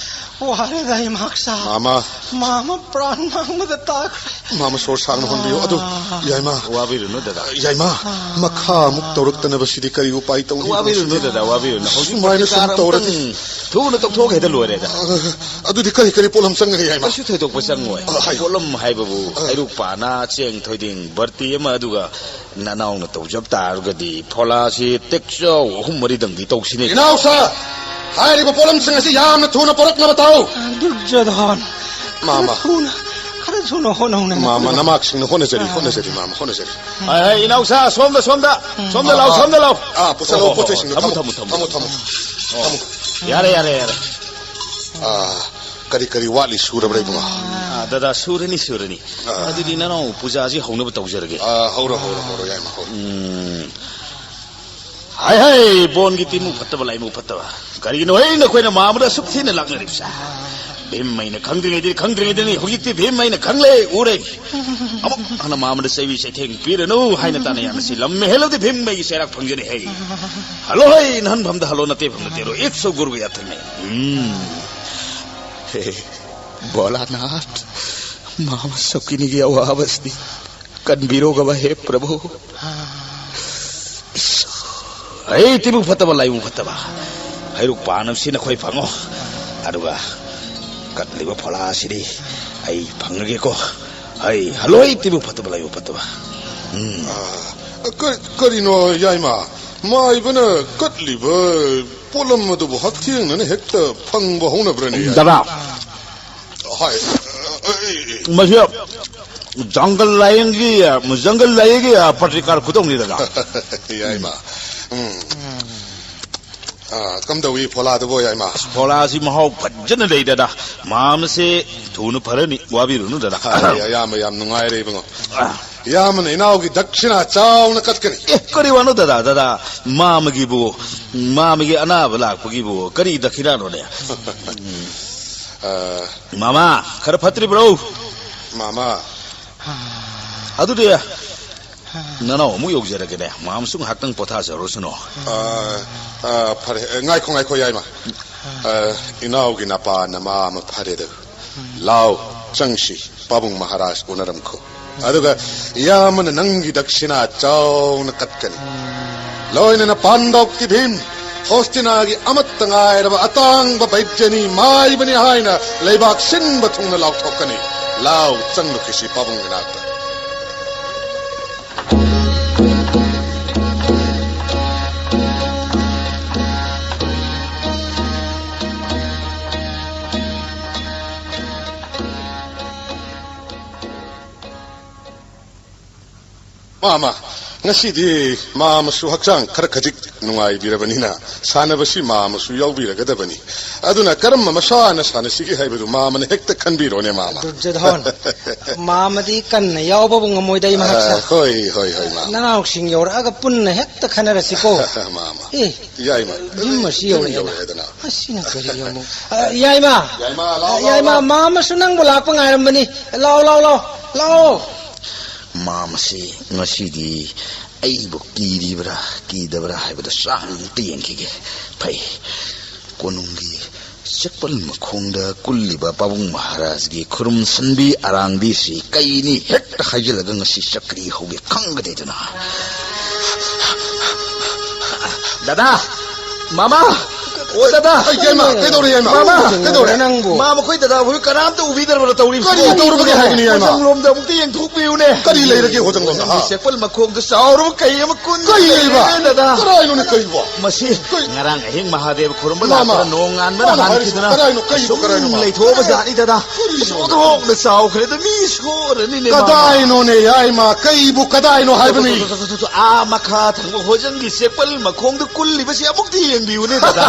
ꯋꯥꯔꯦꯗ, ꯏꯃꯥꯛꯁꯥ꯫ ꯃꯥꯃ꯫ ꯃꯥꯃ ꯄ꯭ꯔꯥꯟ ꯃꯥꯡꯕꯗ ꯇꯥꯈ꯭ꯔꯦ꯫ ꯃꯥꯃ ꯁꯣꯔ ꯁꯥꯡꯅ ꯍꯣꯟꯕꯤꯌꯨ꯫ ꯑꯗꯨ, ꯑꯥ꯫ ꯌꯥꯏꯃ꯫ ꯋꯥꯕꯤꯔꯨꯅꯨ, ꯗꯗꯥ꯫ ꯌꯥꯏꯃ, ꯑꯥ꯫ ꯃꯈꯥ ꯑꯃꯨꯛ ꯇꯧꯔꯛꯇꯅꯕ ꯁꯤꯗꯤ ꯀꯔꯤ ꯎꯄꯥꯏ ꯇꯧꯅꯤ? ꯋꯥꯕꯤꯔꯨꯅꯨ, ꯗꯗꯥ, ꯋꯥꯕꯤꯔꯨꯅꯨ꯫ ꯍꯧꯖꯤꯛ ꯁꯨꯃꯥꯏꯅ ꯁꯨꯝ ꯄ꯭ꯔꯇꯤꯀꯥꯔ ꯇꯧꯔꯗꯤ ꯑꯃꯨꯛꯇꯪ ꯊꯨꯅ ꯇꯧꯊꯣꯛꯑꯒ ꯍꯦꯛꯇ ꯂꯣꯏꯔꯦꯗ꯫ ꯑ, ꯑꯗꯨꯗꯤ ꯀꯔꯤ ꯀꯔꯤ ꯄꯣꯠꯂꯝ ꯆꯪꯒꯅꯤ, ꯌꯥꯏꯃ? ꯀꯩꯁꯨ ꯊꯣꯏꯗꯣꯛꯄ ꯆꯪꯉꯣꯏ꯫ ꯑ, ꯍꯥꯏꯌꯨ꯫ ꯄꯣꯠꯂꯝ ꯍꯥꯏꯕꯕꯨ ꯑ꯫ ꯍꯩꯔꯨꯛ ꯄꯥꯅ, ꯆꯦꯡ ꯊꯣꯏꯗꯤꯡ ꯕꯔꯇꯤ ꯑꯃ, ꯑꯗꯨꯒ ꯅꯅꯥꯎꯅ ꯇꯧꯖꯕ ꯇꯥꯔꯒꯗꯤ ꯐꯣꯂꯥꯁꯤ ꯇꯦꯛꯆꯧ ꯑꯍꯨꯝ ꯃꯔꯤꯗꯪꯗꯤ ꯇꯧꯁꯤꯅꯦ꯫ ꯏꯅꯥꯎꯁꯥ, ꯍꯥꯏꯔꯤꯕ ꯄꯣꯠꯂꯝꯁꯤꯡ ꯑꯁꯤ ꯌꯥꯝꯅ ꯊꯨꯅ ꯄꯨꯔꯛꯅꯕ ꯇꯧ꯫ ꯗꯨꯔꯖꯣꯙꯟ, ꯃꯥꯃ꯫ ꯈꯔ ꯊꯨꯅ, ꯈꯔ ꯊꯨꯅ ꯍꯣꯠꯅꯧꯅꯦ, ꯃꯥꯃ, ꯅꯈꯣꯏ꯫ ꯅꯃꯥꯛꯁꯤꯡꯅ ꯍꯣꯠꯅꯖꯔꯤ, ꯑꯥ꯫ ꯍꯣꯠꯅꯖꯔꯤ, ꯃꯥꯃ, ꯍꯣꯠꯅꯖꯔꯤ꯫ ꯍꯥꯏ, ꯍꯥꯏ, ꯏꯅꯥꯎꯁꯥ, ꯁꯣꯝꯗ, ꯁꯣꯝꯗ, ꯎꯝ꯫ ꯁꯣꯝꯗ ꯂꯥꯎ, ꯑꯥ, ꯁꯣꯝꯗ ꯂꯥꯎ꯫ ꯑꯥ, ꯄꯨꯁꯜꯂꯣ, ꯑꯣ, ꯄꯣꯠ ꯆꯩꯁꯤꯡꯗꯣ ꯊꯝꯃꯨ, ꯊꯝꯃꯣ꯫ ꯊꯝꯃꯨ, ꯊꯝꯃꯨ, ꯊꯝꯃꯨ꯫ ꯊꯝꯃꯨ꯫ ꯑꯣ, ꯌꯥꯔꯦ, ꯌꯥꯔꯦ, ꯌꯥꯔꯦ꯫ ꯑꯥ, ꯀꯔꯤ ꯀꯔꯤ ꯋꯥꯠꯂꯤ, ꯁꯨꯔꯕ꯭ꯔꯥ, ꯏꯕꯨꯡꯉꯣ? ꯑꯥ, ꯗꯗꯥ, ꯁꯨꯔꯅꯤ, ꯁꯨꯔꯅꯤ꯫ ꯑꯥ꯫ ꯑꯗꯨꯗꯤ ꯅꯅꯥꯎ ꯄꯨꯖꯥꯁꯤ ꯍꯧꯅꯕ ꯇꯧꯖꯔꯒꯦ꯫ ꯑꯥ, ꯍꯧꯔꯣ, ꯍꯧꯔꯣ, ꯍꯧꯔꯣ, ꯌꯥꯏꯃ, ꯍꯧꯔꯣ꯫ ꯎꯝ꯫ ꯍꯥꯏ, ꯍꯥꯏ, ꯕꯣꯟꯒꯤ ꯇꯤꯝꯃꯨ ꯐꯠꯇꯕ, ꯂꯥꯏꯃꯨ ꯐꯠꯇꯕ꯫ ꯀꯔꯤꯒꯤꯅꯣ ꯍꯦ ꯅꯈꯣꯏꯅ ꯃꯥꯃꯗ ꯑꯁꯨꯛ ꯊꯤꯅ ꯂꯥꯛꯅꯔꯤꯕꯁꯦ? ꯚꯤꯝ ꯑꯩꯅ ꯈꯪꯗ꯭ꯔꯤꯉꯩꯗꯤ, ꯈꯪꯗ꯭ꯔꯤꯉꯩꯗꯅꯤ, ꯍꯧꯖꯤꯛꯇꯤ ꯚꯤꯝ ꯑꯩꯅ ꯈꯪꯂꯦ, ꯎꯔꯦ꯫ ꯑꯃꯨꯛ ꯍꯟꯅ ꯃꯥꯃꯗ ꯆꯩꯕꯤ ꯆꯩꯊꯦꯡ ꯄꯤꯔꯅꯨ ꯍꯥꯏꯅ ꯇꯥꯟꯅ ꯌꯥꯅꯁꯤ꯫ ꯂꯝ ꯍꯦꯜꯂꯕꯗꯤ ꯚꯤꯝ ꯑꯩꯒꯤ ꯆꯩꯔꯥꯛ ꯐꯪꯖꯅꯤ ꯍꯦ꯫ ꯍꯜꯂꯣ ꯍꯦ, ꯅꯍꯟꯐꯝꯗ ꯍꯜꯂꯣ, ꯅꯠꯇꯦꯐꯝꯗ ꯇꯦꯔꯣ꯫ ꯏꯠꯁꯣ ꯒꯨꯔꯨ ꯌꯥꯊꯪꯅꯦ꯫ ꯎꯝ꯫ ꯍꯦ, ꯚꯣꯂꯥꯅꯥꯊ, ꯃꯥꯃ ꯁꯛꯀꯤꯅꯤꯒꯤ ꯑꯋꯥꯕꯁꯤꯗꯤ ꯀꯟꯕꯤꯔꯣꯒꯕ ꯍꯦ ꯄ꯭ꯔꯚꯨ꯫ ꯑꯩ ꯇꯤꯕꯨ ꯐꯠꯇꯕ, ꯂꯥꯏꯕꯨ ꯐꯠꯇꯕ, ꯍꯩꯔꯨꯛ ꯄꯥꯟ ꯑꯃꯁꯤ ꯅꯈꯣꯏ ꯐꯪꯉꯣ, ꯑꯗꯨꯒ ꯀꯠꯂꯤꯕ ꯐꯣꯂꯥ ꯑꯁꯤꯗꯤ ꯑꯩ ꯐꯪꯉꯒꯦꯀꯣ꯫ ꯑꯩ ꯍꯜꯂꯣꯏ ꯇꯤꯕꯨ ꯐꯠꯇꯕ, ꯂꯥꯏꯕꯨ ꯐꯠꯇꯕ꯫ ꯎꯝ꯫ ꯑ, ꯀ-, ꯀꯔꯤꯅꯣ ꯌꯥꯏꯃ? ꯃꯥꯏꯕꯅ ꯀꯠꯂꯤꯕ ꯄꯣꯠꯂꯝ ꯑꯗꯨꯕꯨ ꯍꯛꯊꯦꯡꯅꯅ ꯍꯦꯛꯇ ꯐꯪꯕ ꯍꯧꯅꯕ꯭ꯔꯅꯦ? ꯗꯗꯥ, ꯍꯣꯏ, ꯑꯩ, ꯃꯁꯤ ꯖꯪꯒꯜ ꯂꯥꯏꯌꯦꯡꯒꯤ, ꯖꯪꯒꯜ ꯂꯥꯏꯌꯦꯡꯒꯤ ꯄꯇ꯭ꯔꯤꯀꯥ ꯈꯨꯗꯣꯡꯅꯤ, ꯗꯗꯥ꯫ ꯌꯥꯏꯃ꯫ ꯎꯝ꯫ ꯑꯥ, ꯀꯝꯗꯧꯏ ꯐꯣꯂꯥꯗꯨꯕꯣ, ꯌꯥꯏꯃ? ꯐꯣꯂꯥꯁꯤ ꯃꯍꯥꯎ ꯐꯖꯅ ꯂꯩ, ꯗꯗꯥ꯫ ꯃꯥꯝꯃꯁꯦ ꯊꯨꯅ ꯐꯔꯅꯤ, ꯋꯥꯕꯤꯔꯨꯅꯨ, ꯗꯗꯥ꯫ ꯑꯥ, ꯌꯥꯏꯃ, ꯌꯥꯝ ꯅꯨꯡꯉꯥꯏꯔꯦ, ꯏꯕꯨꯡꯉꯣ꯫ ꯑꯥ꯫ ꯌꯥꯝꯅ ꯏꯅꯥꯎꯒꯤ ꯗꯛꯁꯤꯅꯥ ꯆꯥꯎꯅ ꯀꯠꯀꯅꯤ꯫ ꯑꯦ, ꯀꯔꯤ ꯋꯥꯅꯣ, ꯗꯗꯥ? ꯗꯗꯥ, ꯃꯥꯝꯃꯒꯤꯕꯨ, ꯃꯥꯝꯃꯒꯤ ꯑꯅꯥꯕ ꯂꯥꯛꯄꯒꯤꯕꯨ ꯀꯔꯤ ꯗꯛꯈꯤꯅꯥꯅꯣꯅꯦ? ꯑ, ꯃꯥꯃꯥ, ꯈꯔ ꯐꯠꯇ꯭ꯔꯤꯕ꯭ꯔꯣ? ꯃꯥꯃꯥ꯫ ꯑꯗꯨꯗꯤ ꯅꯅꯥꯎ ꯑꯃꯨꯛ ꯌꯧꯖꯔꯒꯦꯅꯦ꯫ ꯃꯥꯝꯃꯁꯨ ꯉꯥꯏꯍꯥꯛꯇꯪ ꯄꯣꯊꯥꯖꯔꯨꯁꯅꯨ꯫ ꯑ, ꯑ, ꯐꯔꯦ꯫ ꯑ, ꯉꯥꯏꯈꯣ, ꯉꯥꯏꯈꯣ, ꯌꯥꯏꯃ꯫ ꯑ, ꯏꯅꯥꯎꯒꯤ ꯅꯄꯥ ꯅꯃꯥ ꯑꯃ ꯐꯔꯦꯗ꯫ ꯂꯥꯎ, ꯆꯪꯁꯤ, ꯄꯥꯕꯨꯡ ꯃꯍꯥꯔꯥꯖ ꯎꯅꯔꯝꯈꯣ꯫ ꯑꯗꯨꯒ ꯏꯌꯥꯝꯕꯅ ꯅꯪꯒꯤ ꯗꯛꯁꯤꯅꯥ ꯆꯥꯎꯅ ꯀꯠꯀꯅꯤ꯫ ꯂꯣꯏꯅꯅ ꯄꯥꯟꯗꯧꯀꯤ ꯚꯤꯝ, ꯍꯣꯁꯇꯤꯅꯥꯒꯤ ꯑꯃꯠꯇ ꯉꯥꯏꯔꯕ ꯑꯇꯥꯡꯕ ꯕꯩꯖꯅꯤ ꯃꯥꯏꯕꯅꯤ ꯍꯥꯏꯅ ꯂꯩꯕꯥꯛ ꯁꯤꯟꯕ ꯊꯨꯡꯅ ꯂꯥꯎꯊꯣꯛꯀꯅꯤ꯫ ꯂꯥꯎ, ꯆꯪꯂꯨꯈꯤꯁꯤ ꯄꯥꯕꯨꯡꯒꯤ ꯅꯥꯛꯇ꯫ ꯃꯥꯃ, ꯉꯁꯤꯗꯤ ꯃꯥꯃꯁꯨ ꯍꯛꯆꯥꯡ ꯈꯔ ꯈꯖꯤꯛ ꯅꯨꯡꯉꯥꯏꯕꯤꯔꯕꯅꯤꯅ ꯁꯥꯟꯅꯕꯁꯤ ꯃꯥꯃꯁꯨ ꯌꯥꯎꯕꯤꯔꯒꯗꯕꯅꯤ꯫ ꯑꯗꯨꯅ ꯀꯔꯝꯕ ꯃꯁꯥꯟꯅ ꯁꯥꯟꯅꯁꯤꯒꯦ ꯍꯥꯏꯕꯗꯨ ꯃꯥꯃꯅ ꯍꯦꯛꯇ ꯈꯟꯕꯤꯔꯣꯅꯦ, ꯃꯥꯃ꯫ ꯗꯨꯔꯖꯣꯙꯟ, ꯃꯥꯃꯗꯤ ꯀꯟꯅ ꯌꯥꯎꯕꯕꯨ ꯉꯝꯃꯣꯏꯗ ꯑꯩ ꯃꯍꯥꯛꯁꯦ꯫ ꯑ, ꯍꯣꯏ, ꯍꯣꯏ, ꯍꯣꯏ, ꯃꯥꯃ꯫ ꯅꯅꯥꯎꯁꯤꯡ ꯌꯧꯔꯛꯑꯒ ꯄꯨꯟꯅ ꯍꯦꯛꯇ ꯈꯟꯅꯔꯁꯤꯀꯣ꯫ ꯃꯥꯃ꯫ ꯑꯦ, ꯌꯥꯏꯃ꯫ ꯌꯨꯝ ꯑꯁꯤ ꯌꯨꯝ ꯌꯧꯔꯛꯑꯦꯅ꯫ ꯌꯧꯔꯛꯑꯦꯗꯅ꯫ ꯑꯁꯤꯅ ꯀꯔꯤ ꯑꯃꯨꯛ? ꯑ, ꯌꯥꯏꯃ꯫ ꯌꯥꯏꯃ, ꯂꯥꯎ, ꯂꯥꯎ, ꯌꯥꯏꯃ, ꯂꯥꯎ꯫ ꯃꯥꯃꯁꯨ ꯅꯪꯕꯨ ꯂꯥꯛꯄ ꯉꯥꯏꯔꯝꯕꯅꯤ꯫ ꯂꯥꯎ, ꯂꯥꯎ, ꯂꯥꯎ, ꯂꯥꯎ꯫ ꯃꯥꯃꯁꯤ ꯉꯁꯤꯗꯤ ꯑꯩꯕꯨ ꯀꯤꯔꯤꯕ꯭ꯔꯥ, ꯀꯤꯗꯕ꯭ꯔꯥ ꯍꯥꯏꯕꯗꯨ ꯆꯥꯡ ꯑꯝꯇ ꯌꯦꯡꯈꯤꯒꯦ꯫ ꯐꯩ꯫ ꯀꯣꯅꯨꯡꯒꯤ ꯆꯦꯛꯄꯜ ꯃꯈꯣꯡꯗ ꯀꯨꯜꯂꯤꯕ ꯄꯥꯕꯨꯡ ꯃꯍꯥꯔꯥꯖꯒꯤ ꯈꯨꯔꯨꯝ ꯁꯟꯕꯤ ꯑꯔꯥꯡꯕꯤꯁꯤ ꯀꯩꯅꯤ ꯍꯦꯛꯇ ꯍꯥꯏꯖꯤꯜꯂꯒ ꯉꯁꯤ ꯆꯀ꯭ꯔꯤ ꯍꯧꯒꯦ ꯈꯪꯒꯗꯦꯗꯅ꯫ ꯗꯗꯥ! ꯃꯥꯃ! ꯑꯣ, ꯗꯗꯥ꯫ ꯑꯩ, ꯌꯥꯏꯃ, ꯀꯩꯗꯧꯔꯦ, ꯌꯥꯏꯃ? ꯃꯥꯃ꯫ ꯀꯩꯗꯧꯔꯦ? ꯅꯪꯕꯨ꯫ ꯃꯥ ꯃꯈꯣꯏ ꯗꯗꯥ ꯍꯣꯏ ꯀꯅꯥꯝꯇ ꯎꯕꯤꯗ꯭ꯔꯕꯅ ꯇꯧꯔꯤꯕꯁꯤ? ꯀꯔꯤ ꯇꯧꯔꯕꯒꯦ ꯍꯥꯏꯕꯅꯤ, ꯌꯥꯏꯃ? ꯍꯣꯖꯪꯂꯣꯝꯗ ꯑꯃꯨꯛꯇ ꯌꯦꯡꯊꯣꯛꯄꯤꯌꯨꯅꯦ꯫ ꯀꯔꯤ ꯂꯩꯔꯒꯦ ꯍꯣꯖꯪꯂꯣꯝꯗ, ꯍꯥ? ꯍꯣꯖꯪꯒꯤ ꯆꯦꯛꯄꯜ ꯃꯈꯣꯡꯗ ꯆꯥꯎꯔꯕ ꯀꯩ ꯑꯃ ꯀꯨꯟ ꯀꯩ ꯂꯩꯕ? ꯂꯩꯔꯦ, ꯗꯗꯥ꯫ ꯀꯔꯥꯏꯅꯣꯅꯦ ꯀꯩꯕꯣ? ꯃꯁꯤ ꯀꯩ? ꯉꯔꯥꯡ ꯑꯍꯤꯡ ꯃꯍꯥꯗꯦꯕ ꯈꯨꯔꯨꯝꯕ ꯃꯥꯃ, ꯂꯥꯛꯄꯗ ꯅꯣꯡ ꯉꯥꯟꯕꯅ ꯃꯥꯅ ꯍꯥꯏꯔꯤꯁꯤ ꯍꯥꯟꯈꯤꯗꯨꯅ ꯀꯔꯥꯏꯅꯣ? ꯀꯩꯕꯨ ꯑꯁꯨꯝ ꯀꯔꯥꯏꯅꯣ, ꯃꯥꯃ? ꯂꯩꯊꯣꯛꯑꯕ ꯖꯥꯠꯅꯤ, ꯗꯗꯥ꯫ ꯀꯔꯤꯅꯣ? ꯁꯣꯛꯊꯣꯛꯅ ꯆꯥꯎꯈ꯭ꯔꯦꯗ, ꯃꯤ ꯁꯣꯔꯅꯤꯅꯦ, ꯃꯥꯃ꯫ ꯀꯗꯥꯏꯅꯣꯅꯦ, ꯌꯥꯏꯃ? ꯀꯩꯕꯨ ꯀꯗꯥꯏꯅꯣ ꯍꯥꯏꯕꯅꯤ? ꯇꯣ, ꯇꯣ, ꯇꯣ, ꯇꯣ, ꯇꯣ, ꯇꯣ, ꯑꯥ ꯃꯈꯥ ꯊꯪꯕ ꯍꯣꯖꯪꯒꯤ ꯆꯦꯛꯄꯜ ꯃꯈꯣꯡꯗ ꯀꯨꯜꯂꯤꯕꯁꯤ ꯑꯃꯨꯛꯇ ꯌꯦꯡꯕꯤꯌꯨꯅꯦ, ꯗꯗꯥ꯫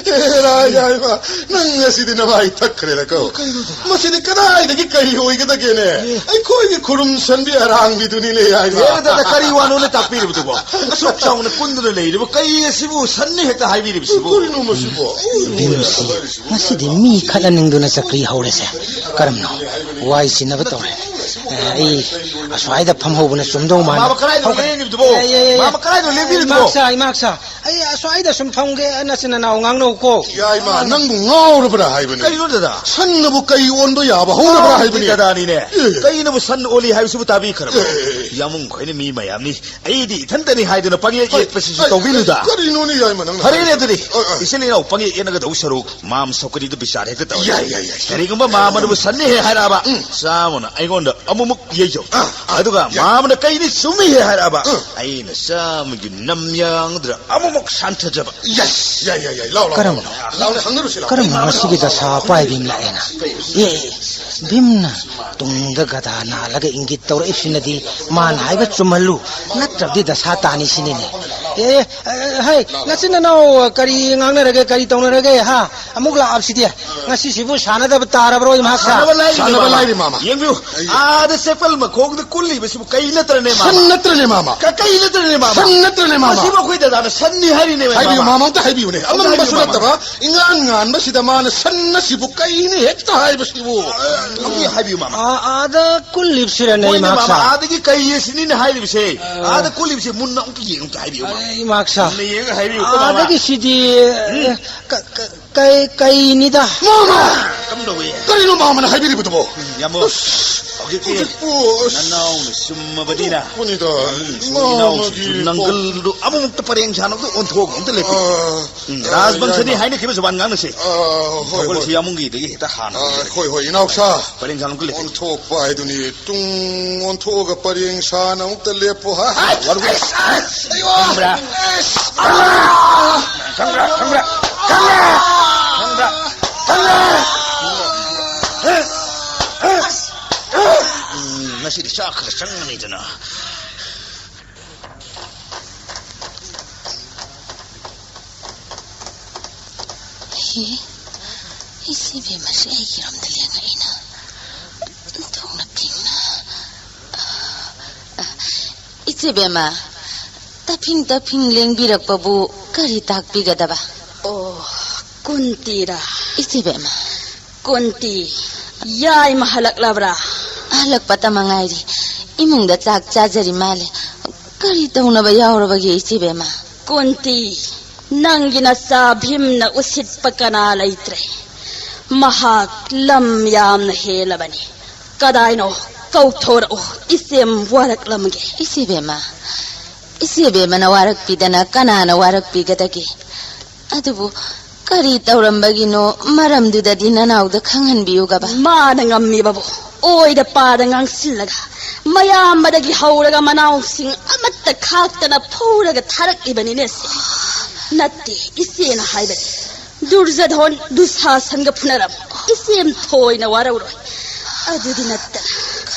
ꯑꯦꯔꯥ, ꯌꯥꯏꯃ, ꯅꯪ ꯉꯁꯤꯗꯤ ꯅꯃꯥꯏ ꯊꯛꯈ꯭ꯔꯦꯗꯀꯣ꯫ ꯀꯩꯅꯣ, ꯗꯗꯥ? ꯃꯁꯤꯗꯤ ꯀꯗꯥꯏꯗꯒꯤ ꯀꯩ ꯑꯣꯏꯒꯗꯒꯦꯅꯦ? ꯑꯦ꯫ ꯑꯩꯈꯣꯏꯒꯤ ꯈꯨꯔꯨꯝꯁꯟꯕꯤ ꯑꯔꯥꯡꯕꯤꯗꯨꯅꯤꯅꯦ, ꯌꯥꯏꯃ꯫ ꯑꯦ, ꯗꯗꯥ, ꯀꯔꯤ ꯋꯥꯅꯣꯅꯦ ꯇꯥꯛꯄꯤꯔꯤꯕꯗꯨꯕꯣ? ꯑꯁꯨꯛ ꯆꯥꯎꯅ ꯀꯨꯟꯗꯨꯅ ꯂꯩꯔꯤꯕ ꯀꯩ ꯑꯁꯤꯕꯨ ꯁꯟꯅꯤ ꯍꯦꯛꯇ ꯍꯥꯏꯕꯤꯔꯤꯕꯁꯤꯕꯨ? ꯀꯔꯤꯅꯣ ꯃꯁꯤꯕꯣ? ꯕꯤꯝꯁꯤ, ꯉꯁꯤꯗꯤ ꯃꯤ ꯈꯠꯅꯅꯤꯡꯗꯨꯅ ꯆꯀ꯭ꯔꯤ ꯍꯧꯔꯦꯁꯦ꯫ ꯀꯔꯝꯅꯣ? ꯋꯥꯏ ꯆꯤꯟꯅꯕ ꯇꯧꯔꯦ꯫ ꯑꯦ, ꯑꯩ ꯑꯁ꯭ꯋꯥꯏꯗ ꯐꯝꯍꯧꯕꯅ ꯆꯨꯝꯗꯧ ꯃꯥꯜꯂꯦ꯫ ꯃꯥꯃ ꯀꯗꯥꯏꯗ ꯍꯧꯒꯠ-, ꯂꯦꯡꯉꯤꯕꯗꯨꯕꯣ? ꯑꯦ, ꯑꯦ, ꯑꯦ, ꯑꯦ꯫ ꯃꯥꯃ ꯀꯗꯥꯏꯗ ꯂꯦꯡꯕꯤꯔꯤꯗꯨꯕꯣ? ꯏꯃꯥꯛꯁꯥ, ꯏꯃꯥꯛꯁꯥ꯫ ꯑꯩ ꯑꯁ꯭ꯋꯥꯏꯗ ꯁꯨꯝ ꯐꯝꯒꯦ, ꯅꯆꯤꯟ ꯅꯅꯥꯎ ꯉꯥꯡꯅꯧꯀꯣ꯫ ꯌꯥꯏꯃ, ꯅꯪꯕꯨ ꯉꯥꯎꯔꯕ꯭ꯔꯥ ꯍꯥꯏꯕꯅꯤ? ꯀꯩꯅꯣ, ꯗꯗꯥ? ꯁꯟꯅꯕꯨ ꯀꯩ ꯑꯣꯟꯕ ꯌꯥꯕ ꯍꯧꯅꯕ꯭ꯔꯥ ꯉꯥꯎꯕꯗꯤ ꯍꯥꯏꯕꯅꯤ? ꯗꯗꯥꯅꯤꯅꯦ꯫ ꯑꯦ꯫ ꯀꯩꯅꯕꯨ ꯁꯟ ꯑꯣꯜꯂꯤ ꯍꯥꯏꯕꯁꯤꯕꯨ ꯇꯥꯕꯤꯈ꯭ꯔꯕ꯭ꯔꯣ? ꯑꯦ, ꯑꯦ, ꯑꯦ꯫ ꯌꯥꯝꯕꯨꯡ ꯈꯣꯏꯅ ꯃꯤ ꯃꯌꯥꯝꯅꯤ, ꯑꯩꯗꯤ ꯏꯊꯟꯇꯅꯤ ꯍꯥꯏꯗꯨꯅ ꯄꯪꯌꯦꯠ ꯍꯣꯏ, ꯌꯦꯠꯄꯁꯤꯁꯨ ꯍꯣꯏ, ꯇꯧꯕꯤꯅꯨꯗ꯫ ꯀꯔꯤꯅꯣꯅꯦ, ꯌꯥꯏꯃ, ꯅꯪꯅ ꯐꯔꯦꯅꯦ ꯍꯥꯏꯔꯤꯁꯦ? ꯑꯗꯨꯗꯤ, ꯍꯣꯏ, ꯍꯣꯏ꯫ ꯏꯆꯤꯜ ꯏꯅꯥꯎ ꯄꯪꯌꯦꯠ ꯌꯦꯠꯅꯒꯗꯧ ꯁꯔꯨꯛ, ꯃꯥꯝ ꯁꯧꯀꯔꯤꯗꯨ ꯕꯤꯆꯥꯔ ꯍꯦꯛꯇ ꯇꯧꯔꯁꯤ꯫ ꯌꯥꯏ, ꯌꯥꯏ, ꯌꯥꯏ, ꯌꯥꯏ꯫ ꯀꯔꯤꯒꯨꯝꯕ ꯃꯥꯝ ꯑꯗꯨꯕꯨ ꯁꯟꯅꯤ ꯍꯦꯛ ꯍꯥꯏꯔꯛꯑꯕ, ꯎꯝ꯫ ꯆꯥꯝꯃꯅ ꯑꯩꯉꯣꯟꯗ ꯑꯃꯨꯛꯃꯨꯛ ꯌꯩꯖꯧ꯫ ꯑꯥ, ꯑꯥ, ꯑꯗꯨꯒ ꯌꯥꯏ꯫ ꯃꯥꯝꯅ ꯀꯩꯅꯤ ꯆꯨꯝꯃꯤ ꯍꯦꯛ ꯍꯥꯏꯔꯛꯑꯕ, ꯎꯝ꯫ ꯑꯩꯅ ꯆꯥꯝꯃꯒꯤ ꯅꯝ ꯌꯥꯡꯗꯨꯗ ꯑꯃꯨꯛꯃꯨꯛ ꯁꯥꯟꯊꯖꯕ꯫ ꯌꯥꯏ, ꯌꯥꯏ, ꯌꯥꯏ, ꯌꯥꯏ꯫ ꯂꯥꯎ, ꯂꯥꯎ, ꯀꯔꯝꯕꯅꯣ? ꯂꯥꯎ, ꯂꯥꯎ, ꯍꯪꯅꯔꯨꯁꯤ, ꯂꯥꯎ꯫ ꯀꯔꯝꯕꯅꯣ ꯃꯁꯤꯒꯤ ꯗꯁꯥ ꯄꯥꯏꯕꯤ ꯑꯃ ꯂꯥꯛꯑꯦꯅ? ꯑꯦ, ꯚꯤꯝꯅ ꯇꯨꯡꯗ ꯒꯙꯥ ꯅꯥꯜꯂꯒ ꯏꯪꯒꯤꯠ ꯇꯧꯔꯛꯏꯕꯁꯤꯅꯗꯤ ꯃꯥꯅ ꯍꯥꯏꯕ ꯆꯨꯝꯍꯜꯂꯨ, ꯅꯠꯇ꯭ꯔꯕꯗꯤ ꯗꯁꯥ ꯇꯥꯅꯤ ꯁꯤꯅꯤꯅꯦ꯫ ꯑꯦ, ꯑꯦ, ꯍꯩ, ꯅꯆꯤꯟ ꯅꯅꯥꯎ ꯀꯔꯤ ꯉꯥꯡꯅꯔꯒꯦ, ꯀꯔꯤ ꯇꯧꯅꯔꯒꯦ, ꯍꯥ? ꯑꯃꯨꯛ ꯂꯥꯛꯑꯕꯁꯤꯗꯤ꯫ ꯉꯁꯤꯁꯤꯕꯨ ꯁꯥꯟꯅꯗꯕ ꯇꯥꯔꯕ꯭ꯔꯣ, ꯏꯃꯥꯛꯁꯥ? ꯁꯥꯟꯅꯕ ꯂꯥꯏꯔꯤ, ꯁꯥꯟꯅꯕ ꯃꯥꯃ꯫ ꯂꯥꯏꯔꯤ, ꯃꯥꯃ꯫ ꯌꯦꯡꯕꯤꯌꯨ, ꯑꯩ ꯑꯥꯗ ꯆꯦꯛꯄꯜ ꯃꯈꯣꯡꯗ ꯀꯨꯜꯂꯤꯕꯁꯤꯕꯨ ꯀꯩ ꯅꯠꯇ꯭ꯔꯅꯦ, ꯃꯥꯃ? ꯁꯟ ꯅꯠꯇ꯭ꯔꯅꯦ, ꯃꯥꯃ? ꯀ-, ꯀꯩ ꯅꯠꯇ꯭ꯔꯅꯦ, ꯃꯥꯃ? ꯁꯟ ꯅꯠꯇ꯭ꯔꯅꯦ, ꯃꯥꯃ? ꯃꯁꯤꯕꯨ ꯑꯩꯈꯣꯏ ꯗꯗꯥꯅ ꯁꯟꯅꯤ ꯍꯥꯏꯔꯤꯅꯦ, ꯍꯥꯏꯕꯤꯌꯨ, ꯃꯥꯃ꯫ ꯃꯥꯃ, ꯑꯝꯇ ꯍꯥꯏꯕꯤꯌꯨꯅꯦ꯫ ꯑꯝꯇ ꯑꯃꯝꯕꯁꯨ ꯍꯥꯏꯕꯤꯌꯨ, ꯃꯥꯃ꯫ ꯅꯠꯇꯕ, ꯏꯉꯥꯟ ꯉꯥꯟꯕꯁꯤꯗ ꯃꯥꯅ ꯁꯟ ꯑꯁꯤꯕꯨ ꯀꯩꯅꯤ ꯍꯦꯛꯇ ꯍꯥꯏꯕꯁꯤꯕꯨ? ꯑ, ꯑꯝꯇ ꯍꯥꯏꯕꯤꯌꯨ, ꯃꯥꯃ꯫ ꯑ-, ꯑꯥꯗ ꯀꯨꯜꯂꯤꯕꯁꯤꯔꯅꯦ, ꯍꯣꯏꯅꯦ, ꯏꯃꯥꯛꯁꯥ? ꯃꯥꯃ, ꯑꯥꯗꯒꯤ ꯀꯩ ꯑꯁꯤꯅꯤꯅꯦ ꯍꯥꯏꯔꯤꯕꯁꯦ? ꯑ꯫ ꯑꯥꯗ ꯀꯨꯜꯂꯤꯕꯁꯦ ꯃꯨꯟꯅ ꯑꯝꯇ ꯌꯦꯡꯉꯨ, ꯑꯝꯇ ꯍꯥꯏꯕꯤꯌꯨ, ꯃꯥꯃ꯫ ꯑ, ꯏꯃꯥꯛꯁꯥ꯫ ꯃꯨꯟꯅ ꯌꯦꯡꯉꯒ ꯍꯥꯏꯕꯤꯌꯨꯀꯣ, ꯃꯥꯃ꯫ ꯑꯥꯗꯒꯤꯁꯤꯗꯤ, ꯎꯝ꯫ ꯑ, ꯀ-, ꯀ-, ꯀꯩ, ꯀꯩꯅꯤꯗ꯫ ꯃꯥꯃ! ꯀꯝꯗꯧꯏ? ꯀꯔꯤꯅꯣ ꯃꯥꯃꯅ ꯍꯥꯏꯕꯤꯔꯤꯕꯗꯨꯕꯣ? ꯌꯥꯝꯕꯨꯡ, ꯑꯁ! ꯍꯧꯖꯤꯛꯇꯤ ꯍꯧꯖꯤꯛꯄꯨ, ꯑꯁ, ꯅꯅꯥꯎꯅ ꯆꯨꯝꯃꯕꯅꯤꯅ꯫ ꯄꯨꯅꯤꯗ, ꯎꯝ, ꯏꯃꯥ ꯏꯅꯥꯎꯁꯤꯡꯁꯨ ꯑꯃꯒꯤ ꯅꯪꯒꯜꯗꯨ ꯑꯃꯨꯛꯇ ꯄꯔꯦꯡ ꯁꯥꯟꯅꯕꯗ ꯑꯣꯟꯊꯣꯛꯑꯒ ꯑꯃꯨꯛꯇ ꯂꯦꯞꯄꯤ꯫ ꯑꯥ, ꯎꯝ, ꯑꯥ, ꯔꯥꯖꯕꯪꯁꯗꯤ ꯌꯥꯏꯃ꯫ ꯍꯥꯏꯅꯈꯤꯕ ꯖꯨꯕꯥꯟ ꯉꯥꯡꯅꯁꯦ꯫ ꯑꯥ, ꯍꯣꯏ, ꯁꯒꯣꯜꯁꯤ ꯍꯣꯏ꯫ ꯌꯥꯝꯕꯨꯡꯒꯤꯗꯒꯤ ꯍꯦꯛꯇ ꯍꯥꯟꯅ ꯑꯥ, ꯍꯧꯖꯔꯒꯦ꯫ ꯍꯣꯏ, ꯍꯣꯏ, ꯏꯅꯥꯎꯁꯥ꯫ ꯄꯔꯦꯡ ꯁꯥꯟꯅ ꯑꯃꯨꯛꯇ ꯂꯦꯞꯄꯤ꯫ ꯑꯣꯟꯊꯣꯛꯄ ꯍꯥꯏꯗꯨꯅꯤ꯫ ꯇꯨꯡ ꯑꯣꯟꯊꯣꯛꯑꯒ ꯄꯔꯦꯡ ꯁꯥꯟꯅ ꯑꯃꯨꯛꯇ ꯂꯦꯞꯄꯨ꯫ ꯍꯥ? ꯋꯥꯔꯨ-, ꯑꯁ, ꯑꯁ, ꯑꯌꯣ! ꯈꯪꯕ꯭ꯔꯥ? ꯑꯁ! ꯈꯪꯕ꯭ꯔꯥ? ꯈꯪꯕ꯭ꯔꯥ? ꯈꯪꯕ꯭ꯔꯥ? ꯈꯪꯕ꯭ꯔꯥ? ꯈꯪꯕ꯭ꯔꯥ? ꯎꯝ, ꯉꯁꯤꯗꯤ ꯆꯥꯛ ꯈꯔ ꯆꯪꯒꯅꯤꯗꯅ꯫ ꯍꯦ, ꯏꯆꯦ ꯕꯦꯝꯃꯁꯦ ꯑꯩꯒꯤꯔꯣꯝꯗ ꯂꯦꯡꯉꯛꯏꯅ꯫ ꯊꯣꯡꯅ ꯐꯤꯡꯅ꯫ ꯏꯆꯦ ꯕꯦꯝꯃ, ꯇꯐꯤꯡ ꯇꯐꯤꯡ ꯂꯦꯡꯕꯤꯔꯛꯄꯕꯨ ꯀꯔꯤ ꯇꯥꯛꯄꯤꯒꯗꯕ? ꯑꯣ, ꯀꯨꯟꯇꯤꯔꯥ? ꯏꯆꯦ ꯕꯦꯝꯃ꯫ ꯀꯨꯟꯇꯤ, ꯌꯥꯏꯃ ꯍꯜꯂꯛꯂꯕ꯭ꯔꯥ? ꯍꯜꯂꯛꯄꯇ ꯃꯉꯥꯏꯔꯤ꯫ ꯏꯃꯨꯡꯗ ꯆꯥꯛ ꯆꯥꯖꯔꯤ ꯃꯥꯜꯂꯦ꯫ ꯀꯔꯤ ꯇꯧꯅꯕ ꯌꯥꯎꯔꯕꯒꯦ, ꯏꯆꯦ ꯕꯦꯝꯃ? ꯀꯨꯟꯇꯤ, ꯅꯪꯒꯤ ꯅꯆꯥ ꯚꯤꯝꯅ ꯎꯁꯤꯠꯄ ꯀꯅꯥ ꯂꯩꯇ꯭ꯔꯦ꯫ ꯃꯍꯥꯛ ꯂꯝ ꯌꯥꯝꯅ ꯍꯦꯜꯂꯕꯅꯤ꯫ ꯀꯗꯥꯏꯅꯣ? ꯀꯧꯊꯣꯔꯛꯎ, ꯏꯆꯦꯝ ꯋꯥꯔꯛꯂꯝꯒꯦ꯫ ꯏꯆꯦ ꯕꯦꯝꯃ, ꯏꯆꯦ ꯕꯦꯝꯃꯅ ꯋꯥꯔꯛꯄꯤꯗꯅ ꯀꯅꯥꯅ ꯋꯥꯔꯛꯄꯤꯒꯗꯒꯦ? ꯑꯗꯨꯕꯨ ꯀꯔꯤ ꯇꯧꯔꯝꯕꯒꯤꯅꯣ, ꯃꯔꯝꯗꯨꯗꯗꯤ ꯅꯅꯥꯎꯗ ꯈꯪꯍꯟꯕꯤꯌꯨꯒꯕ꯫ ꯃꯥꯅ ꯉꯝꯃꯤꯕꯕꯨ ꯑꯣꯏꯗ ꯄꯥꯗ ꯉꯥꯡꯁꯤꯜꯂꯒ, ꯃꯌꯥꯝꯕꯗꯒꯤ ꯍꯧꯔꯒ ꯃꯅꯥꯎꯁꯤꯡ ꯑꯃꯠꯇ ꯈꯥꯛꯇꯅ ꯐꯨꯔꯒ ꯊꯥꯔꯛꯂꯤꯕꯅꯤꯅꯦ ꯁꯦ꯫ ꯅꯠꯇꯦ, ꯏꯆꯦꯅ ꯍꯥꯏꯕꯗꯤ ꯗꯨꯔꯖꯙꯣꯟ ꯗꯨꯁꯥꯁꯟꯒ ꯐꯨꯅꯔꯝ ꯏꯆꯦꯝ ꯊꯣꯏꯅ ꯋꯥꯔꯧꯔꯣꯏ꯫ ꯑꯗꯨꯗꯤ ꯅꯠꯇꯅ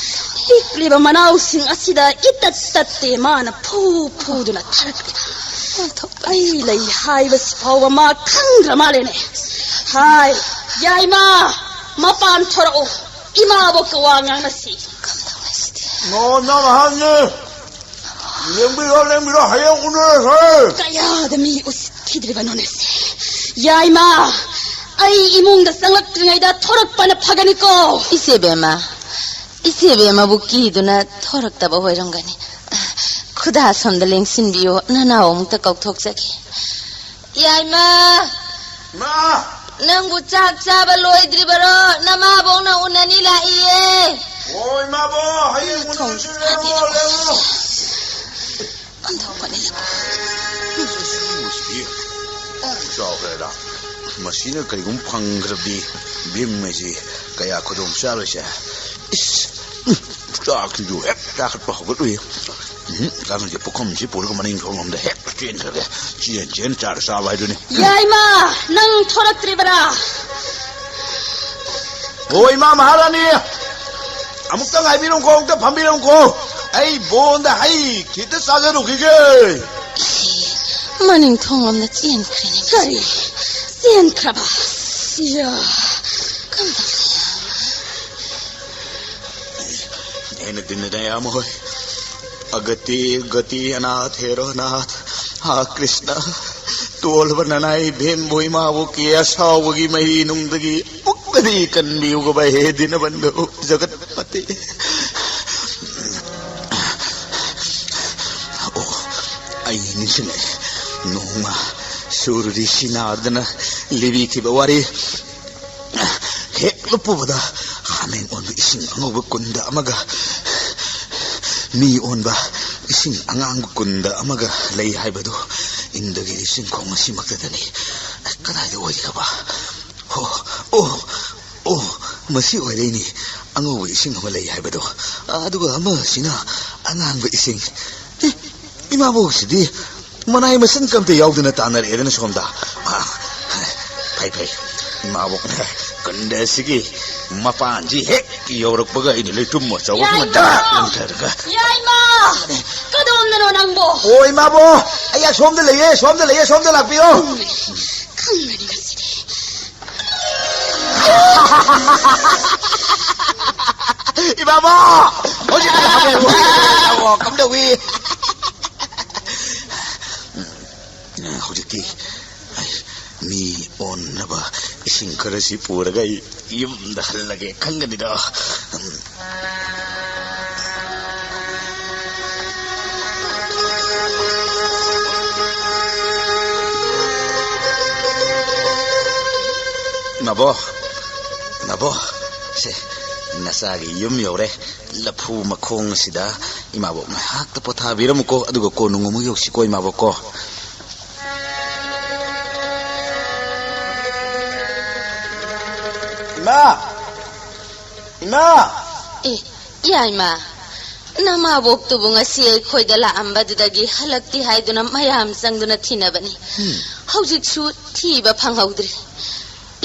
ꯄꯤꯛꯂꯤꯕ ꯃꯅꯥꯎꯁꯤꯡ ꯑꯁꯤꯗ ꯏꯇꯠ ꯇꯠꯇꯦ ꯃꯥꯅ ꯐꯨ ꯐꯨꯗꯨꯅ ꯊꯥꯔꯛꯂꯤꯕ꯫ ꯑꯩ ꯂꯩ ꯍꯥꯏꯕꯁꯤ ꯐꯥꯎꯕ ꯃꯥ ꯈꯪꯗ꯭ꯔ ꯃꯥꯜꯂꯦꯅꯦ꯫ ꯍꯥꯏ, ꯌꯥꯏꯃ, ꯃꯄꯥꯟ ꯊꯣꯔꯛꯎ, ꯏꯃꯥꯕꯣꯛꯀ ꯋꯥ ꯉꯥꯡꯅꯁꯤ꯫ ꯅꯣ, ꯅꯪ ꯑꯍꯟꯅꯤ꯫ ꯂꯦꯡꯕꯤꯔꯣ, ꯂꯦꯡꯕꯤꯔꯣ, ꯍꯌꯦꯡ ꯎꯅꯔꯁꯦ꯫ ꯀꯌꯥꯗ ꯃꯤ ꯎꯁꯤꯠꯈꯤꯗ꯭ꯔꯤꯕꯅꯣꯅꯦ ꯁꯦ꯫ ꯌꯥꯏꯃ, ꯑꯩ ꯏꯃꯨꯡꯗ ꯆꯪꯂꯛꯇ꯭ꯔꯤꯉꯩꯗ ꯊꯣꯔꯛꯄꯅ ꯐꯒꯅꯤꯀꯣ꯫ ꯏꯆꯦ ꯕꯦꯝꯃ, ꯏꯆꯦ ꯕꯦꯝꯃꯕꯨ ꯀꯤꯗꯨꯅ ꯊꯣꯔꯛꯇꯕ ꯑꯣꯏꯔꯝꯒꯅꯤ꯫ ꯈꯨꯗꯥ ꯁꯣꯝꯗ ꯂꯦꯡꯁꯤꯟꯕꯤꯌꯣ, ꯅꯅꯥꯎ ꯑꯃꯨꯛꯇ ꯀꯧꯊꯣꯛꯆꯒꯦ꯫ ꯌꯥꯏꯃ! ꯃꯥ! ꯅꯪꯕꯨ ꯆꯥꯛ ꯆꯥꯕ ꯂꯣꯏꯗ꯭ꯔꯤꯕꯔꯣ? ꯅꯃꯥꯕꯣꯛꯅ ꯎꯅꯅꯤ ꯂꯥꯛꯏꯌꯦ꯫ ꯍꯣꯏ, ꯏꯃꯥꯕꯣ, ꯍꯌꯦꯡ ꯊꯣꯡ ꯎꯅꯔꯁꯤ, ꯂꯦꯡꯉꯣ, ꯂꯦꯡꯉꯣ꯫ ꯑꯣꯟꯊꯣꯛꯄꯅꯤꯗꯀꯣ꯫ ꯁꯤꯕꯨ ꯁꯤꯗꯤ ꯌꯥꯝ ꯆꯥꯎꯈ꯭ꯔꯦꯗ꯫ ꯃꯁꯤꯅ ꯀꯔꯤꯒꯨꯝꯕ ꯐꯪꯈ꯭ꯔꯕꯗꯤ ꯚꯤꯝ ꯍꯥꯏꯁꯤ ꯀꯌꯥ ꯈꯨꯗꯣꯡ ꯆꯥꯔꯣꯏꯁꯦ꯫ ꯏꯁ, ꯎꯝ, ꯆꯥꯛꯁꯤꯁꯨ ꯍꯦꯛ ꯆꯥꯈꯠꯄ ꯍꯧꯒꯠꯂꯨꯏ꯫ ꯎꯝ, ꯆꯥꯛꯁꯤꯡꯁꯦ ꯄꯨꯈꯝꯁꯤ ꯄꯨꯔꯒ ꯃꯅꯤꯡ ꯊꯣꯡꯂꯣꯝꯗ ꯍꯦꯛ ꯆꯦꯟꯈ꯭ꯔꯒꯦ꯫ ꯆꯦꯟ ꯆꯦꯟ ꯆꯥꯔ ꯆꯥꯕ ꯍꯥꯏꯗꯨꯅꯤ꯫ ꯌꯥꯏꯃ, ꯅꯪ ꯊꯣꯔꯛꯇ꯭ꯔꯤꯕꯔꯥ? ꯍꯣ, ꯏꯃꯥ ꯃꯍꯥꯔꯥꯅꯤ! ꯑꯃꯨꯛꯇ ꯉꯥꯏꯕꯤꯔꯝꯈꯣ, ꯑꯃꯨꯛꯇ ꯐꯝꯕꯤꯔꯝꯈꯣ꯫ ꯑꯩ ꯕꯣꯟꯗ ꯍꯩ ꯈꯤꯇ ꯆꯥꯖꯔꯨꯈꯤꯒꯦ꯫ ꯃꯅꯤꯡ ꯊꯣꯡꯂꯣꯝꯗ ꯆꯦꯟꯈ꯭ꯔꯦꯅꯦ꯫ ꯀꯔꯤ? ꯆꯦꯟꯈ꯭ꯔꯕ? ꯁꯤꯌꯥ꯫ ꯀꯝꯗꯧꯁꯤ? ꯑꯩꯅ ꯇꯤꯟꯅꯗ ꯌꯥꯝ ꯍꯣꯏ꯫ ꯑꯒꯇꯤ ꯒꯇꯤ ꯑꯅꯥꯊ ꯍꯦꯔꯣ ꯅꯥꯊ꯫ ꯍꯥ ꯀ꯭ꯔꯤꯁꯅ, ꯇꯣꯜꯂꯕ ꯅꯅꯥꯏ ꯏꯕꯦꯝꯕꯨ ꯏꯃꯥꯕꯨ ꯀꯦ ꯑꯁꯥꯎꯕꯒꯤ ꯃꯍꯤ ꯅꯨꯡꯗꯒꯤ ꯑꯃꯨꯛꯇꯗꯤ ꯀꯟꯕꯤꯌꯨꯒꯕ ꯍꯦ ꯗꯤꯅꯕꯟꯙꯨ ꯖꯒꯠꯄꯇꯤ꯫ ꯑꯣ, ꯑꯩ ꯅꯤꯡꯁꯤꯡꯂꯛꯑꯦ꯫ ꯅꯣꯡꯃ ꯁꯨꯔ ꯔꯤꯁꯤ ꯅꯥꯔꯗꯅ ꯂꯤꯕꯤꯈꯤꯕ ꯋꯥꯔꯤ꯫ ꯍꯦꯛ ꯂꯨꯞꯄꯨꯕꯗ ꯍꯥꯃꯦꯡ ꯑꯣꯟꯕ ꯏꯁꯤꯡ ꯑꯉꯧꯕ ꯀꯨꯟꯗ ꯑꯃꯒ, ꯃꯤ ꯑꯣꯟꯕ ꯏꯁꯤꯡ ꯑꯉꯥꯡꯕ ꯀꯨꯟꯗ ꯑꯃꯒ ꯂꯩ ꯍꯥꯏꯕꯗꯨ ꯏꯟꯗꯒꯤꯔꯤ ꯆꯤꯡꯈꯣꯡ ꯑꯁꯤꯃꯛꯇꯗꯅꯤ꯫ ꯀꯗꯥꯏꯗ ꯑꯣꯏꯒꯕ? ꯑꯣ, ꯑꯣ, ꯑꯣ, ꯃꯁꯤ ꯑꯣꯏꯔꯩꯅꯤ꯫ ꯑꯉꯧꯕ ꯏꯁꯤꯡ ꯑꯃ ꯂꯩ ꯍꯥꯏꯕꯗꯣ, ꯑꯗꯨꯒ ꯑꯃꯁꯤꯅ ꯑꯉꯥꯡꯕ ꯏꯁꯤꯡ꯫ ꯑꯦ, ꯏꯃꯥꯕꯣꯛꯁꯤꯗꯤ ꯃꯅꯥꯏ ꯃꯁꯤꯟ ꯀꯝꯇ ꯌꯥꯎꯗꯅ ꯇꯥꯟꯅꯔꯛꯑꯦꯗꯅ ꯁꯣꯝꯗ꯫ ꯑ, ꯐꯩ, ꯐꯩ꯫ ꯏꯃꯥꯕꯣꯛꯅ ꯀꯟꯗ ꯑꯁꯤꯒꯤ ꯃꯄꯥꯟꯁꯤ ꯍꯦꯛ ꯌꯧꯔꯛꯄꯒ ꯑꯩꯅ ꯂꯩꯇꯨꯝ ꯑꯆꯧꯕ ꯑꯃ ꯌꯥꯏꯃ! ꯗꯛ ꯂꯪꯊꯔꯒ꯫ ꯌꯥꯏꯃ! ꯀꯗꯣꯝꯗꯅꯣ ꯅꯪꯕꯣ? ꯑꯣ, ꯏꯃꯥꯕꯣꯛ! ꯑꯩ ꯑꯁꯣꯝꯗ ꯂꯩꯌꯦ, ꯁꯣꯝꯗ ꯂꯩꯌꯦ, ꯁꯣꯝꯗ ꯂꯥꯛꯄꯤꯌꯣ꯫ ꯈꯪꯒꯅꯤ ꯉꯁꯤꯗꯤ꯫ ꯏꯃꯥꯕꯣꯛ! ꯍꯧꯖꯤꯛ ꯀꯝꯗꯧꯏ? ꯍꯧꯖꯤꯛꯇꯤ ꯑꯩ ꯃꯤ ꯑꯣꯟꯅꯕ ꯏꯁꯤꯡ ꯈꯔꯁꯤ ꯄꯨꯔꯒ ꯑꯩ ꯌꯨꯝꯗ ꯍꯜꯂꯒꯦ ꯈꯟꯒꯅꯤꯗ꯫ ꯅꯕꯣ, ꯅꯕꯣ, ꯁꯦ, ꯅꯆꯥꯒꯤ ꯌꯨꯝ ꯌꯧꯔꯦ꯫ ꯂꯐꯨ ꯃꯈꯣꯡ ꯑꯁꯤꯗ ꯏꯃꯥꯕꯣꯛ ꯉꯥꯏꯍꯥꯛꯇ ꯄꯣꯊꯥꯕꯤꯔꯝꯃꯨꯀꯣ, ꯑꯗꯨꯒ ꯀꯣꯟꯅ ꯅꯣꯡꯃ ꯑꯃꯨꯛ ꯌꯧꯁꯤꯀꯣ, ꯏꯃꯥꯕꯣꯛꯀꯣ꯫ ꯏꯃꯥ! ꯏꯃꯥ! ꯑꯦ, ꯌꯥꯏꯃ, ꯅꯃꯥꯕꯣꯛꯇꯨꯕꯨ ꯉꯁꯤ ꯑꯩꯈꯣꯏꯗ ꯂꯥꯛꯑꯝꯕꯗꯨꯗꯒꯤ ꯍꯜꯂꯛꯇꯦ ꯍꯥꯏꯗꯨꯅ ꯃꯌꯥꯝ ꯆꯪꯗꯨꯅ ꯊꯤꯅꯕꯅꯤ꯫ ꯎꯝ꯫ ꯍꯧꯖꯤꯛꯁꯨ ꯊꯤꯕ ꯐꯪꯍꯧꯗ꯭ꯔꯤ꯫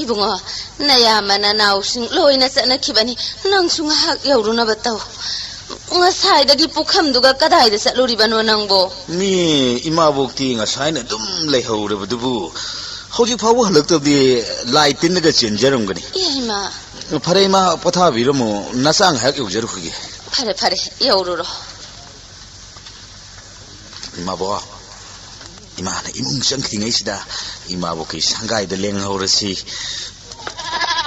ꯏꯕꯨꯡꯉꯣ, ꯅꯌꯥꯝꯕ ꯅꯅꯥꯎꯁꯤꯡ ꯂꯣꯏꯅ ꯆꯠꯅꯈꯤꯕꯅꯤ꯫ ꯅꯪꯁꯨ ꯉꯥꯏꯍꯥꯛ ꯌꯧꯔꯨꯅꯕ ꯇꯧ꯫ ꯉꯁꯥꯏꯗꯒꯤ ꯄꯨꯈꯝꯗꯨꯒ ꯀꯗꯥꯏꯗ ꯆꯠꯂꯨꯔꯤꯕꯅꯣ ꯅꯪꯕꯣ? ꯃꯤ ꯏꯃꯥꯕꯣꯛꯇꯤ ꯉꯁꯥꯏꯅ ꯑꯗꯨꯝ ꯂꯩꯍꯧꯔꯕꯗꯨꯕꯨ ꯍꯧꯖꯤꯛ ꯐꯥꯎꯕ ꯍꯜꯂꯛꯇꯕꯗꯤ ꯂꯥꯏ ꯇꯤꯟꯅꯒ ꯆꯦꯟꯖꯔꯝꯒꯅꯤ꯫ ꯏꯃꯥ꯫ ꯐꯔꯦ ꯏꯃꯥ, ꯄꯣꯊꯥꯕꯤꯔꯝꯃꯣ, ꯅꯆꯥ ꯉꯥꯏꯍꯥꯛ ꯌꯧꯖꯔꯨꯈꯤꯒꯦ꯫ ꯐꯔꯦ, ꯐꯔꯦ, ꯌꯧꯔꯨꯔꯣ꯫ ꯏꯃꯥꯕꯣ, ꯏꯃꯥꯅ ꯏꯃꯨꯡ ꯆꯪꯈ꯭ꯔꯤꯉꯩꯁꯤꯗ ꯏꯃꯥꯕꯣꯛꯀꯤ ꯁꯪꯒꯥꯏꯗ ꯂꯦꯡꯍꯧꯔꯁꯤ꯫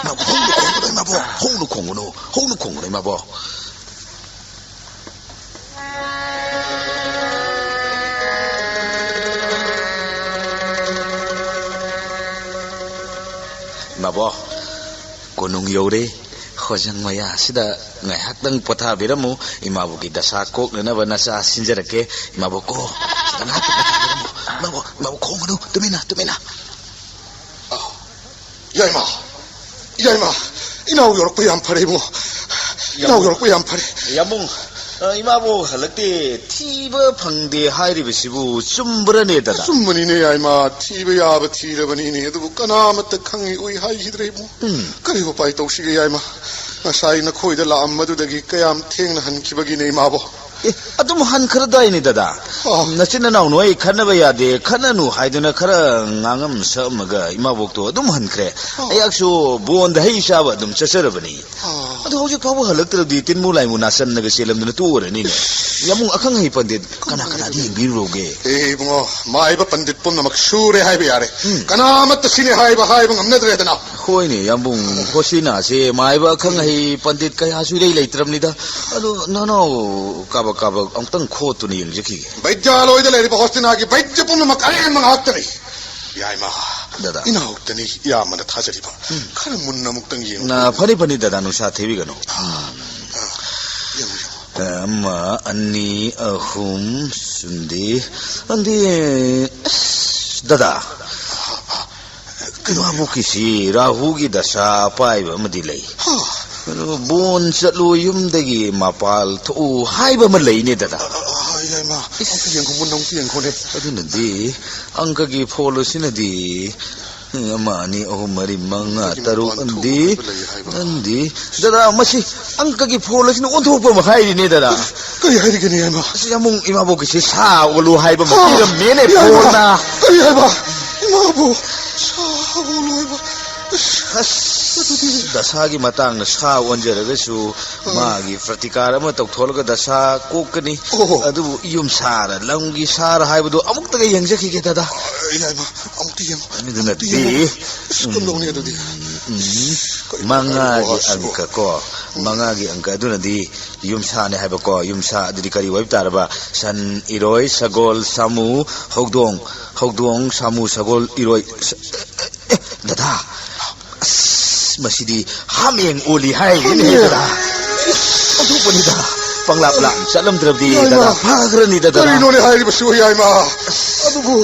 ꯏꯃꯥꯕꯣ, ꯍꯧꯅ ꯈꯣꯡꯒꯅꯨ, ꯏꯃꯥꯕꯣ, ꯍꯧꯅ ꯈꯣꯡꯒꯅꯨ, ꯍꯧꯅ ꯈꯣꯡꯒꯅꯨ, ꯏꯃꯥꯕꯣ꯫ ꯏꯃꯥꯕꯣ, ꯀꯣꯅꯨꯡ ꯌꯧꯔꯦ꯫ ꯍꯣꯖꯪ ꯃꯌꯥ ꯑꯁꯤꯗ ꯉꯥꯏꯍꯥꯛꯇꯪ ꯄꯣꯊꯥꯕꯤꯔꯝꯃꯨ꯫ ꯏꯃꯥꯕꯣꯛꯀꯤ ꯗꯁꯥ ꯀꯣꯛꯅꯅꯕ ꯅꯆꯥ ꯁꯤꯟꯖꯔꯛꯀꯦ꯫ ꯏꯃꯥꯕꯣꯛ ꯀꯣ, ꯁꯤꯗ ꯉꯥꯏꯍꯥꯛꯇꯪ ꯄꯣꯊꯥꯕꯤꯔꯝꯃꯨ꯫ ꯏꯃꯥꯕꯣꯛ, ꯏꯃꯥꯕꯣꯛ ꯈꯣꯡꯒꯅꯨ, ꯇꯨꯃꯤꯟꯅ, ꯇꯨꯃꯤꯟꯅ꯫ ꯑꯥ, ꯌꯥꯏꯃ, ꯌꯥꯏꯃ, ꯏꯅꯥꯎ ꯌꯧꯔꯛꯄ ꯌꯥꯝ ꯐꯔꯦ ꯏꯕꯨꯡꯉꯣ꯫ ꯏꯅꯥꯎ ꯌꯥꯝ ꯌꯧꯔꯛꯄ ꯌꯥꯝ ꯐꯔꯦ꯫ ꯌꯥꯝꯕꯨꯡ, ꯑ, ꯏꯃꯥꯕꯣꯛ ꯍꯜꯂꯛꯇꯦ, ꯊꯤꯕ ꯐꯪꯗꯦ ꯍꯥꯏꯔꯤꯕꯁꯤꯕꯨ ꯆꯨꯝꯕ꯭ꯔꯅꯦ, ꯗꯗꯥ? ꯑꯆꯨꯝꯕꯅꯤꯅꯦ, ꯌꯥꯏꯃ꯫ ꯊꯤꯕ ꯌꯥꯕ ꯊꯤꯔꯕꯅꯤꯅꯦ, ꯑꯗꯨꯕꯨ ꯀꯅꯥꯃꯠꯇ ꯈꯪꯏ ꯎꯏ ꯍꯥꯏꯈꯤꯗ꯭ꯔꯦ, ꯏꯕꯨꯡꯉꯣ꯫ ꯎꯝ꯫ ꯀꯔꯤ ꯎꯄꯥꯏ ꯇꯧꯁꯤꯒꯦ, ꯌꯥꯏꯃ? ꯉꯁꯥꯏ ꯅꯈꯣꯏꯗ ꯂꯥꯛꯑꯝꯕꯗꯨꯗꯒꯤ ꯀꯌꯥꯝ ꯊꯦꯡꯅ ꯍꯟꯈꯤꯕꯒꯤꯅꯦ, ꯏꯃꯥꯕꯣꯛ? ꯑꯦ, ꯑꯗꯨꯝ ꯍꯟꯈ꯭ꯔꯗꯥꯏꯅꯦ, ꯗꯗꯥ? ꯑꯥ꯫ ꯅꯆꯤꯟ ꯅꯅꯥꯎ ꯅꯣꯏ ꯈꯠꯅꯕ ꯌꯥꯗꯦ, ꯈꯠꯅꯅꯨ ꯍꯥꯏꯗꯨꯅ ꯈꯔ ꯉꯥꯡꯉꯝ ꯁꯛꯑꯝꯃꯒ ꯏꯃꯥꯕꯣꯛꯇꯣ ꯑꯗꯨꯝ ꯍꯟꯈ꯭ꯔꯦ꯫ ꯑꯥ꯫ ꯑꯩꯍꯥꯛꯁꯨ ꯕꯣꯟꯗ ꯍꯩ ꯆꯥꯕ ꯑꯗꯨꯝ ꯆꯠꯆꯔꯕꯅꯤ꯫ ꯑꯥ꯫ ꯑꯗꯨ ꯍꯧꯖꯤꯛ ꯐꯥꯎꯕ ꯍꯜꯂꯛꯇ꯭ꯔꯗꯤ ꯇꯤꯟꯃꯨ ꯂꯥꯏꯃꯨ ꯅꯥꯁꯟꯅꯒ ꯆꯦꯜꯂꯝꯗꯅ ꯇꯣꯛꯑꯔꯅꯤꯅꯦ꯫ ꯌꯥꯝꯕꯨꯡ, ꯑꯈꯪ ꯑꯍꯩ ꯄꯟꯗꯤꯠ ꯀꯅꯥ ꯀꯅꯥꯗꯤ ꯌꯦꯡꯕꯤꯔꯨꯔꯣꯒꯦ? ꯑꯦ ꯏꯕꯨꯡꯉꯣ, ꯃꯥꯏꯕ ꯄꯟꯗꯤꯠ ꯄꯨꯝꯅꯃꯛ ꯁꯨꯔꯦ ꯍꯥꯏꯕ ꯌꯥꯔꯦ꯫ ꯎꯝ꯫ ꯀꯅꯥꯃꯠꯇ ꯁꯤꯅꯦ ꯍꯥꯏꯕ, ꯍꯥꯏꯕ ꯉꯝꯅꯗ꯭ꯔꯦꯗꯅ꯫ ꯍꯣꯏꯅꯦ ꯌꯥꯝꯕꯨꯡ, ꯍꯣꯁꯤꯅꯥꯁꯦ ꯃꯥꯏꯕ ꯑꯈꯪ ꯑꯍꯩ ꯄꯟꯗꯤꯠ ꯀꯌꯥꯁꯨ ꯏꯔꯩ ꯂꯩꯇ꯭ꯔꯕꯅꯤꯗ꯫ ꯑꯗꯣ ꯅꯅꯥꯎ ꯀꯥꯕꯛ ꯀꯥꯕꯛ ꯑꯃꯨꯛꯇꯪ ꯈꯣꯠꯇꯨꯅ ꯌꯦꯡꯖꯈꯤꯒꯦ꯫ ꯕꯩꯗ꯭ꯌꯥꯂꯣꯏꯗ ꯂꯩꯔꯤꯕ ꯍꯣꯁꯇꯤꯅꯥꯒꯤ ꯕꯩꯗ꯭ꯌ ꯄꯨꯝꯅꯃꯛ ꯑꯔꯦꯝꯕ ꯉꯥꯛꯇꯅꯤ꯫ ꯌꯥꯏꯃ, ꯗꯗꯥ꯫ ꯏꯅꯥꯎꯇꯅꯤ ꯏꯌꯥꯝꯕꯅ ꯊꯥꯖꯔꯤꯕ꯫ ꯎꯝ꯫ ꯈꯔ ꯃꯨꯟꯅ ꯑꯃꯨꯛꯇꯪ ꯌꯦꯡꯉꯨ꯫ ꯅ, ꯐꯅꯤ, ꯐꯅꯤ, ꯗꯗꯥ, ꯅꯨꯡꯁꯥ ꯊꯤꯕꯤꯒꯅꯨ꯫ ꯑꯥ, ꯑꯥ, ꯌꯦꯡꯉꯨ, ꯌꯦꯡꯉꯨ꯫ ꯑꯃ, ꯑꯅꯤ, ꯑꯍꯨꯝ, ꯁꯨꯝꯗꯤ, ꯑꯗꯤ, ꯑꯁ, ꯗꯗꯥ꯫ ꯑꯥ, ꯑꯥ, ꯀꯩꯅꯣ? ꯏꯃꯥꯕꯣꯛꯀꯤꯁꯤ ꯔꯥꯍꯨꯒꯤ ꯗꯁꯥ ꯄꯥꯏꯕ ꯑꯃꯗꯤ ꯂꯩ꯫ ꯍꯥ? ꯀꯩꯅꯣ, ꯕꯣꯟ ꯆꯠꯂꯨ, ꯌꯨꯝꯗꯒꯤ ꯃꯄꯥꯜ ꯊꯣꯛꯎ ꯍꯥꯏꯕ ꯑꯃ ꯂꯩꯅꯦ, ꯗꯗꯥ꯫ ꯑ, ꯑ, ꯑ, ꯏꯃꯥ, ꯑꯃꯨꯛꯇ ꯌꯦꯡꯈꯣ, ꯃꯨꯟꯅ ꯑꯃꯨꯛꯇ ꯌꯦꯡꯈꯣꯅꯦ꯫ ꯑꯗꯨꯅꯗꯤ ꯑꯪꯀꯒꯤ ꯐꯣꯜ ꯑꯁꯤꯅꯗꯤ, ꯑꯃ, ꯑꯅꯤ, ꯑꯍꯨꯝ, ꯃꯔꯤ, ꯃꯉꯥ, ꯑꯪꯀꯒꯤ ꯇꯔꯨꯛ, ꯃꯄꯥꯟ ꯑꯗꯤ, ꯊꯣꯛꯎ ꯍꯥꯏꯕ ꯂꯩ ꯍꯥꯏꯕ꯫ ꯑꯗꯤ, ꯗꯗꯥ, ꯃꯁꯤ ꯑꯪꯀꯒꯤ ꯐꯣꯜ ꯑꯁꯤꯅ ꯑꯣꯟꯊꯣꯛꯄ ꯑꯃ ꯍꯥꯏꯔꯤꯅꯦ, ꯗꯗꯥ꯫ ꯀꯔꯤ ꯍꯥꯏꯔꯤꯒꯦꯅꯦ, ꯏꯃꯥ? ꯑꯁꯤ ꯑꯃꯨꯛ ꯏꯃꯥꯕꯣꯛꯀꯤꯁꯤ ꯁꯥ ꯑꯣꯜꯂꯨ ꯍꯥꯏꯕ ꯑꯃ ꯍꯥ! ꯄꯤꯔꯝꯃꯦꯅꯦ, ꯏꯃꯥ, ꯐꯣꯜꯅ꯫ ꯀꯔꯤ ꯍꯥꯏꯕ? ꯏꯃꯥꯕꯨ ꯁꯥ ꯑꯣꯜꯂꯨ ꯍꯥꯏꯕ? ꯑꯁ, ꯑꯁ, ꯗꯁꯥꯒꯤ ꯃꯇꯥꯡꯗ ꯁꯥ ꯑꯣꯟꯖꯔꯒꯁꯨ, ꯑꯥ꯫ ꯃꯥꯒꯤ ꯄ꯭ꯔꯇꯤꯀꯥꯔ ꯑꯃ ꯇꯧꯊꯣꯛꯂꯒ ꯗꯁꯥ ꯀꯣꯛꯀꯅꯤ꯫ ꯑꯣꯍꯣ꯫ ꯑꯗꯨꯕꯨ ꯌꯨꯝ ꯁꯥꯔ, ꯂꯝꯒꯤ ꯁꯥꯔ ꯍꯥꯏꯕꯗꯨ ꯑꯃꯨꯛꯇꯒ ꯌꯦꯡꯖꯈꯤꯒꯦ, ꯗꯗꯥ꯫ ꯑ, ꯌꯥꯏꯃ, ꯑꯃꯨꯛꯇ ꯌꯦꯡꯉꯨ꯫ ꯑꯗꯨꯅꯗꯤ, ꯑꯃꯨꯛꯇ ꯌꯦꯡꯉꯨ꯫ ꯑꯁ, ꯎꯝ, ꯀꯝꯗꯧꯅꯤ ꯑꯗꯨꯗꯤ? ꯎꯝ, ꯎꯝ꯫ ꯀꯩꯅꯣ ꯃꯉꯥꯒꯤ ꯍꯥꯏꯔꯤꯕꯣ ꯑꯁꯤꯕꯣ? ꯑꯪꯀ ꯀꯣ, ꯎꯝ꯫ ꯃꯉꯥꯒꯤ ꯑꯪꯀ ꯑꯗꯨꯅꯗꯤ ꯌꯨꯝꯁꯥꯅꯦ ꯍꯥꯏꯕꯀꯣ, ꯌꯨꯝꯁꯥ ꯑꯗꯨꯗꯤ ꯀꯔꯤ ꯑꯣꯏꯕ ꯇꯥꯔꯕ? ꯁꯟ, ꯏꯔꯣꯏ, ꯁꯒꯣꯜ, ꯁꯥꯃꯨ, ꯍꯧꯗꯣꯡ, ꯍꯧꯗꯣꯡ, ꯁꯥꯃꯨ, ꯁꯒꯣꯜ, ꯏꯔꯣꯏ, ꯁ-, ꯑꯦ, ꯑꯦ, ꯗꯗꯥ, ꯑꯁ, ꯃꯁꯤꯗꯤ ꯍꯥꯃꯦꯡ ꯑꯣꯜꯂꯤ ꯍꯥꯏꯔꯤꯅꯦ, ꯍꯥꯃꯦꯡ? ꯗꯗꯥ꯫ ꯑꯣꯟꯊꯣꯛꯄꯅꯤꯗ, ꯄꯪꯂꯥꯞ ꯂꯥꯞ ꯆꯠꯂꯝꯗ꯭ꯔꯕꯗꯤ, ꯌꯥꯏꯃ, ꯗꯗꯥ, ꯐꯈ꯭ꯔꯅꯤ, ꯗꯗꯥ꯫ ꯀꯔꯤꯅꯣꯅꯦ ꯍꯥꯏꯔꯤꯕꯁꯤꯕꯨ, ꯌꯥꯏꯃ? ꯑꯗꯨꯕꯨ,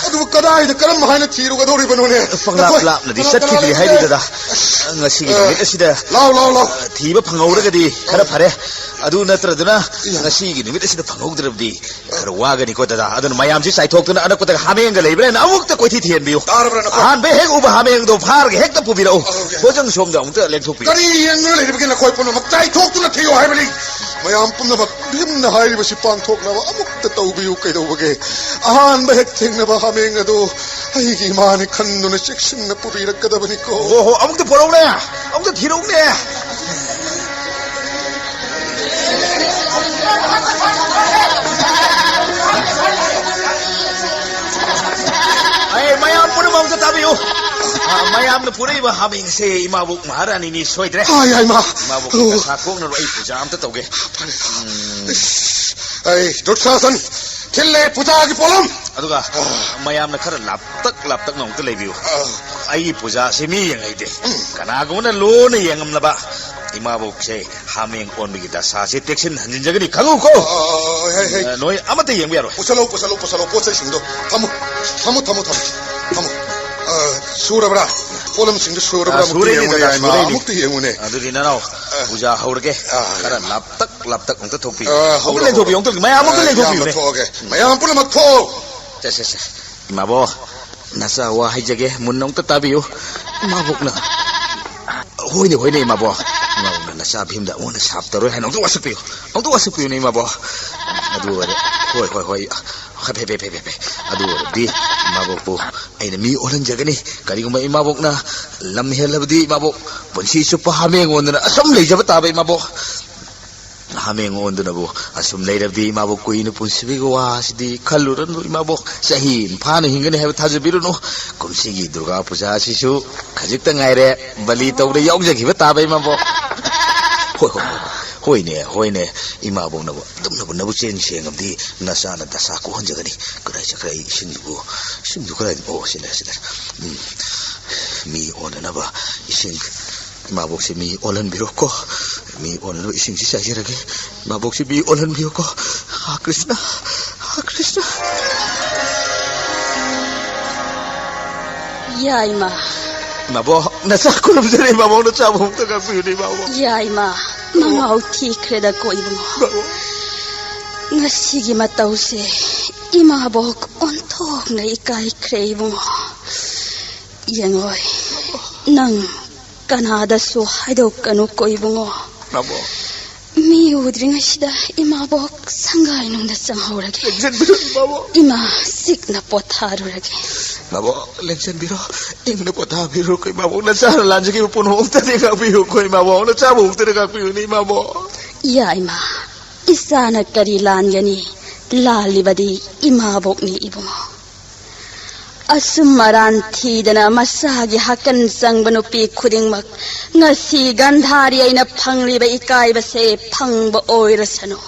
ꯑꯗꯨꯕꯨ ꯀꯗꯥꯏꯗ, ꯀꯔꯝ ꯍꯥꯏꯅ ꯊꯤꯔꯨꯒꯗꯧꯔꯤꯕꯅꯣꯅꯦ? ꯄꯪꯂꯥꯞ ꯅꯈꯣꯏ ꯂꯥꯞꯅꯗꯤ ꯀꯅꯥ ꯀꯅꯥ ꯆꯠꯈꯤꯗ꯭ꯔꯤ ꯍꯥꯏꯔꯤ, ꯂꯩꯒꯦ? ꯗꯗꯥ꯫ ꯉꯁꯤꯒꯤ ꯑ, ꯅꯨꯃꯤꯠ ꯑꯁꯤꯗ, ꯂꯥꯎ, ꯂꯥꯎ, ꯂꯥꯎ꯫ ꯑ, ꯊꯤꯕ ꯐꯪꯍꯧꯔꯒꯗꯤ ꯈꯔ ꯐꯔꯦ꯫ ꯑꯗꯨ ꯅꯠꯇ꯭ꯔꯗꯨꯅ ꯏꯌꯥ꯫ ꯉꯁꯤꯒꯤ ꯅꯨꯃꯤꯠ ꯑꯁꯤꯗ ꯐꯪꯍꯧꯗ꯭ꯔꯕꯗꯤ ꯈꯔ ꯋꯥꯒꯅꯤꯀꯣ, ꯗꯗꯥ꯫ ꯑꯗꯨꯅ ꯃꯌꯥꯝꯁꯤ ꯆꯥꯏꯊꯣꯛꯇꯨꯅ ꯑꯅꯛꯄꯗ ꯍꯥꯃꯦꯡꯒ ꯂꯩꯕ꯭ꯔꯥꯅ ꯑꯃꯨꯛꯇ ꯀꯣꯏꯊꯤ ꯊꯤꯍꯟꯕꯤꯌꯨ꯫ ꯇꯥꯔꯕ꯭ꯔꯥ ꯅꯈꯣꯏ? ꯑꯍꯥꯟꯕ ꯍꯦꯛ ꯎꯕ ꯍꯥꯃꯦꯡꯗꯣ ꯐꯥꯔꯒ ꯍꯦꯛꯇ ꯄꯨꯕꯤꯔꯛꯎ꯫ ꯑꯧ, ꯌꯥꯏ꯫ ꯍꯣꯖꯪ ꯁꯣꯝꯗ ꯑꯃꯨꯛꯇ ꯂꯦꯡꯊꯣꯛꯄꯤꯌꯨ꯫ ꯀꯔꯤ ꯌꯦꯡꯗꯨꯅ ꯂꯩꯔꯤꯕꯒꯦ ꯅꯈꯣꯏ ꯄꯨꯝꯅꯃꯛ? ꯆꯥꯏꯊꯣꯛꯇꯨꯅ ꯊꯤꯌꯨ ꯍꯥꯏꯕꯅꯤ꯫ ꯃꯌꯥꯝ ꯄꯨꯝꯅꯃꯛ ꯚꯤꯝꯅ ꯍꯥꯏꯔꯤꯕꯁꯤ ꯄꯥꯡꯊꯣꯛꯅꯕ ꯑꯃꯨꯛꯇ ꯇꯧꯕꯤꯌꯨ꯫ ꯀꯩꯗꯧꯕꯒꯦ? ꯑꯍꯥꯟꯕ ꯍꯦꯛ ꯊꯦꯡꯅꯕ ꯍꯥꯃꯦꯡ ꯑꯗꯨ ꯑꯩꯒꯤ ꯏꯃꯥꯅꯤ ꯈꯟꯗꯨꯅ ꯆꯦꯛꯁꯤꯟꯅ ꯄꯨꯕꯤꯔꯛꯀꯗꯕꯅꯤꯀꯣ꯫ ꯍꯣ, ꯍꯣ, ꯑꯃꯨꯛꯇ ꯄꯨꯔꯛꯎꯅꯦ, ꯑꯃꯨꯛꯇ ꯊꯤꯔꯛꯎꯅꯦ꯫ ꯑꯩ ꯃꯌꯥꯝ ꯄꯨꯝꯅꯃꯛ ꯑꯃꯨꯛꯇ ꯇꯥꯕꯤꯌꯨ꯫ ꯑ, ꯃꯌꯥꯝꯅ ꯄꯨꯔꯛꯏꯕ ꯍꯥꯃꯦꯡꯁꯦ ꯏꯃꯥꯕꯣꯛ ꯃꯍꯥꯔꯥꯅꯤꯅꯤ ꯁꯣꯏꯗ꯭ꯔꯦ꯫ ꯑꯥ, ꯌꯥꯏ, ꯏꯃꯥ꯫ ꯏꯃꯥꯕꯣꯛꯀꯤ ꯑꯣ꯫ ꯗꯁꯥ ꯀꯣꯛꯅꯕ ꯑꯩ ꯄꯨꯖꯥ ꯑꯝꯇ ꯇꯧꯒꯦ꯫ ꯐꯔꯦ꯫ ꯎꯝ꯫ ꯑꯩ ꯗꯨꯁꯥꯁꯟ, ꯇꯤꯜꯂꯦ ꯄꯨꯖꯥꯒꯤ ꯄꯣꯠꯂꯝ꯫ ꯑꯗꯨꯒ ꯃꯌꯥꯝꯅ ꯈꯔ ꯂꯥꯞꯇꯛ ꯂꯥꯞꯇꯛꯅ ꯑꯃꯨꯛꯇ ꯂꯩꯕꯤꯌꯨ꯫ ꯑꯩꯒꯤ ꯄꯨꯖꯥꯁꯤ ꯃꯤ ꯌꯦꯡꯍꯩꯗꯦ꯫ ꯀꯅꯥꯒꯨꯝꯕꯅ ꯂꯣꯟꯅ ꯌꯦꯡꯉꯝꯂꯕ ꯏꯃꯥꯕꯣꯛꯁꯦ ꯍꯥꯃꯦꯡ ꯑꯣꯟꯕꯒꯤ ꯗꯁꯥꯁꯦ ꯇꯦꯛꯁꯤꯟ ꯍꯟꯖꯤꯟꯖꯒꯅꯤ, ꯈꯪꯉꯨꯀꯣ꯫ ꯑ, ꯍꯦ, ꯍꯦ꯫ ꯑ, ꯅꯣꯏ ꯑꯃꯠꯇ ꯌꯦꯡꯕ ꯌꯥꯔꯣꯏ꯫ ꯄꯨꯁꯜꯂꯣ, ꯄꯨꯁꯜꯂꯣ, ꯄꯨꯁꯜꯂꯣ, ꯄꯣꯠ ꯆꯩꯁꯤꯡꯗꯣ꯫ ꯊꯝꯃꯣ, ꯊꯝꯃꯣ, ꯊꯝꯃꯣ, ꯊꯝꯃꯣ꯫ ꯑ, ꯁꯨꯔꯕ꯭ꯔꯥ? ꯄꯣꯠꯂꯝꯁꯤꯡꯗꯣ ꯁꯨꯔꯕ꯭ꯔꯥ? ꯑ, ꯑꯃꯨꯛꯇ ꯁꯨꯔꯦꯅꯦ, ꯌꯦꯡꯉꯨꯅꯦ, ꯗꯗꯥ, ꯏꯃꯥ, ꯁꯨꯔꯦꯅꯦ꯫ ꯑꯃꯨꯛꯇ ꯌꯦꯡꯉꯨꯅꯦ꯫ ꯑꯗꯨꯗꯤ ꯅꯅꯥꯎ, ꯑ꯫ ꯄꯨꯖꯥ ꯍꯧꯔꯒꯦ꯫ ꯑ꯫ ꯈꯔ ꯂꯥꯞꯇꯛ ꯂꯥꯞꯇꯛ ꯑꯃꯨꯛꯇ ꯊꯣꯛꯄꯤꯌꯨ꯫ ꯑ, ꯑꯃꯨꯛꯇ ꯍꯧꯔꯣ, ꯂꯦꯡꯊꯣꯛꯄꯤꯌꯨ, ꯍꯧꯔꯣ꯫ ꯑꯃꯨꯛꯇ, ꯃꯌꯥꯝ ꯑꯃꯨꯛꯇ ꯑ, ꯂꯦꯡꯊꯣꯛꯄꯤꯌꯨꯅꯦ꯫ ꯌꯥꯝꯅ ꯊꯣꯛꯑꯒꯦ꯫ ꯃꯌꯥꯝ ꯄꯨꯝꯅꯃꯛ ꯊꯣꯛꯑꯣ꯫ ꯁꯦ, ꯁꯦ, ꯁꯦ꯫ ꯏꯃꯥꯕꯣ, ꯅꯆꯥ ꯋꯥ ꯍꯥꯏꯖꯒꯦ, ꯃꯨꯟꯅ ꯑꯃꯨꯛꯇ ꯇꯥꯕꯤꯌꯨ꯫ ꯏꯃꯥꯕꯣꯛꯅ, ꯍꯣꯏꯅꯦ, ꯍꯣꯏꯅꯦ, ꯏꯃꯥꯕꯣ꯫ ꯏꯃꯥꯕꯣꯛꯅ ꯅꯆꯥ ꯚꯤꯝꯗ ꯑꯩꯉꯣꯟꯗ ꯁꯥꯞ ꯇꯧꯔꯣꯏ ꯍꯥꯏꯅ ꯑꯃꯨꯛꯇ ꯋꯥꯁꯛꯄꯤꯌꯨ꯫ ꯑꯃꯨꯛꯇ ꯋꯥꯁꯛꯄꯤꯌꯨꯅꯦ, ꯏꯃꯥꯕꯣ꯫ ꯑꯗꯨ ꯑꯣꯏꯔꯦ꯫ ꯍꯣꯏ, ꯍꯣꯏ, ꯍꯣꯏ꯫ ꯐꯦ, ꯐꯦ, ꯐꯦ, ꯐꯦ, ꯐꯦ꯫ ꯑꯗꯨ ꯑꯣꯏꯔꯕꯗꯤ ꯏꯃꯥꯕꯣꯛꯄꯨ ꯑꯩꯅ ꯃꯤ ꯑꯣꯜꯍꯟꯖꯒꯅꯤ꯫ ꯀꯔꯤꯒꯨꯝꯕ ꯏꯃꯥꯕꯣꯛꯅ ꯂꯝ ꯍꯦꯜꯂꯕꯗꯤ ꯏꯃꯥꯕꯣꯛ ꯄꯨꯟꯁꯤ ꯆꯨꯞꯄ ꯍꯥꯃꯦꯡ ꯑꯣꯟꯗꯨꯅ ꯑꯁꯨꯝ ꯂꯩꯖꯕ ꯇꯥꯕ, ꯏꯃꯥꯕꯣꯛ꯫ ꯍꯥꯃꯦꯡ ꯑꯣꯟꯗꯨꯅꯕꯨ ꯑꯁꯨꯝ ꯂꯩꯔꯕꯗꯤ ꯏꯃꯥꯕꯣꯛ ꯀꯨꯏꯅ ꯄꯨꯟꯁꯤꯕꯒꯤ ꯋꯥꯁꯤꯗꯤ ꯈꯜꯂꯨꯔꯅꯨ, ꯏꯃꯥꯕꯣꯛ꯫ ꯆꯍꯤ ꯐꯥꯅ ꯍꯤꯡꯒꯅꯤ ꯍꯥꯏꯕ ꯊꯥꯖꯕꯤꯔꯨꯅꯨ꯫ ꯀꯨꯝꯁꯤꯒꯤ ꯗꯨꯔꯒꯥ ꯄꯨꯖꯥ ꯑꯁꯤꯁꯨ ꯈꯖꯤꯛꯇ ꯉꯥꯏꯔꯦ꯫ ꯕꯂꯤ ꯇꯧꯕꯗ ꯌꯥꯎꯖꯈꯤꯕ ꯇꯥꯕ, ꯏꯃꯥꯕꯣꯛ꯫ ꯍꯣꯏ, ꯍꯣꯏ, ꯍꯣꯏ꯫ ꯍꯣꯏꯅꯦ, ꯍꯣꯏꯅꯦ꯫ ꯏꯃꯥꯕꯣꯛꯅꯕꯨ ꯑꯗꯨꯝꯅꯕꯨ ꯅꯕꯨ ꯆꯦꯟ ꯁꯦꯡꯉꯕꯗꯤ ꯅꯆꯥꯅ ꯗꯁꯥ ꯀꯣꯛꯍꯟꯖꯒꯅꯤ꯫ ꯀꯗꯥꯏ ꯆꯠꯈ꯭ꯔꯦ? ꯑꯩ ꯏꯁꯤꯡꯗꯨꯕꯨ, ꯏꯁꯤꯡꯗꯨ ꯀꯗꯥꯏ? ꯑꯣ, ꯁꯤꯗ, ꯁꯤꯗ꯫ ꯎꯝ꯫ ꯃꯤ ꯑꯣꯟꯅꯅꯕ ꯏꯁꯤꯡ꯫ ꯏꯃꯥꯕꯣꯛꯁꯦ ꯃꯤ ꯑꯣꯜꯍꯟꯕꯤꯔꯣꯀꯣ꯫ ꯃꯤ ꯑꯣꯜꯍꯟꯕ ꯏꯁꯤꯡꯁꯤ ꯆꯥꯏꯖꯔꯒꯦ꯫ ꯏꯃꯥꯕꯣꯛꯁꯦ ꯃꯤ ꯑꯣꯜꯍꯟꯕꯤꯌꯨꯀꯣ꯫ ꯍꯥ ꯀ꯭ꯔꯤꯁꯅ, ꯍꯥ ꯀ꯭ꯔꯤꯁꯅ꯫ ꯌꯥꯏꯃ꯫ ꯏꯃꯥꯕꯣꯛ, ꯅꯆꯥ ꯈꯨꯔꯨꯝꯖꯔꯤ ꯏꯃꯥꯕꯣꯛ, ꯅꯆꯥꯕꯨ ꯑꯃꯨꯛꯇ ꯉꯥꯛꯄꯤꯌꯨꯅꯦ ꯏꯃꯥꯕꯣꯛ꯫ ꯌꯥꯏꯃ, ꯃꯉꯥꯎ ꯊꯤꯈ꯭ꯔꯦꯗꯀꯣ ꯏꯕꯨꯡꯉꯣ꯫ ꯉꯁꯤꯒꯤ ꯃꯇꯧꯁꯦ ꯏꯃꯥꯕꯣꯛ ꯑꯣꯟꯊꯣꯛꯅ ꯏꯀꯥꯏꯈ꯭ꯔꯦ ꯏꯕꯨꯡꯉꯣ꯫ ꯌꯦꯡꯉꯣꯏ, ꯅꯪ ꯀꯅꯥꯗꯁꯨ ꯍꯥꯏꯗꯣꯛꯀꯅꯨꯀꯣ ꯏꯕꯨꯡꯉꯣ꯫ ꯏꯃꯥꯕꯣꯛ꯫ ꯃꯤ ꯎꯗ꯭ꯔꯤꯉꯩꯁꯤꯗ ꯏꯃꯥꯕꯣꯛ ꯁꯪꯒꯥꯏꯅꯨꯡꯗ ꯆꯪꯍꯧꯔꯒꯦ꯫ ꯂꯦꯡꯁꯤꯟꯕꯤꯔꯣ ꯏꯃꯥꯕꯣꯛ꯫ ꯏꯃꯥ ꯁꯤꯛꯅ ꯄꯣꯊꯥꯔꯨꯔꯒꯦ꯫ ꯏꯃꯥꯕꯣꯛ, ꯂꯦꯡꯁꯤꯟꯕꯤꯔꯣ꯫ ꯏꯪꯅ ꯄꯣꯊꯥꯕꯤꯔꯣ꯫ ꯏꯃꯥꯕꯣꯛ, ꯅꯆꯥꯅ ꯂꯥꯟꯖꯈꯤꯕ ꯄꯣꯠꯅꯣꯝꯇꯗꯤ ꯉꯥꯛꯄꯤꯌꯨꯀꯣ ꯏꯃꯥꯕꯣꯛ꯫ ꯅꯆꯥꯕꯨ ꯑꯃꯨꯛꯇꯗꯤ ꯉꯥꯛꯄꯤꯌꯨꯅꯦ ꯏꯃꯥꯕꯣꯛ꯫ ꯌꯥꯏꯃ, ꯏꯆꯥꯅ ꯀꯔꯤ ꯂꯥꯟꯒꯅꯤ? ꯂꯥꯜꯂꯤꯕꯗꯤ ꯏꯃꯥꯕꯣꯛꯅꯤ ꯏꯕꯨꯡꯉꯣ꯫ ꯑꯁꯨꯝ ꯑꯔꯥꯟ ꯊꯤꯗꯅ ꯃꯁꯥꯒꯤ ꯍꯥꯀꯟ ꯆꯪꯕ ꯅꯨꯄꯤ ꯈꯨꯗꯤꯡꯃꯛ ꯉꯁꯤ ꯒꯟꯙꯥꯔꯤ ꯑꯩꯅ ꯐꯪꯂꯤꯕ ꯏꯀꯥꯏꯕꯁꯦ ꯐꯪꯕ ꯑꯣꯏꯔꯁꯅꯨ꯫